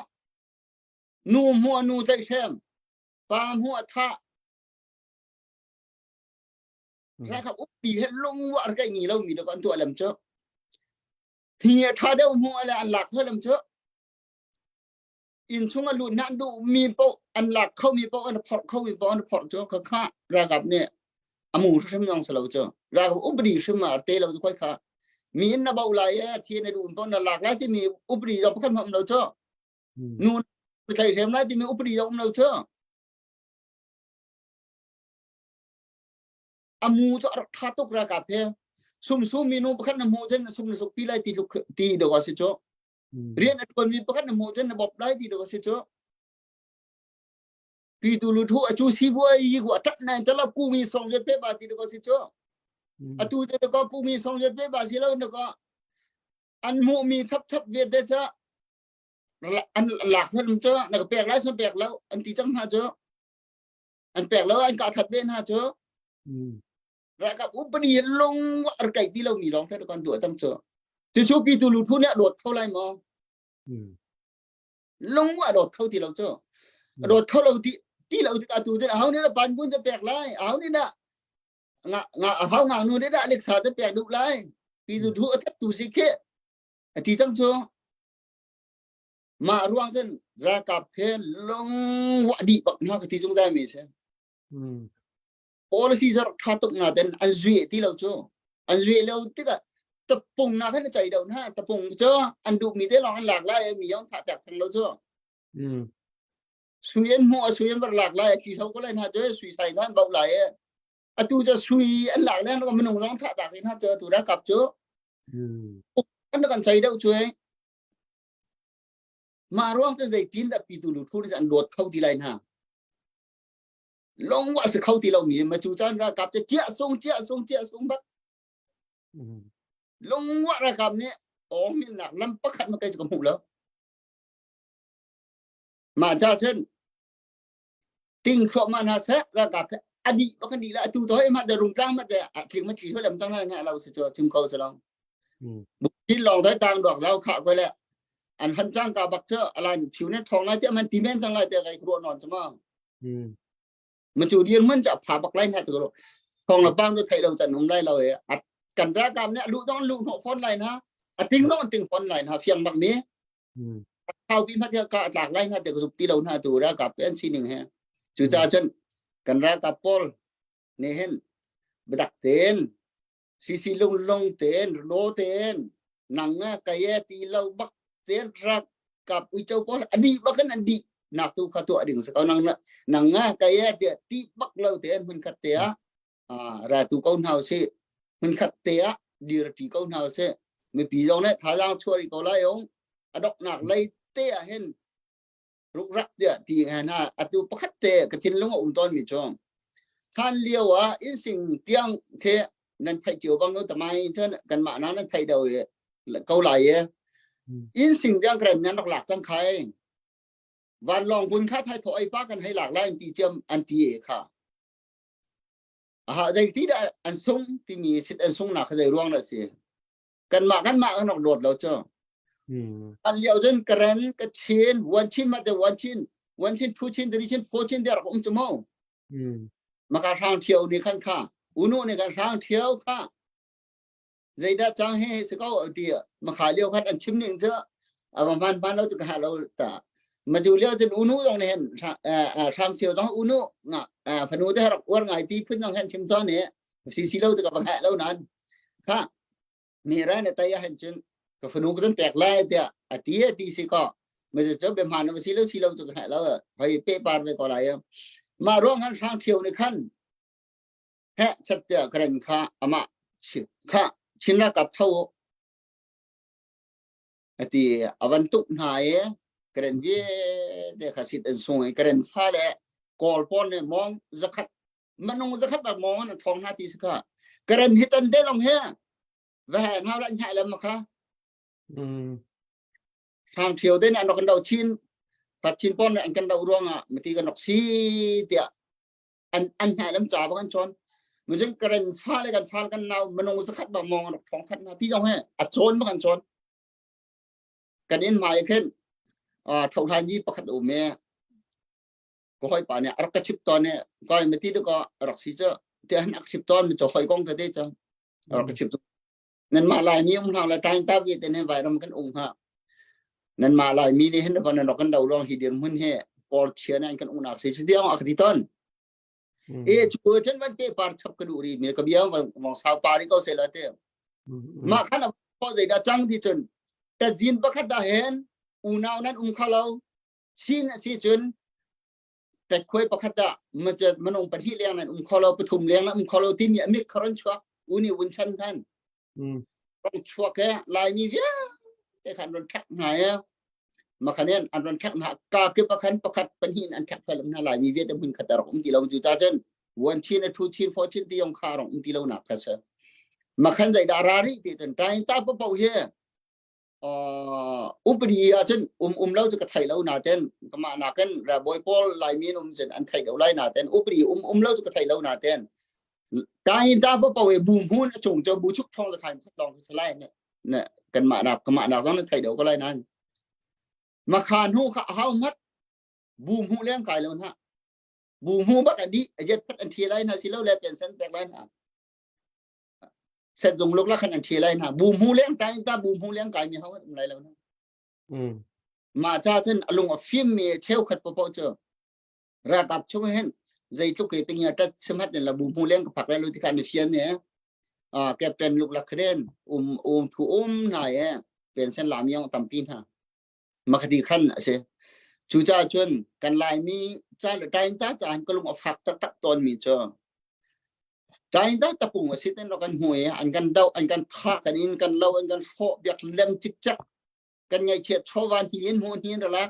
Nu hmu nu tlaihhrem, pa hmu a thah. Rakha uppi he lung war kai ngi lo mi do kan tuah lam cu. Thi tha deuh hmu ale an lak lam cu. Inn chung a lut na duh mi paoh an lak kho mi paoh an phorh kho mi paoh an phorh cu kha kha ralkap nih a mu hrim zong si lo cu ralkap upadi hrim ah te lo cu khoi kha mi in na bo lai e thi na duh paoh na lak lai timi upadi zong pakhat hmanh um lo cu nu tlai hrem lai timi upadi zong um lo cu a mu cu a rak tha tuk ralkap he sum sum mi nu pakhat na hmu cun sum na suk pi lai ti ti do si cu Rian a ṭuanmi pakhat na hmuh cun na bawmh lai ti dawh a si cu. Pitu lu thu a cu sibuai yi gu a ṭap nai tala kumi song viet pe ba ti dawh a si cu. Atu cu dawh kumi song viet pe ba si lo na ko an hmuhmi chap chap viet de ca an lak hna cu na ka pek lai sun pek lo an ti cang hna cu an pek lo an ka that ve hna cu Ralkap upadi lung ar kai ti lo mi lawng te kan duah cang cu. Cucu pitu lu thu nih a dawt kho lai maw? Lung a dawt kho ti lo cu. A dawt kho lo ti ti lo tikah tu cun aho nih dah panbun cu pek lai? Aho nih dah nga nga ahau ngaknu nih dah leksa cu pek duh lai? Pitu thu a that tu si khi. A ti cang cu mah ruang cun ralkap he lung wah dih bak hna ka ti zungzal mi si. Policy zar tha tuk na ten an zui ti lo cu an zui lo tikah tapung na khan chai do na tapung cu an duh mi te lawng an lak lai mi yong tha tak thang lo cu. Sui an hmuh a sui an var lak lai a thli ho ko lai hna cu sui sai khan bau lai e. Atu cu sui an lak le minung zong thah tak hna cu atu ralkap cu. An kan chai deuh cu e. Mah ruang cu zeitin dah pitu lu thu an luat kho ti lai hna. Long wa si kho ti lo mi ma cu caan ralkap cu chiah sung chiah sung chiah sung bak. Lung wa ralkap nih awng min nak lam pakhat ma kai cu ka hmuh lo. Mah ca cun ting thluahmah hna seh ralkap he a dih bak an dih la atu to ma de rungtlang ma de a tling ma tli lam tang la lo si chu chim ko si lo bu long dai tang dok lau kha ko le an han chang ka bak chu alan phiu ne thong lai te man ti men chang lai te kai ro non chama ma chu dir man cha pha bak lai na te ro thong la bang do thai lo chan um lai lo e at kan ra kam ne lu dong lu no phon lai na a ting dong ting phon lai na fiang bak mi Thau pi hmat ka tlak lai na te ka zup ti lo na tu ralkap an sining he. Cucaah cun kan ralkap pawl nih hin biatak tein sisi lung lung tein lo tein nang nga kai ti lo bak tein ralkap uico pawl ani bak in an di nak tu kha tuah ding sa nang nang nga kai ti ti bak lo tein hmun khat te ah ra tu ko hna usih hmunkhat te ah dir ṭi ko hna usih mipi zong nih thazaang chuah rih ko lai ung a donghnak lei te ah hin rukrak tiah ti hna atu pakhat te ka thinlung a um tawn mi cu hlan lio ah innsing tiang khi nan theih cio bang no tamai cun kanmah na nan theih do ko lai e innsing tiang kren nan rak lak cang khai vanlawng hun kha thai tho ai pa kan hei lak lai an ti ciam an ti e kha Aha zeiti dah an sung timi sit an sungnak kha zei ruang dah si? Kanmah kanmah kan rak dawt lo cu. An lio cun Karen, Kachin, one chin ma te one chin, one chin, two chin, three chin, four chin te rak um cu mo. Maka hrang thio ni khan kha, unu ni kan hrang thio kha. Zeidah cang he si ko ti makha lio khan an chim ning cu a va hman hman lo cu ka ha lo ta maju lio cun unu zong nih hin hrang sio zong unu nga fanu te rak uar ngai ti phun zong hen chim ton ni si si lo cu ka va heh lo nan kha mi ra ne tai hen cun ka fanu ka zan pek lai tiah a ti a ti si ko ma cu be hman lo si lo si lo cu ka heh lo hoi pe par ve ko lai ma ruang han hrang thio ni khan heh chat tiah karen kha amah kha Chin ralkap tho ati avan tuk hna i karen vialte kha sit an sung i karen fa le kawl pawl nih mong zakhat manung zakhat bak mong an thong hna ti si kha karen hi tan de long he va he hna la nhai lam kha hrang thio den an kan do chin phat chin pawl nih an kan do ruangah mati kan rak si tiah an an hna lam ca bang an chawn mujing karen fa le kan fa kan nau manung zakhat bang mong rak thong khat na ti jong he a chawn bang an chawn kan in mai khen a tho hlan ji pakhat um me ko hoi pa ne arak ka chip ton ne koi mati du ko rak si cha te han ak chip ton mi cho hoi kong ta te cha rak ka chip nan mah lai mi um hlang la tain ta vi te ne vai ram kan um ha nan mah lai mi ni hin ko nan kan do rong hi dir mun he kor chia nan kan unak se chi diang ak di ton e chu chen van pe par chap ka du ri me ka bia wang sau pa ri ko se la te ma khan ko zei da chang ti chun ta jin pakhat da hen unau nan um kha lo chin si chun Pekhuai pakhat ah minung pahnih leng nan um kho lo pathum leng nan um kho lo timi amik kharon chuak uni vun chan khan rong chuak he laimi vialte khan ron thak hna ya makhanen an ron thak hna ka ke pakhan pakhat pahnih an thak phalam hna laimi vialte hmun khat rak um ti lo cu cha cun one chin a two chin four chin ti yong kha rong um ti lo nak kha se makhan zai da ra ri ti cun tain ta pa pau he upadi ahcun um um lo cu ka thei lo naten kamah nakin rabawi pawl laimi um cun an thei lo lai naten upadi um um lo cu ka thei lo naten kai da bo po e bu hmun a chung cu bu chuk thong le khai khat long si lai ne ne kan mah nak kamah nak zong na thei do ko lai nan makhan hu kha hau mat bu hmu leng kai lo na bu hmu bak adi ajet phat an thi lai na si lo le pension pek lai na. Set zung luk la khan an thi lai na bu mu leng tai ta bu mu leng kai mi ho um lai lo na. Ma cha cun alung a fim mi cheu khat po po chu ralkap chung hin zeitluk ke ping ya tat simhat la bu mu leng ka phak lai lu ti khan ni fian ne a captain luk la khren um um thu um na ye pension lam yong tampi hna makhati khan ase chu cha chun kan lai mi cha le tain ta cha han kalung a fak tak tak ton mi cho tain ta tapung a sit en kan hmui an kan do an kan tha kan in kan lo an kan fo biak lem chik chak kan ngai chiat chowan hi in mu hin ra la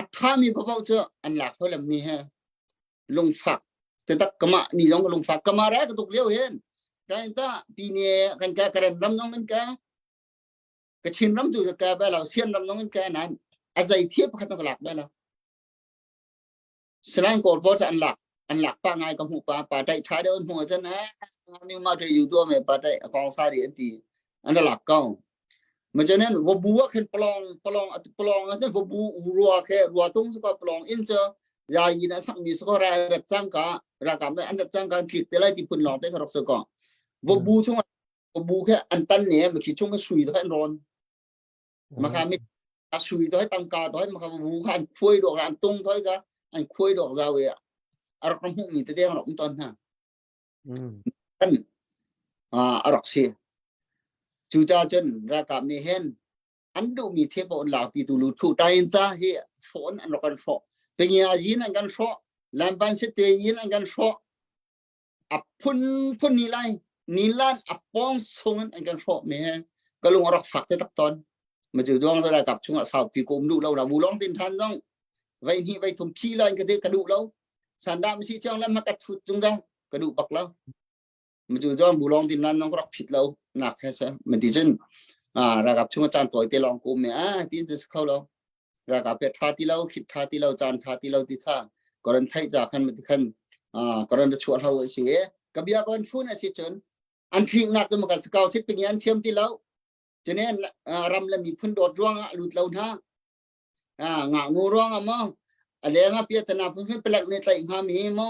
A ṭhami paohpaoh cu an lak hoi lammi he lungfak taktak kamah ni zong lungfak kama ra ka tuk lio hin kain ta pine kan ka karen ram zong kan ka Kachin ram tu ka ba lo Sian ram zong kan ka nan a zei thia pakhat ka lak ba lo Sran kawl pawl cu an lak an lak pa ngai ka hmuh pa pa tai tha deuh an hmuh cun eh mi ma te yu do me pa tai a kong sa ri an ti an lak ko ma chanen wo bu wa khen plong plong at plong an wo bu ruwa khe ruwa tung su ka plong in cha ya yin a sak mi su ko ra rat chang ka ra ka me an rat chang ka thik te lai ti phun long te kha rok su ko wo bu chung wo bu khe an tan ne ma khi chung ka sui to an ron ma kha mi a sui toi tangka toi ma kha bu kha an khuai dok an tung toi ka an khuai dok zau e a rak hmuh mi tete rak um ton hna kan a rak si cu ca cun ralkap nih hin an duh mi the po an lak pi tu lu thu tain ta hi phone an rak kan hrawh pengia yin an kan hrawh lamban se te yin an kan hrawh a phun phun ni lai ni lan a pong sung in an kan hrawh me he ka lung a rak fak te tak ton ma chu duang zara kap chungah sau pi ko um duh lo la bu long tin than zong vai ni vai thum phi lan ka te ka duh lo sandam si chong lam ma ka thut chung da ka duh bak lo ma chu duang bu long tin nan nong rak phit lo nak he se ma ti cun a ragap chungah chan toy te long ko me a tin chu kho lo ralkap he tha ti lo khit tha ti lo caan tha ti lo ti kha koran theih ca khan mati khan koran chuah hlo a si ka bia kon phun a si cun an thliknak cu maka sakau sit ping an thiam ti lo cune ram le miphun dawt ruang ah lut lo hna nga ngu ruang ah mo a leng ah pia tana phun phun pelek ne tlaih hnga mi mo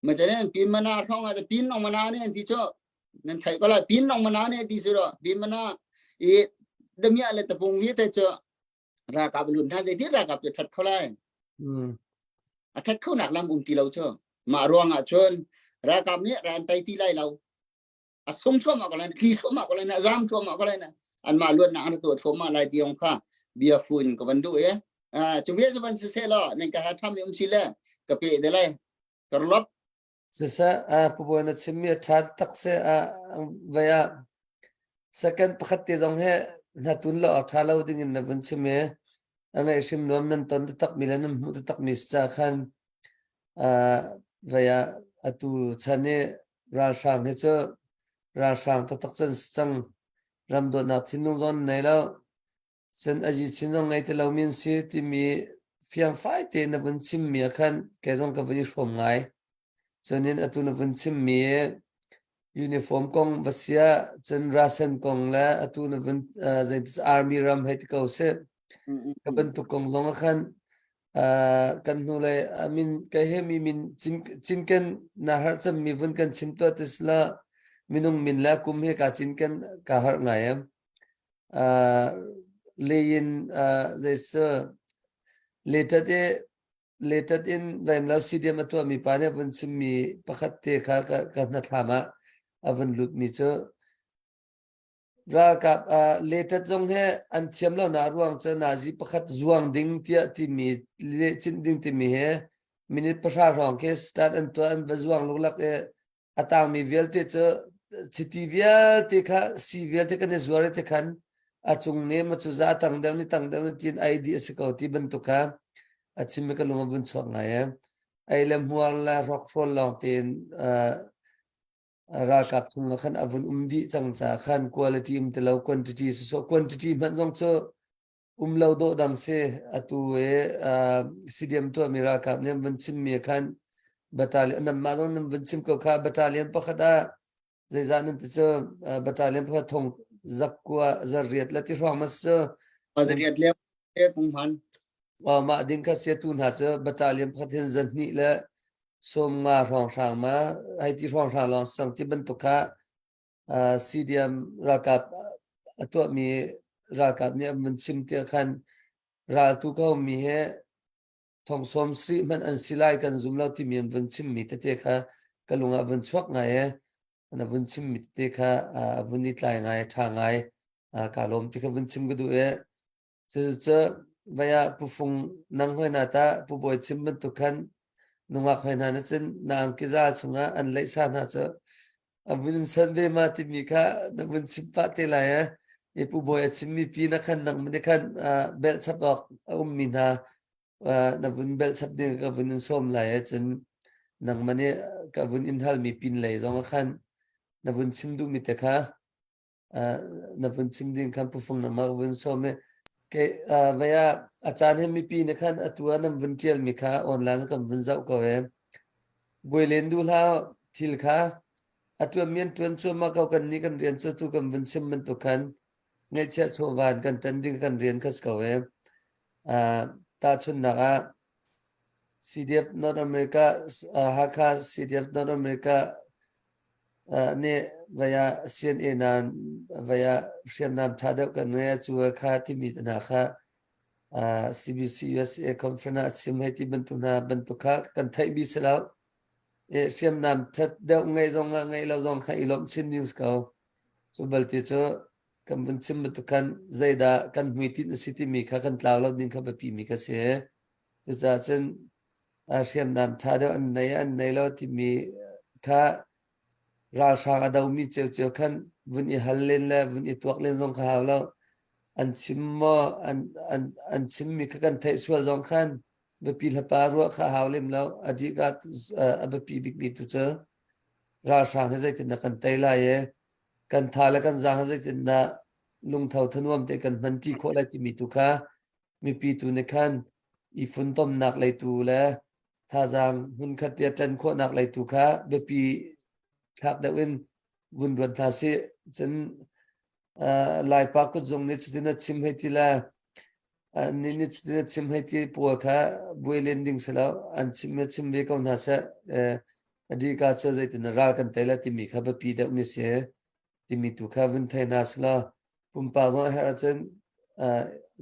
ma chane pin mana thong ah pin nong mana ne an ti cho nan thai ko la pin nong mana ne ti su ro pin mana i damia le tapung vi te cho ralkap lut hna zeitin ralkap cu that kho lai a that kho nak lam um ti lo cu mah ruang ah cun ralkap nih ran tai ti lai lo a sung thluahmah ko lai tli thluahmah ko lai na zam thluahmah ko lai na anmah luatnak an tuah thluahmah lai ti ong kha bia fun ka van duh e cu bia cu van si se law nan ka ha tham um si le ka pe de lai karlop Siseh, Pu Bawi na chimmi a ṭha tak si. Vai ah second pakhat te zong hi hnatun lo awk ṭha lo dingin na vun chim i a ngaih hrim nuam nan ton taktakmi le nan hmuh taktakmi si ca khan vai ah atu chan i ralhrang hi cu ralhrang taktak cu an si cang. Ram dawtnak thinlung zong an nei lo. Cun a chin zong ngei ti lomi an si timi fiangfai tein na vun chimmi ah khan kei zong ka vun i hrawm ngai. Cunin atu na vun chimmi uniform kong va sia cun rasen kong le atu na vun zeitis army ram hei ti ko sih. Ka bantuk kong zong ah khan kan hnulei min kei he mi min cinken na harh cemmi vun kan chim tuah ti sila minung min le kum hi ka cinken ka harh ngai em. Lei in zeisi letat i letat in vaim lo CDM a tuahmi pa nih a vun chimmi pakhat te kha ka, ka hnathlam ah a vun lutmi cu ralkap letat zong he an thiam lo na ruang cu nazi pakhat zuang ding tiah timi le cinh ding timi he minute pahra hrawng khi start an tuah an va zuang luklak i a tangmi vialte cu chiti vialte kha si vialte kan i zuar te khan a cung ne ma cu za tang deuh ni tang deuh ni tin ai di a si ko ti bantuk kha a chim ka lung a vun chuak ngai e ei le hmuar le rockfall lawng tein ralkap chung khan a vun um dih cang ca khan quality um ti lo quantity so quantity hmanh zong cu um lo dawh dang si atu i CDM tuahmi ralkap nih an vun chimmi khan battalion nanmah zong nan vun chim ko kha battalion pakhat ah zeizah nan ti cu battalion pakhat thong zakua zariat le ti hrawng mas cu zariat le punghman mah ding kha sia tu hna cu battalion pakhat hin zahnih le. Sawmnga hrawnghrang ma hei ti hrawnghrang lawng sang ti bantuk kha CDM ralkap a tuahmi ralkap nih an vun chim tiah khan raltu ko mi he thongsawm si hmanh an si lai kan zum lo timi an vun chimmi tete kha ka lung ah vun chuak ngai e na vun chimmi tete kha a vun i tlai ngai tha ngai ka lawm ti kha vun chim ka duh e Cucu vai ah Pu Fung nang hoi hna tah Pu Bawi chim bantuk khan nungak hoi hna nih cun na angki zal chungah an leihsa hna cu a vun in san ve ma timi kha na vun chim pah te lai eh. I Pu Bawi a chimmi pi na khan nang nih khan belh chap awk a ummi hna na vun belh chap ding ka vun in sawm lai eh cun nangmah nih ka vun in halmi pin lei zong ah khan na vun chim duhmi te kha na vun chim ding khan pufung na mak vun som i ke vei ah a caan he mipi na khan atu ah nan vun tial mi kha online kan vun zoh ko e buai len du hlah thil kha a tuan mian tuan chuan ma ko kan ni kan rian chu tu kan vun chim bantuk khan ngaihchiah chawvan kan tan ding kan rian khas ko e ta chun nak ah CDF North America Hakha CDF North America nih vai ah CNA nan vai ah hriamnam ṭha deuh kan ngei a cu kha timi hna kha CBC USA conference ah a chim hei ti bantuk hna bantuk kha kan theihmi si lo. Hriamnam ṭhat deuh ngeih zong ah ngeih lo zong kha i lawmh chin ding si ko. Cu balte cu kan vun chim bantuk khan zeidah kan hmuitinh a si timi kha kan tlau lo ding kha biapi mi kha si. Cucaah cun hriamnam ṭha deuh an nei an nei lo timi kha ralhrang a domi ciocio khan vun i hal len le vun i tuak len zong kha hau lo. An chim maw an an an chimmi kha kan theih sual zong khan biapi hlapa ruah kha hau lem lo. A dih ah a biapi bikmi tu cu ralhrang hi zeitindah kan tei lai i kan tha le kan zaang hi zeitindah lungtho thanuam te kan hman ṭi khawh lai timi tu kha mipi tu nih khan i funtomnak leitu le thazaang hmunkhat te ṭan khawhnak leitu kha biapi thlak deuh in vun ruat hna sih. Cun Laipa kutzung nih cutin a chim hei ti le ni nih cutin a chim hei ti pawl kha buai len ding si lo. An chim le chim ve ko hna seh. A dika cu zeitin ral kan tei la timi kha biapi deuh mi si. Timi tu kha vun thei hna sih law pumpak zong a herh ahcun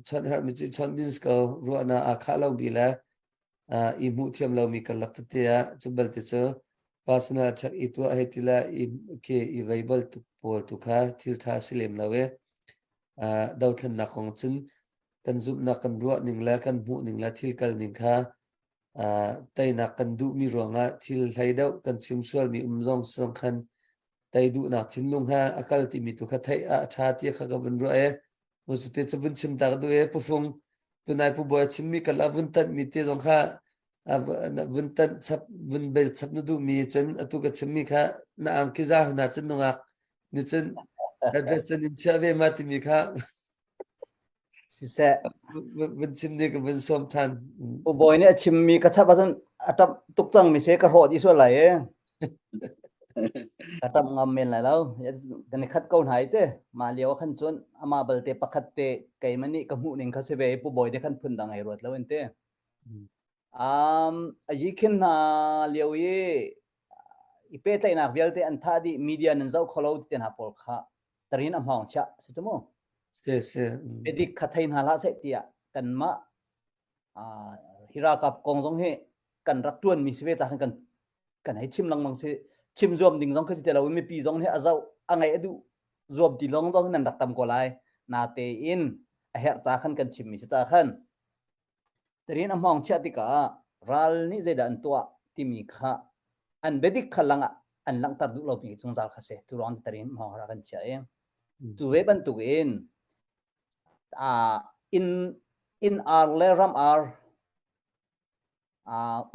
chawnh herhmi cu chawnh ding si ko ruahnak aa khah lomi le i hmuh thiam lomi karlak tete ah cu balte cu personal check i tuah hei ti le i khi i vei bal tuk pawl tu kha thil ṭha si lem lo i dothlennak kong cun kan zumhnak kan ruah ning le kan hmuh ning le thil kal ning kha teinak kan duhmi ruangah thil hlei deuh kan chim sualmi um zong zong khan tei duhnak thinlung he a kal timi tu kha theih ah a ṭha ti kha ka vun ruah e mu te cu vun chim ta ka duh e pufung tunai pu bawi a chimmi kal a vun tanh mi te zong kha vun tanh chap vun bel chap na duh mi cun atu ka chimmi kha na angki za hna cun nungak ni cun address cun in chiah ve ma timi kha Siseh. Vun chim nih ka vun sawm ṭhan. U Bawi nih a chimmi ka chap ahcun a ṭap tuk cangmi si ka hrawh dih sual lai e. Ka ṭap ngam men lai lo. Kan i khat ko hna i te. Mah lio ah khan cun amah balte pakhat te keimah nih ka hmuh ning kha si ve i Pu Bawi nih khan phundang hei ruat lo in te. Um, a yi khin hna lio i i pehtlaihnak vialte an thah dih media nan zoh kho lo ti te hna pawl kha tarin a hmawng chiah si cu mu. Si si. Biadik kha thei hna hlah seh tiah kanmah hi ralkap kong zong hi kan rak tuanmi si ve ca khan kan kan hei chim lengmang si chim zuam ding zong khi si ti lo mipi zong hi a zoh a ngaih a duh zuam ti lawng zong nan rak tam ko lai na tein a herh ca khan kan chimmi si ca khan Tarin a hmawng chiah tikah ral nih zeidah an tuah timi kha an biadik kha lang ah an langhter duh lomi zungzal kha si. Tu ruang tarin hmawng ra kan chiah i cu ve bantuk in inn inn ar le ram ar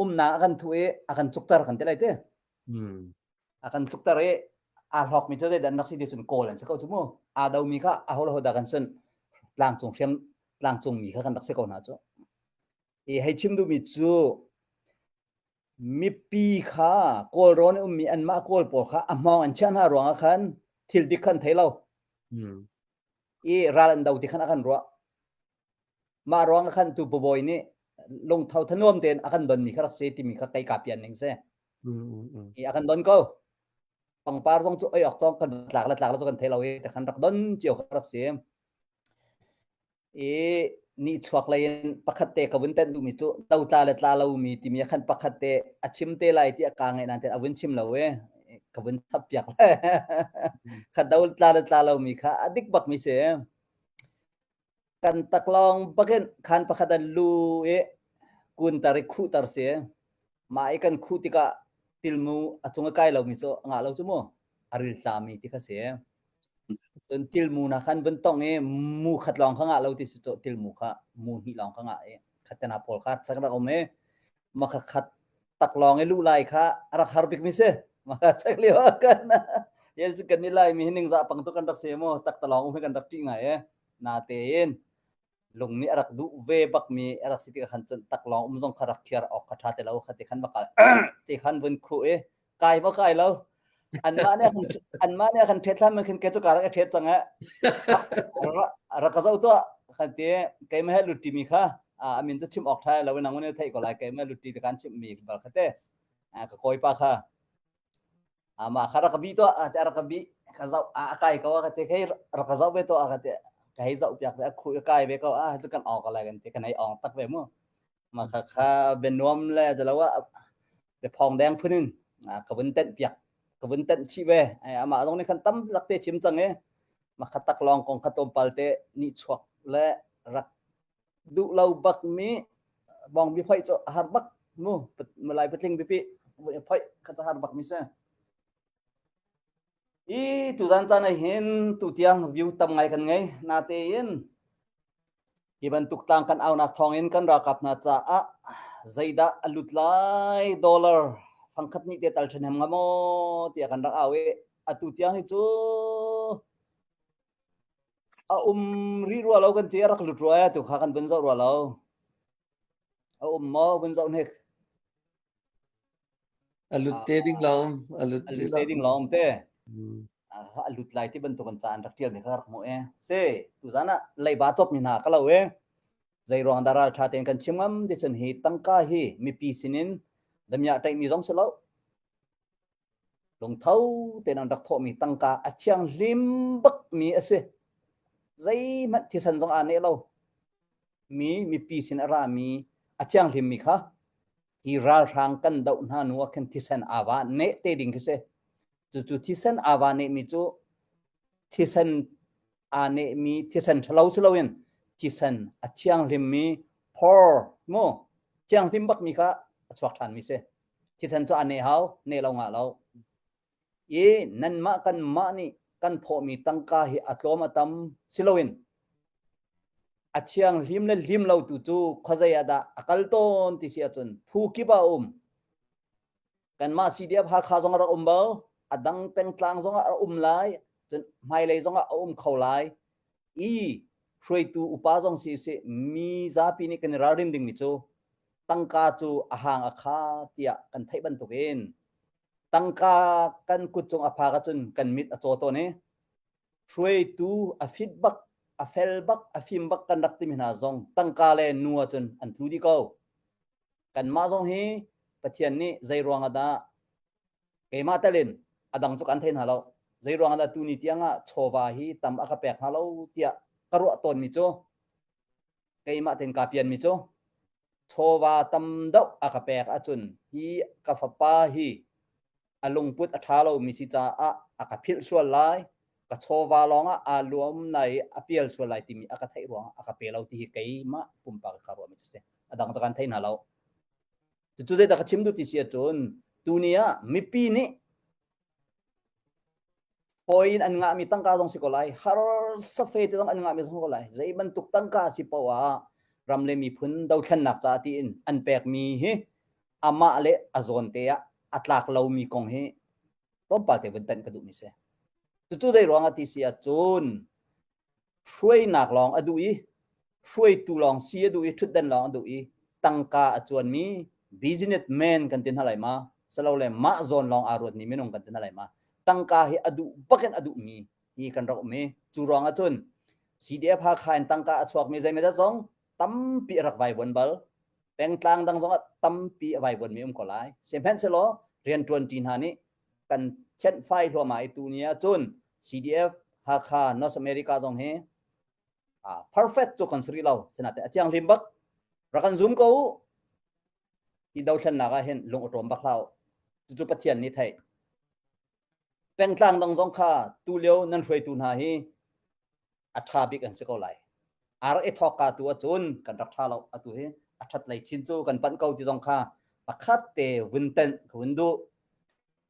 umnak a kan thuh i a kan cukter kan ti lai te. A kan cukter i aa hlawkmi cu zeidah an rak si ti cun kawl an si ko cu mu. Aa domi kha aho le ho dah kan sun tlangcung hriam tlangcung mi kha kan rak si ko hna cu. I hei chim duhmi cu mipi kha Kawlrawn i ummi anmah Kawl pawl kha a hmawng an chiah hna ruangah khan thil dik kha an thei lo. I ral an do ti khan a kan ruah. Mah ruangah khan tu bawi nih lungtho thanuam tein a kan donmi kha rak si timi kha kei ka pian ning si. I a kan don ko. Pangpar zong cu oi ok cong kan tlak le tlak lo cu kan thei lo i te khan rak don cio kha rak si. I ni chuak lei in pakhat te ka vun tenh duhmi cu to tla le tla lomi timi ah khan pakhat te a chim te lai ti a ka ngaih nain a vun chim lo i ka vun chap piak le kha do tla le tla lomi kha a dik bak mi si. Kan taklawng bakin khan pakhat an lu i kunter i khuhter si. Mah i kan khuh tikah tilmu a cung i kai lomi cu a ngah lo cu mu. A ril tlami ti kha si. Cun tilmu na khan vun tong i mu khat lawng kha ngah lo ti si cu tilmu kha mu hnih lawng kha ngah i khat te hna pawl kha chak rak um i maka khat taklawng i luh lai kha a rak har bik mi si. Maka chak lio ah kan Yesu kan ni lai mi hi ningzah pang tu kan rak si mu tak talawng um hi kan rak ṭih ngai e. Natein lung nih a rak duh ve bak mi a rak si tikah khan cun taklawng um zong kha rak khiar awk kha ṭha te lo kha ti khan va kal ti khan vun khuh i kai maw kai lo anmah nih anmah nih a kan ṭhet hlan man khin ke cu ka rak i ṭhet cang eh rak ka zoh tuah kan ti keimah he lutti mi kha a min cu chim awk ṭha lo nang ne theih ko lai keimah lutti te kan chim mi bal kha te ka kawipa kha Amah kha rak ka bih tuah, a rak ka bih. Ka zoh, a kai ko, a ka ti. Hei, rak ka zoh ve tuah, a ka ti. Ka hei zoh piak ve, a khuh i kai ve ko. Ah, cu kan awng ko lai kan ti. Kan hei awng tak ve mu. Mah kha kha bianuam le zalo ah biaphawng deng phun in ka vun tenh piak. Ka vun tenh chih ve. Amah zong nih khan tam lak te chim cang i mah kha taklawng kong kha tlawmpal te nih chuak le rak duh lo bak mi bawngbi phoih cu a har bak mu malai patling pipi phoih kha cu har bak mi si i tuzan caan ah hin tutiang view tam ngai kan ngei natein hi bantuk tlang kan aunak thawngin kan ralkap hna caah zeidah a lut lai dollar fangkhat nih te tal ṭhahnem nga maw tiah kan rak au i atu tiang hi cu A um rih rua lo kan ti a rak lut rua tu kha kan vun zoh rua lo. A um maw vun zoh hnik. A lut te ding lawng a lut a lut te ding lawng te. A lut lai ti bantuk an ca an rak tial mi kha rak hmuh e. Se tuzan ah leiba cop mi hna ka lo e. Zei ruang dah ral tha tein kan chim ngam ti cun hi tangka hi mipi sinin damiah taih mi zong si lo. Lungtho tein an rak thawhmi tangka a thianghlim bakmi a si. Zeihmanh thisen zong aa neh lo. Mi mipi sin a rami a thianghlimmi kha hi ralhrang kan doh hna hnu ah khin thisen aa va neh te ding khi si. Cucu thisen aa va nehmi cu thisen aa nehmi thisen ṭhalo si loin thisen a thianghlimmi phor mu thianghlim bakmi kha a chuak ṭhanmi si. Thisen cu a ne hau, ne lo ngah lo. I nanmah kanmah nih kan thawhmi tangka hi a tlawm a tam si loin a thianghlim le hlim lo tu cu khuazei ah dah a kal tawn ti si ahcun phu kip ah a um. Kanmah CDF Hakha zong a rak um bal, a dang pengtlang zong ah a um lai, cun hmailei zong ah a um kho lai. I hruaitu upa zong si sih mi zapi nih kan i ralrin dingmi cu tangka cu a hang a kha tiah kan theih bantukin tangka kan kut cung a phak ahcun kan mit a caw tawn i hruaitu a fit bak a fel bak a fim bak kan rak timi hna zong tangka le nu ahcun an tlu dih ko. Kanmah zong hi Pathian nih zei ruang ah dah keimah telin a dang cu kan thei hna lo. Zei ruang ah dah tuni tiang ah chawva hi tam a ka pek hnga lo tiah ka ruah tawnmi cu keimah tein kaa pianmi cu chawva tam deuh a ka pek ahcun hi ka fapa hi a lungput a ṭha lomi si caah a ka philh sual lai, ka chawva lawngah aa luam lai i a pial sual lai timi a ka theih ruangah a ka pe lo ti hi keimah pumpak ka ruahmi cu si. A dang cu kan thei hna lo. Cucu zeidah ka chim duh ti si ahcun tuni ah mipi nih Fawi in an ngahmi tangka zong si ko lai, harsa fe te zong an ngahmi zong ko lai. Zei bantuk tangka si paoh ah ram le miphun dothlennak caah tiin an pekmi hi amah le a zawn te ah a tlak lomi kong hi tlawmpal te vun tanh ka duhmi si. Cucu zei ruangah ti si ahcun hruainak lawng a duh i hruaitu lawng si a duh i ṭhutdan lawng a duh i tangka a cuanmi businessman kan ti hna lai ma silole mah zawn lawng aa ruatmi minung kan ti hna lai ma tangka hi a duh bakin a duhmi hi kan rak um i cu ruang ah cun CDF Hakha in tangka a chuakmi zeimawzat zong tampi a rak vaivuan bal pengtlang dang zong ah tampi a vaivuanmi um ko lai sihmanhsehlaw. Rianṭuanṭi hna nih kan thianhfai hluahmah i tuni ahcun CDF Hakha North America zong hi perfect cu kan si rih lo. Sinain a thianghlim bak. Rak kan zum ko u. Hi dothlennak ah hin lung a ṭawm bak hlah u. Cucu Pathian nih theih. Pengtlang dang zong kha tulio nan hruaitu hna hi a ṭha bik an si ko lai. Ar i thawkka tu ahcun kan rak ṭha lo. Atu hi a ṭhat lei chin cu kan panh ko ti zong kha pakhat te vun tenh ka vun duh.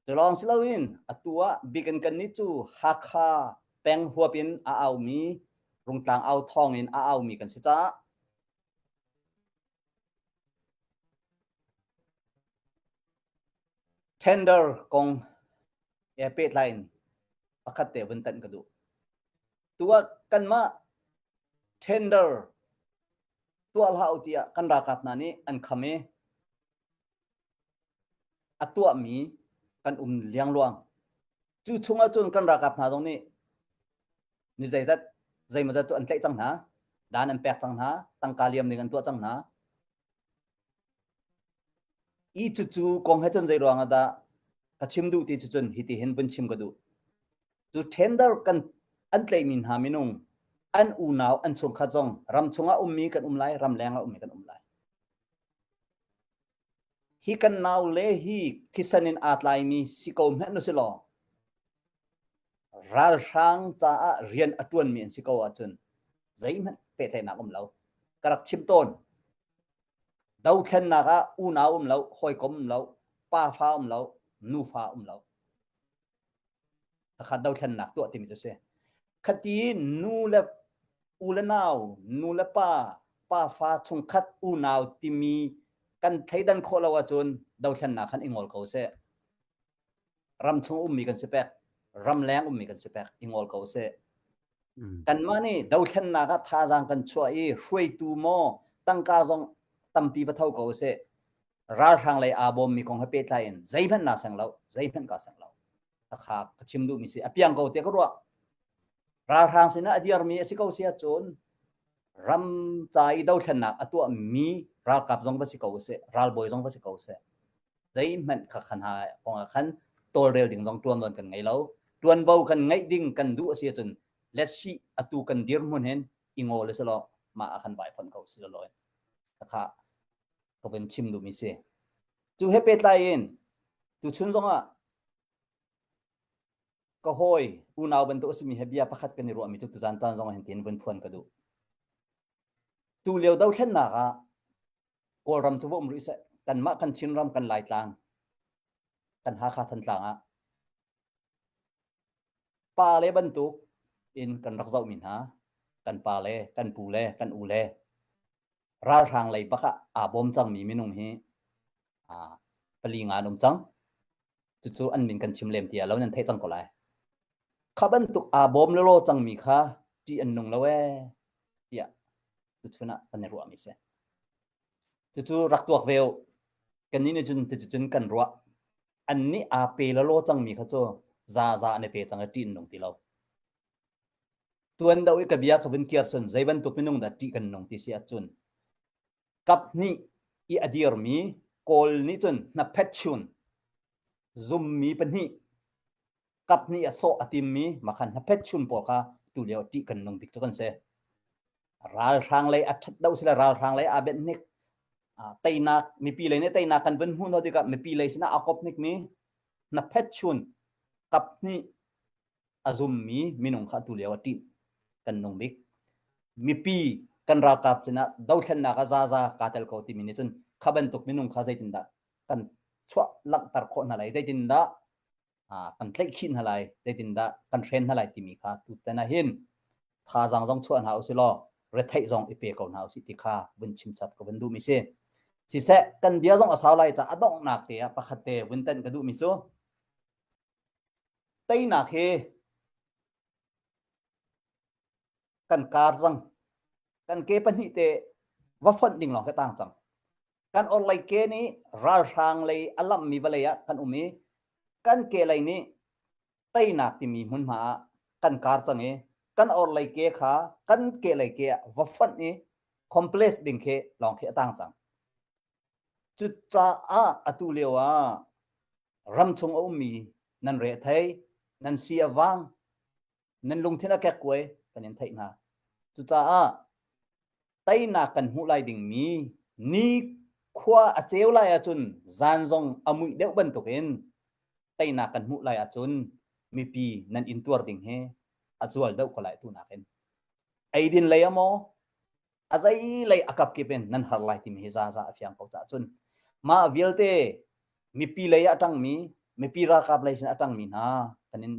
Cu lawng si loin atu ah bikin kan nih cu Hakha peng huap in a aumi Rungtlang au thawng in a aumi kan si caah Tender kong he pehtlai in pakhat te vun tanh ka duh. Tu ah kanmah tender tuah hlah u tiah kan ralkap hna nih an kham i a tuahmi kan um liangluang. Cu chung ahcun kan ralkap hna zong nih mi zeizat zeimawzat cu an tlaih cang hna, dan an pek cang hna, tangka liam ding an tuah cang hna. I cucu kong he cun zei ruang ah dah ka chim duh ti cu cun hiti hin vun chim ka duh. Cu tender kan an tlaihmi hna minung an unau an chungkhat zong ram chungah ummi kan um lai, ram leng ah ummi kan um lai. Hi kan nau le hi thisen in aa tlaimi si ko hmanh u si law ralhrang caah rian a ṭuanmi an si ko ahcun zeihmanh pehtlaihnak um lo. Ka rak chim tawn. Dothlennak ah unau um lo, hawikom um lo, pafa um lo, nufa um lo. Khakha dothlennak tuah timi cu si. Khati nu le u le nau, nu le pa, pafa chungkhat unau timi kan thleidan khawh lo ahcun dothlennak khan i ngol ko seh. Ram chung ummi kan si pek, ram leng ummi kan si pek, i ngol ko seh. Kanmah nih dothlennak ah thazaang kan chuah i hruaitu maw tangka zong tampi va tho ko seh. Ralhrang lei aa bawmmi kong he pehtlai in zeihmanh naa seng lo, zeihmanh kaa seng lo. Khakha ka chim duhmi si. A piang ko tiah ka ruah. Ralhrang sinah a dirmi a si ko si ahcun ram ca i dothlennak a tuahmi ralkap zong va si ko seh, ralbawi zong va si ko seh. Zeihmanh kha khan ha kong ah khan tawlrel ding zong tuanvo kan ngei lo. Tuanvo kan ngeih ding kan duh a si ahcun let's see atu kan dirhmun hin i ngol a si lo mah ah khan vai fonh ko si lo. Khakha ka vun chim duhmi si. Cu he pehtlai in tuchun zongah ka hawi unau bantuk a simi he bia pakhat kan i ruahmi cu tuzan caan zongah hin tin vun phuan ka duh. Tu lio dothlennak ah Kawlram cu va um rih seh kanmah kan Chinram kan Laitlang kan Hakha Thantlang ah pa le bantuk in kan rak zohmi hna kan pa le kan pu le kan u le ralhrang lei bak ah aa bawm cangmi minung hi pali nga an um cang. Cucu an min kan chim lem ti lo nan theih cang ko lai. Kha bantuk aa bawm lelaw cangmi kha ṭih an nung lo ee tiah tuchun ah kan i ruahmi si. Cucu rak tuak ve u. Kannih nih cun cucun kan ruah. Annih aa pe lelaw cangmi kha cu za za an i pe cang i ṭih an nung ti lo. Tuan deuh i ka bia ka vun kir cun zei bantuk minung dah ṭih kan nung ti si ahcun kap hnih i a dirmi Kawl nih cun hnaphet chun zummi pahnih kap hnih a sawh a timmi makhan hnaphet chun pawl kha tu lio ṭih kan nung bik cu kan si. Ralhrang lei a ṭhat deuh sile ralhrang lei aa benh hnik teinak mipi lei nih teinak kan vun hmuh hna tikah mipi lei sinah aa kop hnikmi hnaphet chun kap hnih a zummi minung kha atu lio ah ṭih kan nung bik. Mipi kan ralkap sinah dothlennak ah zaza kaa tel ko timi nih cun kha bantuk minung kha zeitindah kan chuah langhter khawh hna lai, zeitindah kan tlaihkhih hna lai, zeitindah kan hren hna lai timi kha tutan ah hin thazaang zong chuah hna usih law retheih zong i pe ko hna usih ti kha vun chim chap ka vun duhmi si. Siseh kan bia zong a sau lai ca a donghnak te ah pakhat te vun tenh ka duhmi cu Teinak hi kan kar cang. Kan ke pahnih te va fonh ding lawng khi tang cang. Kan orhlei ke nih ralhrang lei a lamhmi vawlei ah kan um i kan ke lei nih teinak timi hmunhma ah kan kar cang i kan orhlei ke kha kan ke lei ke ah va fonh i complex ding khi lawng khi a tang cang. Cucaah atu lio ah. Ram chung a ummi nan re thei, nan si a vang, nan lungthin a kekkuai kan in theih hna. Cucaah teinak kan hmuh lai dingmi ni khua a ceu lai ahcun zan zong a muih deuh bantukin teinak kan hmuh lai ahcun mipi nan intuar ding hi a zual deuh ko lai tu nakin. Eidin lei a maw a zei lei a kap kip in nan har lai timi hi zaza a fiang ko cah cun mah vialte mipi lei ah tangmi mipi ralkap lei sin a tangmi hna kan in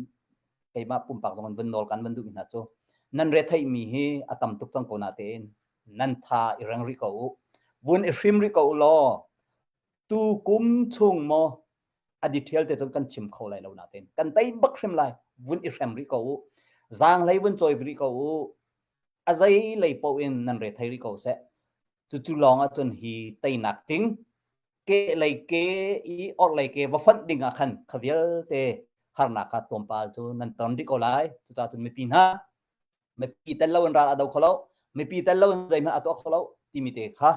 keimah pumpak zong in vun nawl kan van duhmi hna cu nan retheih mi hi a tam tuk cang ko na tein nan tha i reng rih ko u vun i hrim rih ko u law tu kum chung maw a detail te cun kan chim kho lai lo na tein kan tei bak hrim lai vun i hrem rih ko u zaang hlei vun cawi rih ko u a zei lei paoh in nan re thei rih ko seh. Cucu lawng ahcun hi teinak ding ke lei ke i orhlei ke va fonh ding ah khan kha vialte harnak kha tlawmpal cu nan ton rih ko lai. Cucaah cun mipi hna mipi tel lo in ral a do kho lo, mipi tel lo in zeihmanh a tuah kho lo timi te kha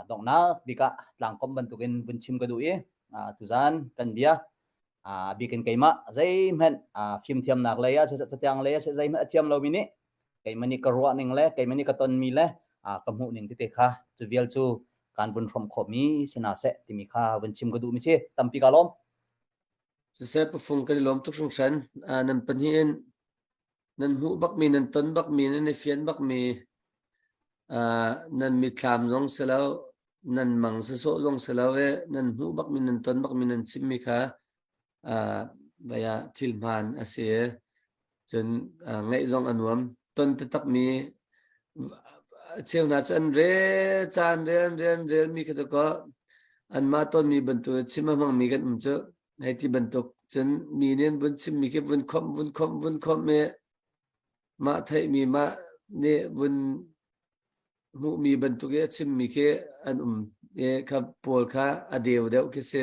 donghnak bik ah tlangkomh bantukin vun chim ka duh i tuzan kan bia a bikin keimah zeihmanh fimthiamnak lei ah siseh catiang lei ah siseh zeihmanh a thiam lomi nih keimah nih ka ruah ning le keimah nih ka tonmi le ka hmuh ning tete kha cu vial cu kan vun hrawm khawhmi si hna seh timi kha vun chim ka duhmi si tampi ka lawm. Siseh pufung kan i lawm tuk hringhran. Nan pahnih in nan hmuh bakmi nan ton bakmi nan i fian bakmi nan mitthlam zong si lo nan mang sawsawh zong si lo i nan hmuh bakmi nan ton bakmi nan chimmi kha vai ah thil hmaan a si i cun ngaih zong a nuam ton taktakmi cheu hna cu an rel caan rel an rel an relmi kha dakaw anmah tonmi bantuk chim a hmangmi kan um cu hei ti bantuk cun mi nih an vun chimmi khi vun khomh vun khomh vun khomh i mah theihmi mah nih vun hmuhmi bantuk i a chimmi khi an um i kha pawl kha a deu deuh khi si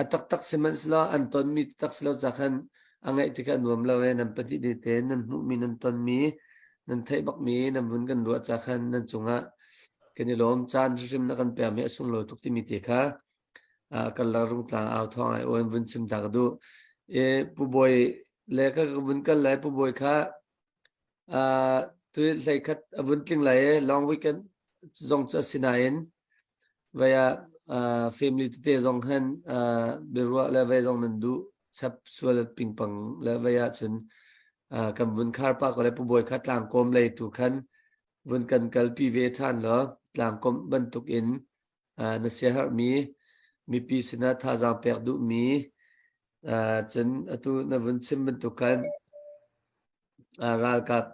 a taktak sihmanhsehlaw an tonmi taktak si lo ca khan a ngaih tikah a nuam lo e nan pahnih ni te nan hmuhmi nan tonmi nan theih bakmi nan vun kan ruah ca khan nan cungah kan i lawm caan hrimhrim na kan pekmi a sunglawi tuk timi te kha kan la rungtlang au thawng ai awn vun chim ta ka duh e pu bawi le ka vun kal lai pu bawi kha tu hlei khat a vun tling lai e long weekend zong cu asinain vaya family tete zong han biaruah le vei zong nan duh chap sual pingpang le vaya cun kan vun khar pa ko le pu bawi kha tlang kawm lei tu khan vun kan kalpi ve ṭhan law tlangkomh bantuk in na siaherhmi mipi sinah thazaang pek duhmi cun atu na vun chim bantuk khan ralkap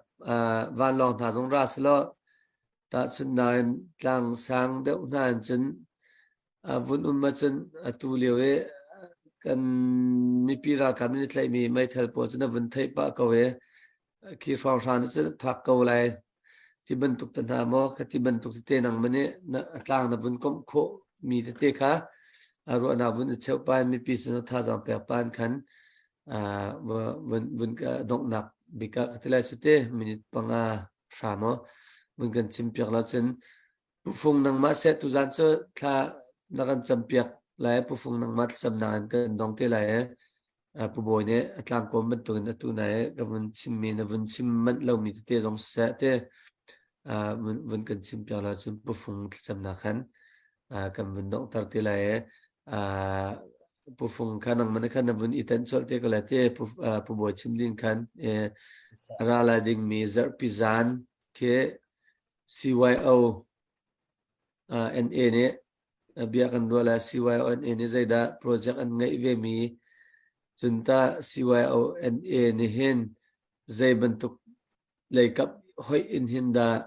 vanlawng hna zong ra selaw tahchunhnak in tlang sang deuh hna in cun vun um ahcun atu lio i kan mipi ralkap nih tlaihmi meithal pawl cu na vun theih pah ko i khi hrawnghrang nih cun phak ko lai ti bantuk te hna maw kha ti bantuk tete nang man i na tlang na vun komh khawh mi tete kha ruahnak vun i cheuh pan mipi sin thazaang pek pan khan vun vun donghnak bik ah ka ti lai su te minute panga hra maw vun kan chim piak la cun Pufung nangmah seh tuzan cu thla na kan campiak lai pufung nangmah thlacamnak in kan dong te lai i Pu Bawi nih a tlangkawm bantukin atu nai ka vun chimmi na vun chim manh lomi tete zong siseh te vun kan chim piak la cun pufung thlacamnak khan kan vun donghter te lai i pufung kha nangmah nih khan na vun i tenh colh te ko lai te Pu Bawi chim ding khan ra lai dingmi zarhpi zan khi CYO NA nih bia kan ruah le CYO NA nih zeidah project an ngeih ve mi cun tah CYO NA nih hin zei bantuk leikap hoih in hin dah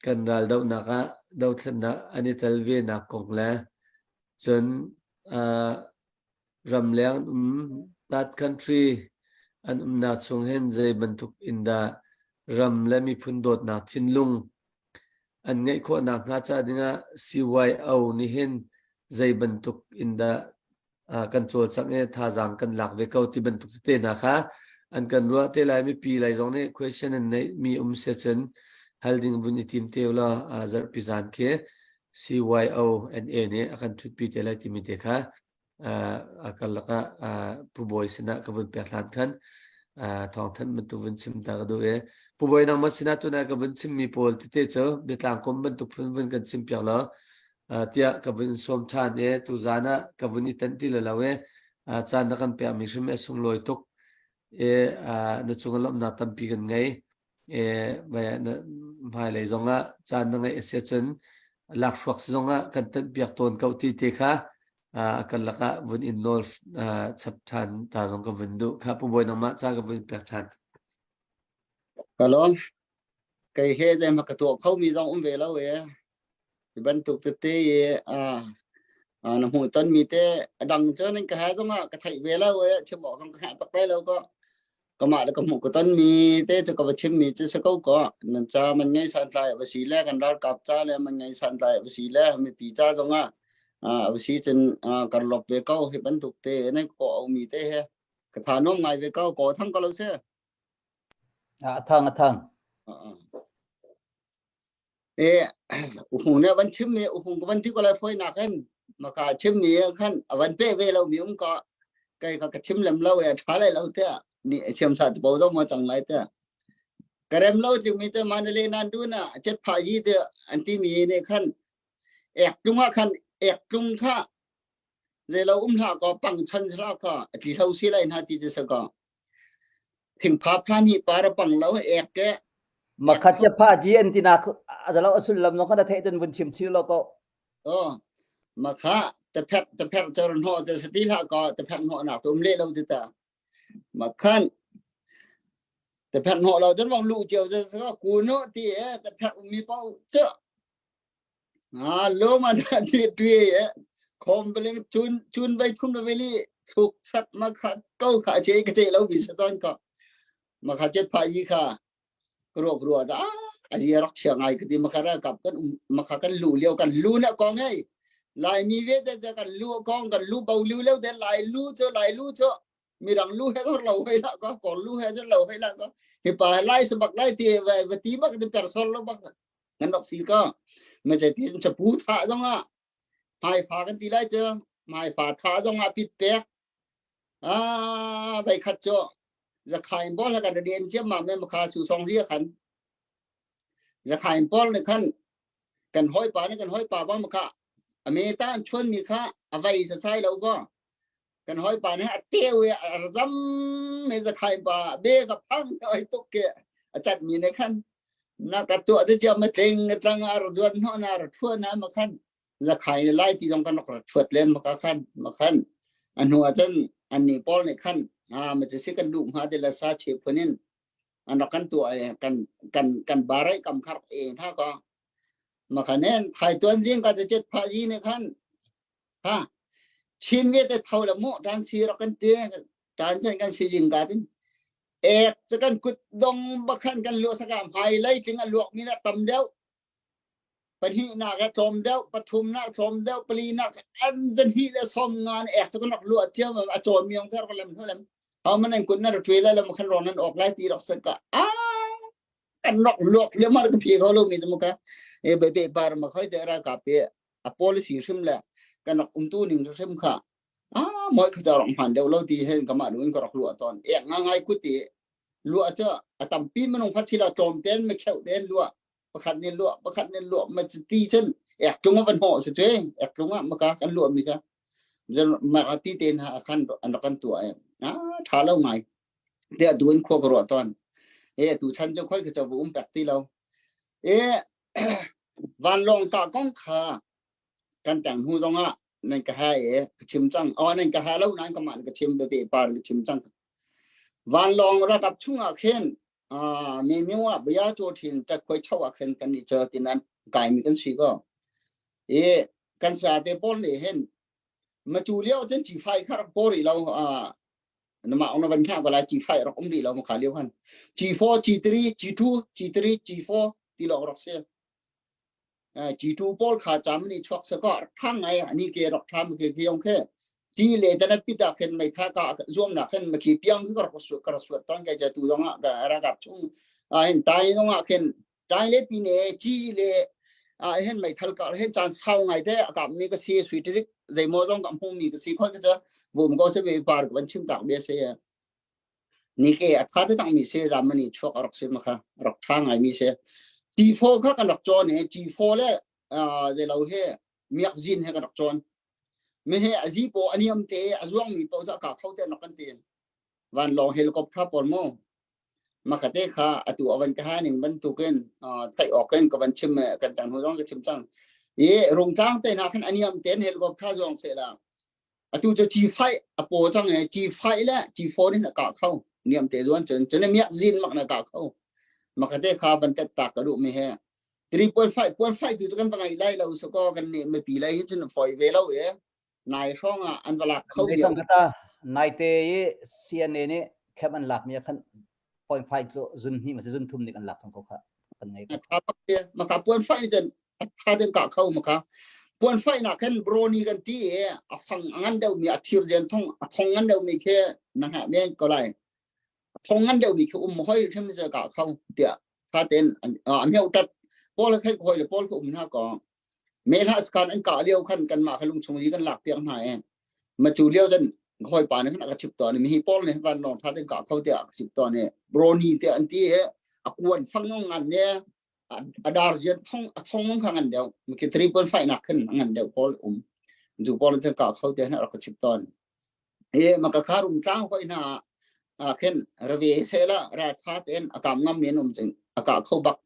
kan ral dohnak ah dothlennak an i tel ve nak kong le cun ramleng an um third country an umnak chung hin zei bantuk in dah ram le miphun dawtnak thinlung an ngeih khawhnak hnga ca dingah CYO nih hin zei bantuk in dah kan cawlcangh i thazaang kan lak ve ko ti bantuk tete hna kha an kan ruah te lai mipi lei zong nih question an neih mi um se cun hal ding vun i tim te ulaw zarhpi zan khi CYO NA nih a kan ṭhutpi te lai timi te kha. A karlak ah Pu Bawi sinah ka vun pek hlan khan thawngthanh bantuk vun chim ta ka duh i Pu Bawi nangmah sinah tunah ka vun chimmi pawl tete cu biatlang kom bantuk phun vun kan chim piak law tiah ka vun sawm ṭhan i tuzaan ah ka vun i tenh ti le lo i caan na kan pekmi hrim a sunglawi tuk i na cung ah lawmhnak tampi kan ngei. Hmailei zongah caan na ngeih a si ahcun lakhruak zongah kan tanhpiak tawn ko ti te kha a kan lakah vun in nawl chap ṭhan ta zong ka vun duh. Kha Pu Bawi nangmah ca ka vun pek ṭhan. Ka lawm. Kei he zeihmanh ka tuah kho mi zong um ve lo e. Hi bantuk tete i na hmuhtonmi te a dang cu nan ka he zongah ka theih ve lo i chim awk zong ka hngalh bak lai lo ko. Kamah le ka hmuh ka tonmi te cu ka va chimmi cu si ko ko. Nan ca man ngei santlai a va si le kan ralkap ca le man ngei santlai a va si le mipi ca zongah a va si cun kar lop ve ko hi bantuk te nan ko mi te he ka tha nom ngai ve ko ko thang ko lo se. A thang a thang. E uhung ne van chim mi uhung ka van ti ko lai foi nak in maka chim mi khan avan pe ve lo mi um ka kai ka ka chim lem lo e tha lai lo te ni siam sa bo zo mo chang lai te karem lo ti mi te manale nan du na chet pha yi te an ti mi ne khan ek tlung ah khan ek tlung kha zei lo um hlah ko pang chan hlah ka tli hlo si lai na ti chu sa ka thingpha pha ni para pang lo ek ke Makhat cha pha ji an tinak azalo asullam no kana theih cun vun chim chil lo ko. Oh makha te phek te phek chor no te sati hlah ko te phek no nak tum le lo chu ta makhan te phek no lo cun wang lu chiao cha sa ku no ti e te phek mi pau che Ah, lo ma na ti tui e khom beling chun chun vai thum na veli chuk sak ma kha ko kha che ka che lo bi sa ton ko ma kha chet pha yi kha kro kro da a ji rak chia ngai ka ti ma kha ra kap kan ma kha kan lu leo kan lu na ko ngai lai mi ve te kan lu kong kan lu bo lu leo te lai lu cho lai lu cho mi dang lu he lo hei la ko ko lu he lo hei la ko hi pa lai sabak lai ti va ti bak ti person lo bak nan rak si ka me ce tin chapu tha zong ah hmaifa kan ti lai cu hmaifa tha zong ah pit pek ah bai khat cu zakhain bol ha kan rian chiam ma me makha su song hi khan zakhain bol ne khan kan hoi pa ne kan hoi pa ba makha ame ta an chuan mi kha avai sa sai lo ko kan hoi pa nih a teu i a zam me zakhai pa be ka phang oi tuk ke a chat mi ne khan na ka tuah te chia ma tling tlang a ra zuan hno na ra thua na ma khan zakhai ne lai ti jong kan rak thuat len ma ka khan ma khan a hnu ah cun an ni pawl nih khan a ma chi si kan duh hnga te la sa che phunin an rak kan tuah e kan kan kan barai kam khar e na ka ma khanen thai tuan jing ka chet pha ji ne khan Ha Chin vialte tho le mu tan si rak kan ti tan chan kan si jing ka tin ek cu kan kut dong bakhan kan luak saka hmai lei tling a luak mi na tam deuh pahnih nak a tlawm deuh pathum nak tlawm deuh pali nak an zan hi le som nga na ek cu kan rak luah thiam a cawn mi ong ter lem lem how man an kun na rak tuai lai lam khan ron nan ok lai ti rak saka a kan rak luak le mar ka phi ko lo mi chu ka e be be bar ma khoi te ra ka pe a policy hrim le kan rak umtu ning hrim kha ah moi kha rak hman deuh lo ti hen kama lu in ka rak lua ton ek nga ngai ku ti lua cha a tampi minung phat sila tlawm ten me kheu ten lua pakhat ne lua pakhat ne lua ma ti chen ek tlung van ho se che ek tlung ma ka kan lua mi ka ma ti ten ha khan an rak kan tua e ah tha lo ngai te tu in khua ka ro ton e tu chan chu khoi ka chaw um pek ti lo e Vanlawng tah kong kha kan tang hnu zongah nan ka ha i ka chim cang. Aw nan ka ha lo nain ka mah ka chim bebe par ka chim cang. Vanlawng rakap chungah khin uh, mi myo ah bia cho thin ta khoi chau ah khin kan i cho tinan kai mi kan si ko. I kan sa te pawl nih hin ma chu lio cun chi fai kha rak por i lo uh, na mah na van hngah ko lai G5 rak um rih lo ma kha lio khan G4 G3 G2 G3 G4 ti lawng rak si G2 pawl kha cham ni chuak sa ko thang ngai ani ke rak tham ke ke yong khe G le tanat pita khen mai tha ka zuam na khen ma ki piang ki ka su ka su ton ke ja tu zong a ka ra kap chung a hin tai zong a khen tai le pi ne G le Ah hin meithal kar hin caan sau ngai te a kap mi ka si sui tizik zeimaw zong ka hmu mi ka si khoi ka cha bum ko se ve par ka van chim tak bia se ni ke a tha te tak mi se zamani chuak a rak si ma kha rak tha ngai mi se G4 kha kan rak cawn he G4 le zeilo he miak zin he kan rak cawn mi he a zi po aniam te a zuang mi po cha ka kho te nok kan ti vanlawng helicopter pawl mu makate kha atu avan ka haning bantukin theih awk in ka van chim kan tang hnu zong ka chim cang i rungtlang te hna khan aniam ten helicopter zong se la atu cu G5 a po cang e G5 le G4 in a ka kho niam te zuan cun cun miak zin mak na ka kho makate kha van tet ta ka duh mi he 3.5 0.5 tu cu kan va ngai lai lo so ko kan nih mipi lei hi cun foi ve lo e nai hrawng ah an va lak kho Nei cang kata naite i CNA nih camp an lak mi ah khan 0.5 cu zun hnih ma si zun thum nih an lak cang ko kha kan ngei ko. Tha bak te maka puan fai ni cun tha den ka kho maka puan fai na khan broni kan ti e a fang ngan deuh mi a thir jen thong a thong ngan deuh mi khe na ha men ko lai thong ngan deuh mi khi um hoi hrim je ka kho tiah tha ten a meo tat paul khe hoi le paul ko um na ko Mehla skan an kah lio khan kanmah kha lungchung i kan lak piak hna e. Ma cu lio cun hawi pa nih khan a ka chip tawn i mihi pawl nih van lawng tha ten kah kho tiah a ka chip tawn i brony te an ti i a kuan fang ngong ngan ne a dar jian thong a thong ngong kha ngan deuh mi 3.5 nak khin ngan deuh pawl um ju pawl cun kah kho te han a rak ka chip tawn e maka rum tlang hoi hna a khin rave se la ra tha ten a kam ngam men um ching a ka kho bak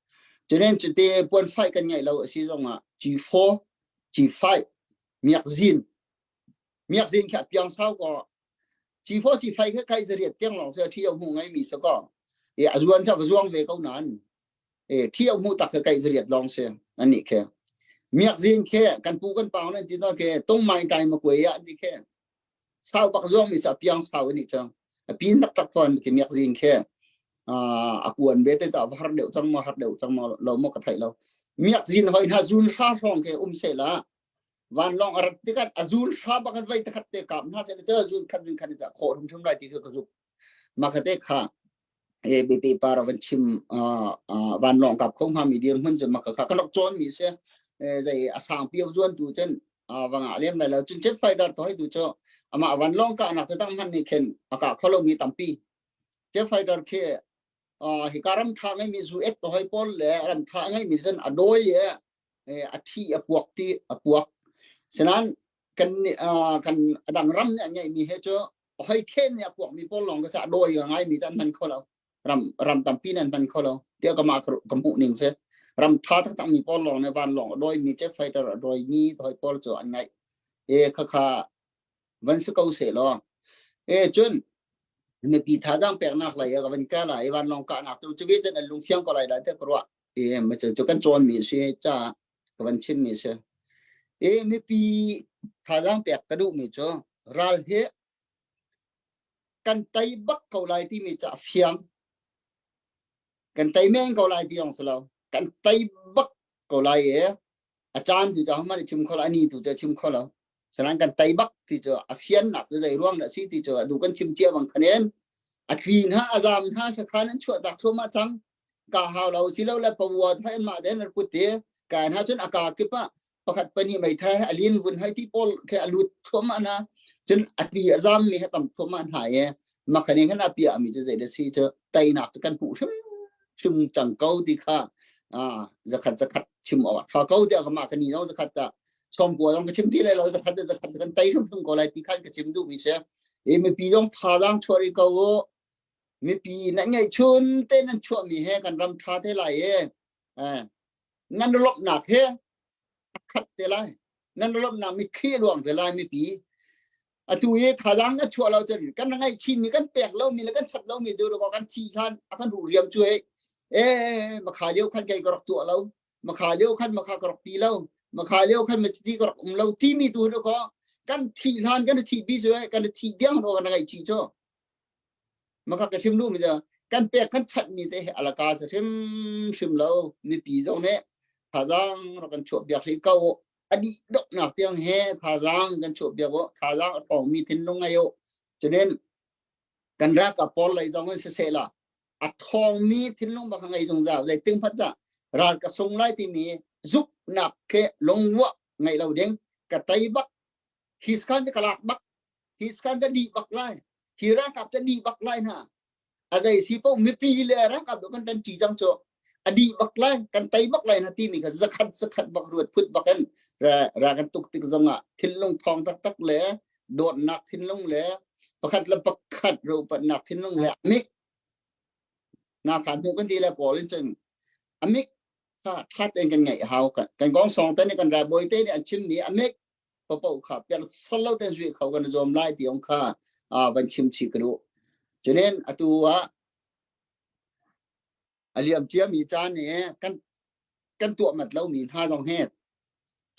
chunen chute puan fai kan ngai lo asi zong ah G4 G5 miak zin miak zin kha piang sau ko G4 G5 kha kai zariat tiang long se thi mu ngai mi so ko e azuan cha zuang ve ko nan e thi mu tak kha kai zariat long se ani khe miak zin khe kan pu kan pau nan ti to ke tong mai kai ma kuai ya ti khe sau bak zuang mi sa piang sau ani chang a pin tak tak thon ki miak zin khe a kuan be te ta har deuh chang ma har deuh chang ma lo mo ka thai lo miak zin hoi na zun sha rong ke um se la van long arat tikat a zun sha bak vai takhat te kap na che che zun khat zun khat cha kho thum thum lai ti ka zu ma kha te kha e be pe para van chim van long kap khong ha mi dir mun chu ma kha ka nok chon mi se zai asang piau zuan tu chen va ngah lem lai lo cun jet fighter to tu cu amah van lawng kah nak te tang hman nih khin a kah kholo mi tampi jet fighter khi hi ka ram tha ngai mi zu et to hoi pawl le ram tha ngai mi zan a doi e a thi a puak ti a puak senan kan kan adang ram ne ngai mi he chu hoi khen ne a puak mi pawl long ka sa doi ngai mi zan man kholo ram ram tampi nan hman kho lo tiah ka mah ka hmuh ning si ram tha taktak mi pawl lawng ne van lawng a dawi mi jet fighter a dawi mi hoi pawl cu an ngaih e kha kha van si ko se law e cun mipi thazaang peknak lei ka van ka lai van lawng kahnak cu cubi cun an lung fiang ko lai lai te ka ruah e ma cu kan cawn mi si ca ka van chim mi si e mipi thazaang pek ka duh mi cu ral hi kan tei bak ko lai timi cu a fiang kan tei men ko lai ti ong si lo kan tei bak ko lai e a caan tu cu hman chim kho lo ani tu cu chim kho lo sanan kan tei bak ti cu a fian nak cu zei ruang dah si ti cu adu kan chim cia bang khanen a tli hna a zam hna sakhan an chuah tak thluahmah cang ka hau lo si lo le pawuat hai mah den an put te ka hna cun a ka kip ah pakhat pani meithal he a lin vun hai ti pawl khe a lut thluahmah na cun a ti a zam mi he tam thluahmah hna ye makhani khan a pia mi chu zei da si chu teinak chu kan hmuh hrim hrim cang ko ti kha a zakhat zakhat chim awk tha ko ti ka ma ka ni no zakhat ta som ko dong ka chim ti lai lo zakhat zakhat kan tei hrim hrim ko lai ti khan ka chim duh mi se e mi pi dong tha lang chuari ko mipi nan ngeihchun te nan chuahmi he kan ram ṭha te lai e nan lawmhnak he a khat te lai nan lawmhnak mitthli a luang te lai mipi atu i thazaang a chuah lo cun kan ngaihchin mi kan pek lo mi le kan chat lo mi du ko kan thi khan a kan ruh riam cu e e makha lio khan kei ka rak tuah lo makha lio khan makha ka rak ti lo makha lio khan ma ti ka rak um lo ti mi tu ko kan thi hlan kan thi bi cu kan thi diang ro kan ngaihchi cu Maka ka chim duhmi cu kan pek kan chanhmi te hi alaka cu hrimhrim lo mipi zong nih thazaang rak kan chuah piak hrih ko a dih donghnak tiang he thazaang kan chuah piak u thazaang a ṭhawngmi thinlung ngei u cunin kan ralkap pawl lei zong in siseh la a ṭhawngmi thinlung bak ngei zungzal zeiting hmanh dah ral ka sung lai timi zuknak ke lungwah ngei lo ding ka tei bak hi skan ka lak bak hi skan ka di bak lai hi ralkap ta di bak lai hna a zei si po mipi le ralkap kan tan ti cang chu a di bak lai kan tei bak lai na ti mi kha zakhat zakhat bak ruat phut bak in ra ra kan tuk tik zong ah thinlung thong tak tak le dawtnak thinlung le pakhat le pakhat ropatnak thinlung le amik na khan hmu kan ti le kawl in cun amik kha that in kan ngeih hau kan kan gong song te nih kan rai bawi te nih an chim mi amik popo kha per sol lo ten zui kho kan zuam lai ti ong kha a van chim chi ka duh chunin atu ah a liam cia mi caan nih kan kan tuah mat lo mi hna zong he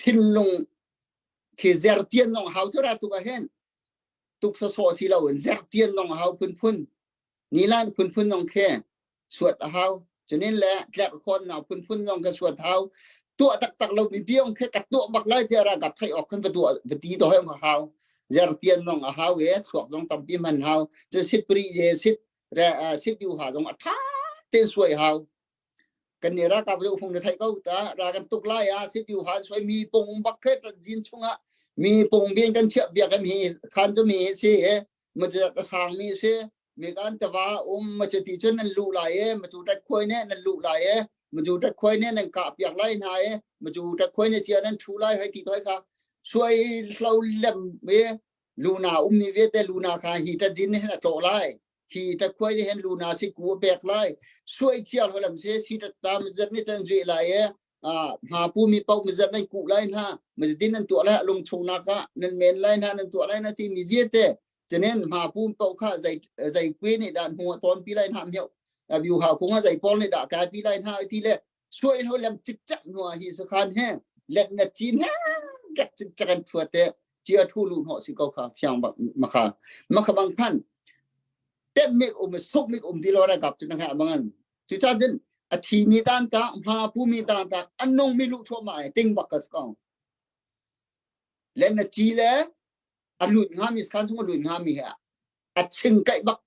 thinlung khi zertian zong hau chu ra tu ka hen tuk so so si lo in zertian zong hau phun phun nilan phunphun zong khi suat a hau cunin le tlerhkhawnnak phunphun zong kha suat hau tuah taktak lo mi biong khi ka tuah bak lai tiah ralkap theih awk khan va tuah va ti to hoi hau zertian zong a hau e thluak zong tampi man hau cu sit pri je sit re sit yu ha zong a tha te suai hau kan ni ralkap cu hung na theih ko ta ra kan tuk lai ah sit yu ha suai mi pong bak khe jin chungah mi pong bien kan chiah biak em hi khan cu mi si e ma cu a sang mi si mi kan tava um ma cu ti cun nan luh lai e ma cu tat khuai ne nan luh lai e ma cu tat khuai ne nan kah piak lai hna e ma cu tat khuai ne chia nan thu lai hei ti thoi kha suai hlo lem me luna um mi vialte luna kha hi tat jin ne a tlawh lai hi tat khuai ne hen luna si ku pek lai suai chia hlo lam se si tat tam zat ne chan zui lai e hma pu mi paoh mizat nan kuh lai hna mizadin nan tuah lai lung chung nak ah nan men lai hna nan tuah lai na ti mi vialte chenen hma pu paoh kha zai zai kwe nih dah hnu ton pi lai hna miau view ha kung a zai pawl nih dah kai pi lai hna ti le suai lo lem chik chak nuwa hi sakhan he let na chin he gek chik chak an thua te chia thu lu hno si ko kha fiang bak makha makha bang khan tem mik um suk mik um ti lo ra kap chu na kha bangan Cucaah cun a thimi tan ta hma pumi tan ta an nung mi luh thluahmah ai ting bak ka ko. Le na ci le a lut hnga mi sakhan chung a lut hnga mi he a ching kaih bak.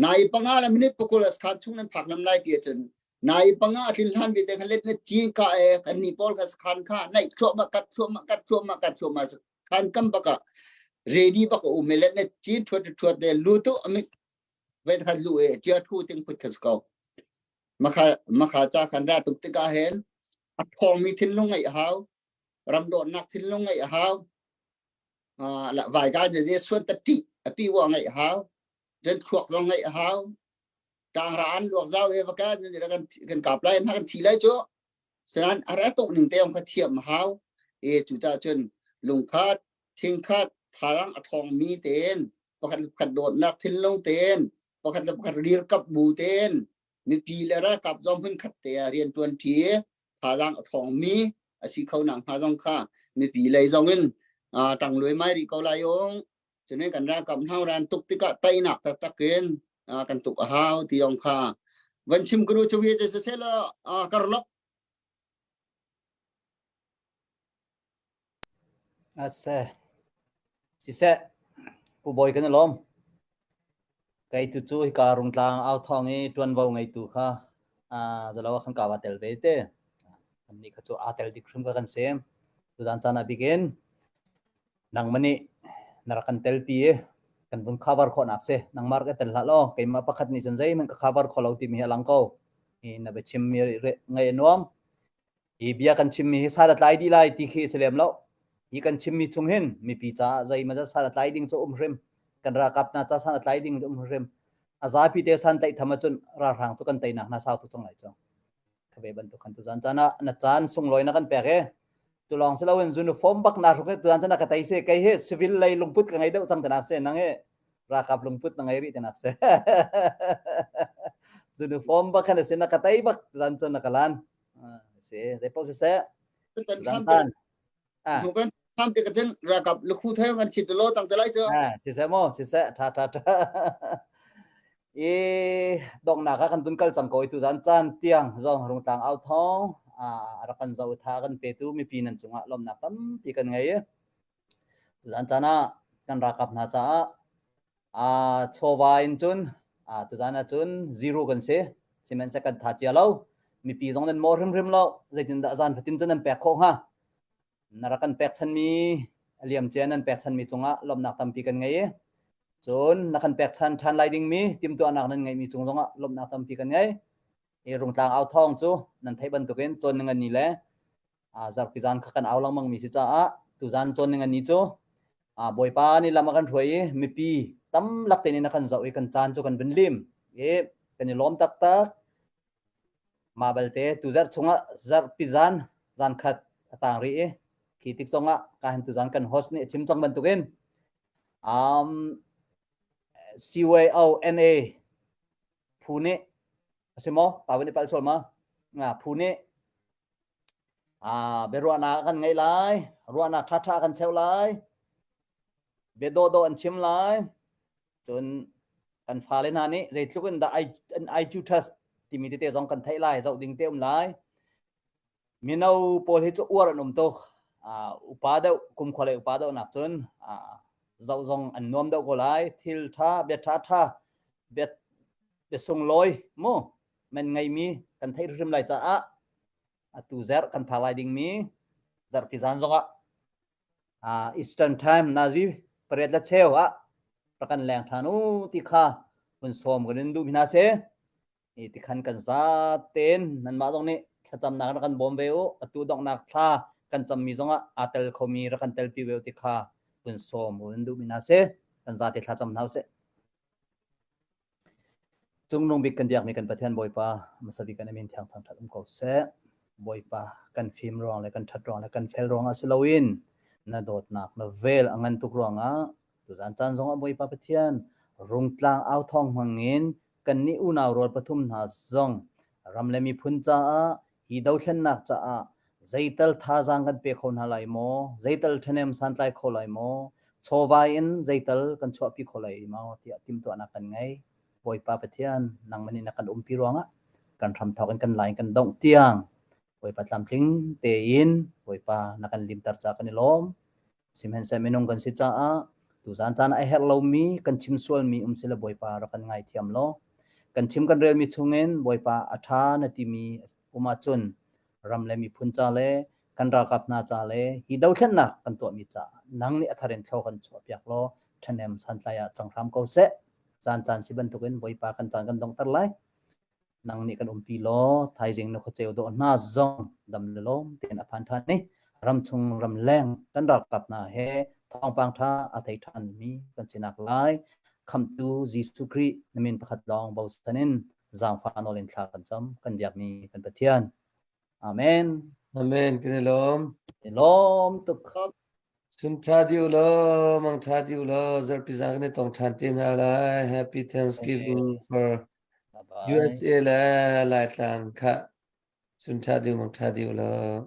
Nai panga le minute pakul sakhan chung nan phak lam lai ti ahcun nai panga a tlin hlan vi te khan let na ci ka e kan ni pawl kha sakhan kha naih thluahmah kat thluahmah kat thluahmah kat thluahmah khan kam bak ah ready bak a um let na ci thuat thuat de lu tu amit vet khat lu e chia thu ting phut khas ko makha makha cha khan ra tuk tikah hen a thong mi thinlung ngai hau ramdawt nak thinlung ngai hau la vai ga je je suan ta ti a pi wa ngai hau jen khuak zong ngai hau tang ra an luak zau e vaka jen kan kan kap lai na kan thi lai chu sanan ara tok ning te ong kha thiam hau e chu cha chun lungkhat thingkhat thalang a thong mi ten pakhat le pakhat dawtnak thinlung tein pakhat le pakhat rirkap bu tein mipi le ralkap zong hmun khat te ah rian ṭuan ṭi thazaang a ṭhawng mi a si kho nak hnga zong kha mipi lei zong in ṭang luaimai rih ko lai ung cunin kan ralkap hna ran tuk tikah teinak taktak in kan tuk a hau ti zong kha van chim ka duh cu vi cu siseh law karlok Ase. Siseh, Pu Bawi kan i lawm. Kei tu cu hika Rungtlang au thawng i ṭuanvo ngeitu kha zalo ah khan ka va tel ve te. Kannih kha cu aa tel dik hrim kha kan si. Tuzaan caan ah bikin nangmah nih na rak kan telpi i kan vun cover khawhnak si. Nangmah rak i tel hlah law keimah pakhat nih cun zeihmanh ka cover kho lo timi hi a lang ko. Hi na biachimmi ngaih a nuam. Hi bia kan chimmi hi san a tlai dih lai ti khi a si lem lo. Hi kan chimmi chung hin mipi caah zeimawzat san a tlai ding cu um hrim. Kan ralkap hna ca san a tlai ding um hrim. A zapi te san tlaih tham ahcun ralhrang cu kan teinak hna sau tuk cang lai cu. Kha ve bantuk khan tuzan caan ah na caan sunglawi na kan pek i tu lawng si loin uniform bak na hruk i tuzan caan ah ka tei si kei hi civil lei lungput ka ngei deuh cang tinak si nang hi ralkap lungput na ngei rih tinak si. Uniform bak khan a si na ka tei bak tuzan cun na ka lan. Si zei paoh siseh zangtan ah kan tham te ka chen ralkap lukhu thai kan chit lo tang te lai cho ah siseh mo siseh tha tha tha i dongnak ah kan vun kal cang ko i tu zan caan tiang zong rungtlang au thong a rak kan zo tha kan petu mipi nan cungah lawmnak tampi kan ngei tuzan caan ah kan ralkap hna caah Chawva in cun tuzan ah cun zero kan si. Sihmanhsehlaw kan tha cia lo. Mipi zong nan maw hrimhrim lo. Zeitindah zan fatin cu nan pek khawh hnga? Na rak kan pek chanmi a liam cia nan pek chanmi cungah lawmhnak tampi kan ngei i cun na kan pek chan ṭhan lai dingmi timhtuahnak nan ngeihmi cung zongah lawmhnak tampi kan ngei. I Rungtlang au thawng cu nan theih bantukin cawn ningan ni le zarhpi zan kha kan au lengmang mi si caah tuzan cawn ningan ni cu Bawipa nih lam a kan hruai i mipi tam lak tein a kan zoh i kan caan cu kan vun lim i kan i lawm taktak. Mah balte tuzarh chungah zarhpi zan zan khat a tang rih i khi tik zongah ka hin tuzan kan host nih a chim cang bantukin um, CYONA phu nih a si maw? Ta van i palh sual ma? Nga phu nih biaruahnak kan ngeih lai, ruahnak ṭhaṭha kan cheuh lai, bia dawhdawh an chim lai. Cun kan fale hna nih zeitluk in dah an IQ test timi tete zong kan theih lai, zoh ding te um lai. Mino pawl hi cu uar an um tuk. Upa deuh, kumkhua lei upa deuh nak cun zoh zong an nuam deuh ko lai. Thil ṭha, bia ṭha ṭha, bia bia sunglawi mu men ngeimi kan theih hrim lai caah atu zarh kan phak lai dingmi zarhpi zan zongah Eastern Time nazi pariat le cheu ah rak kan leng ṭhan u ti kha hun sawm kan in duh hna si. I tikhan kan za tein nanmah zong nih thlacamnak rak kan bawm ve u. Atu donghnak thla kan cammi zongah aa tel khomi rak kan telpi ve u ti kha hun sawm kan duhmi hna si. Kan zate thlacam hna usih. Cungnung bik kan biakmi kan Pathian Bawipa, hmasa bik kan min thiang thangṭhat um ko seh. Bawipa, kan fim ruang le kan ṭhat ruang le kan fel ruangah si loin na dawtnak na vel a ngan tuk ruangah tuzan caan zongah Bawipa Pathian rungtlang au thawng hmangin kannih unau rual pathum hna zong ram le miphun caah hi dothlennak caah zeital thazaang kan pe kho hna lai maw zeital ṭhahnem santlai kho lai maw chawva in zeital kan chuahpi kho lai maw tiah timhtuahnak kan ngei Bawipa Pathian nangmah nih na kan umpi ruangah kan hramthawk in kan lai kan dongh tiang Bawipa tlamtling tein Bawipa na kan limter ca kan i lawm Sihmanhsehlaw minung kan si caah tuzaan caan ah a herh lomi kan chim sualmi um sila Bawipa rak kan ngaithiam law kan chim kan relmi chungin Bawipa a ṭha na timi um ahcun ram le miphun ca le kan ralkap hna ca le hi dothlennak kan tuahmi caah nang nih a thar in thlaw kan chuahpiak law ṭhahnem santlai ah cang hram ko seh. Caan caan si bantukin Bawipa kan caan kan donghter lai. Nang nih kan umpi law thaizing na khuaceu dawh hna zong dam le lawm tein a phan ṭhan i ramchung ramleng kan ralkap hna he thawngpang ṭha a thei ṭhanmi kan sinak lai khamhtu Jesuh Khrih na min pakhat lawng bochan in zaangfah nawl in thla kan cam kan biakmi kan Pathian. Amen. Amen. Kan i lawm. I lawm tuk. Sun ṭha dih u law, mang ṭha dih u law, zarhpi zan kan i tong ṭhan te hna lai. Happy Thanksgiving for Bye bye. USA le Laitlang khah. Sun ṭha dih u, mang ṭha dih u law.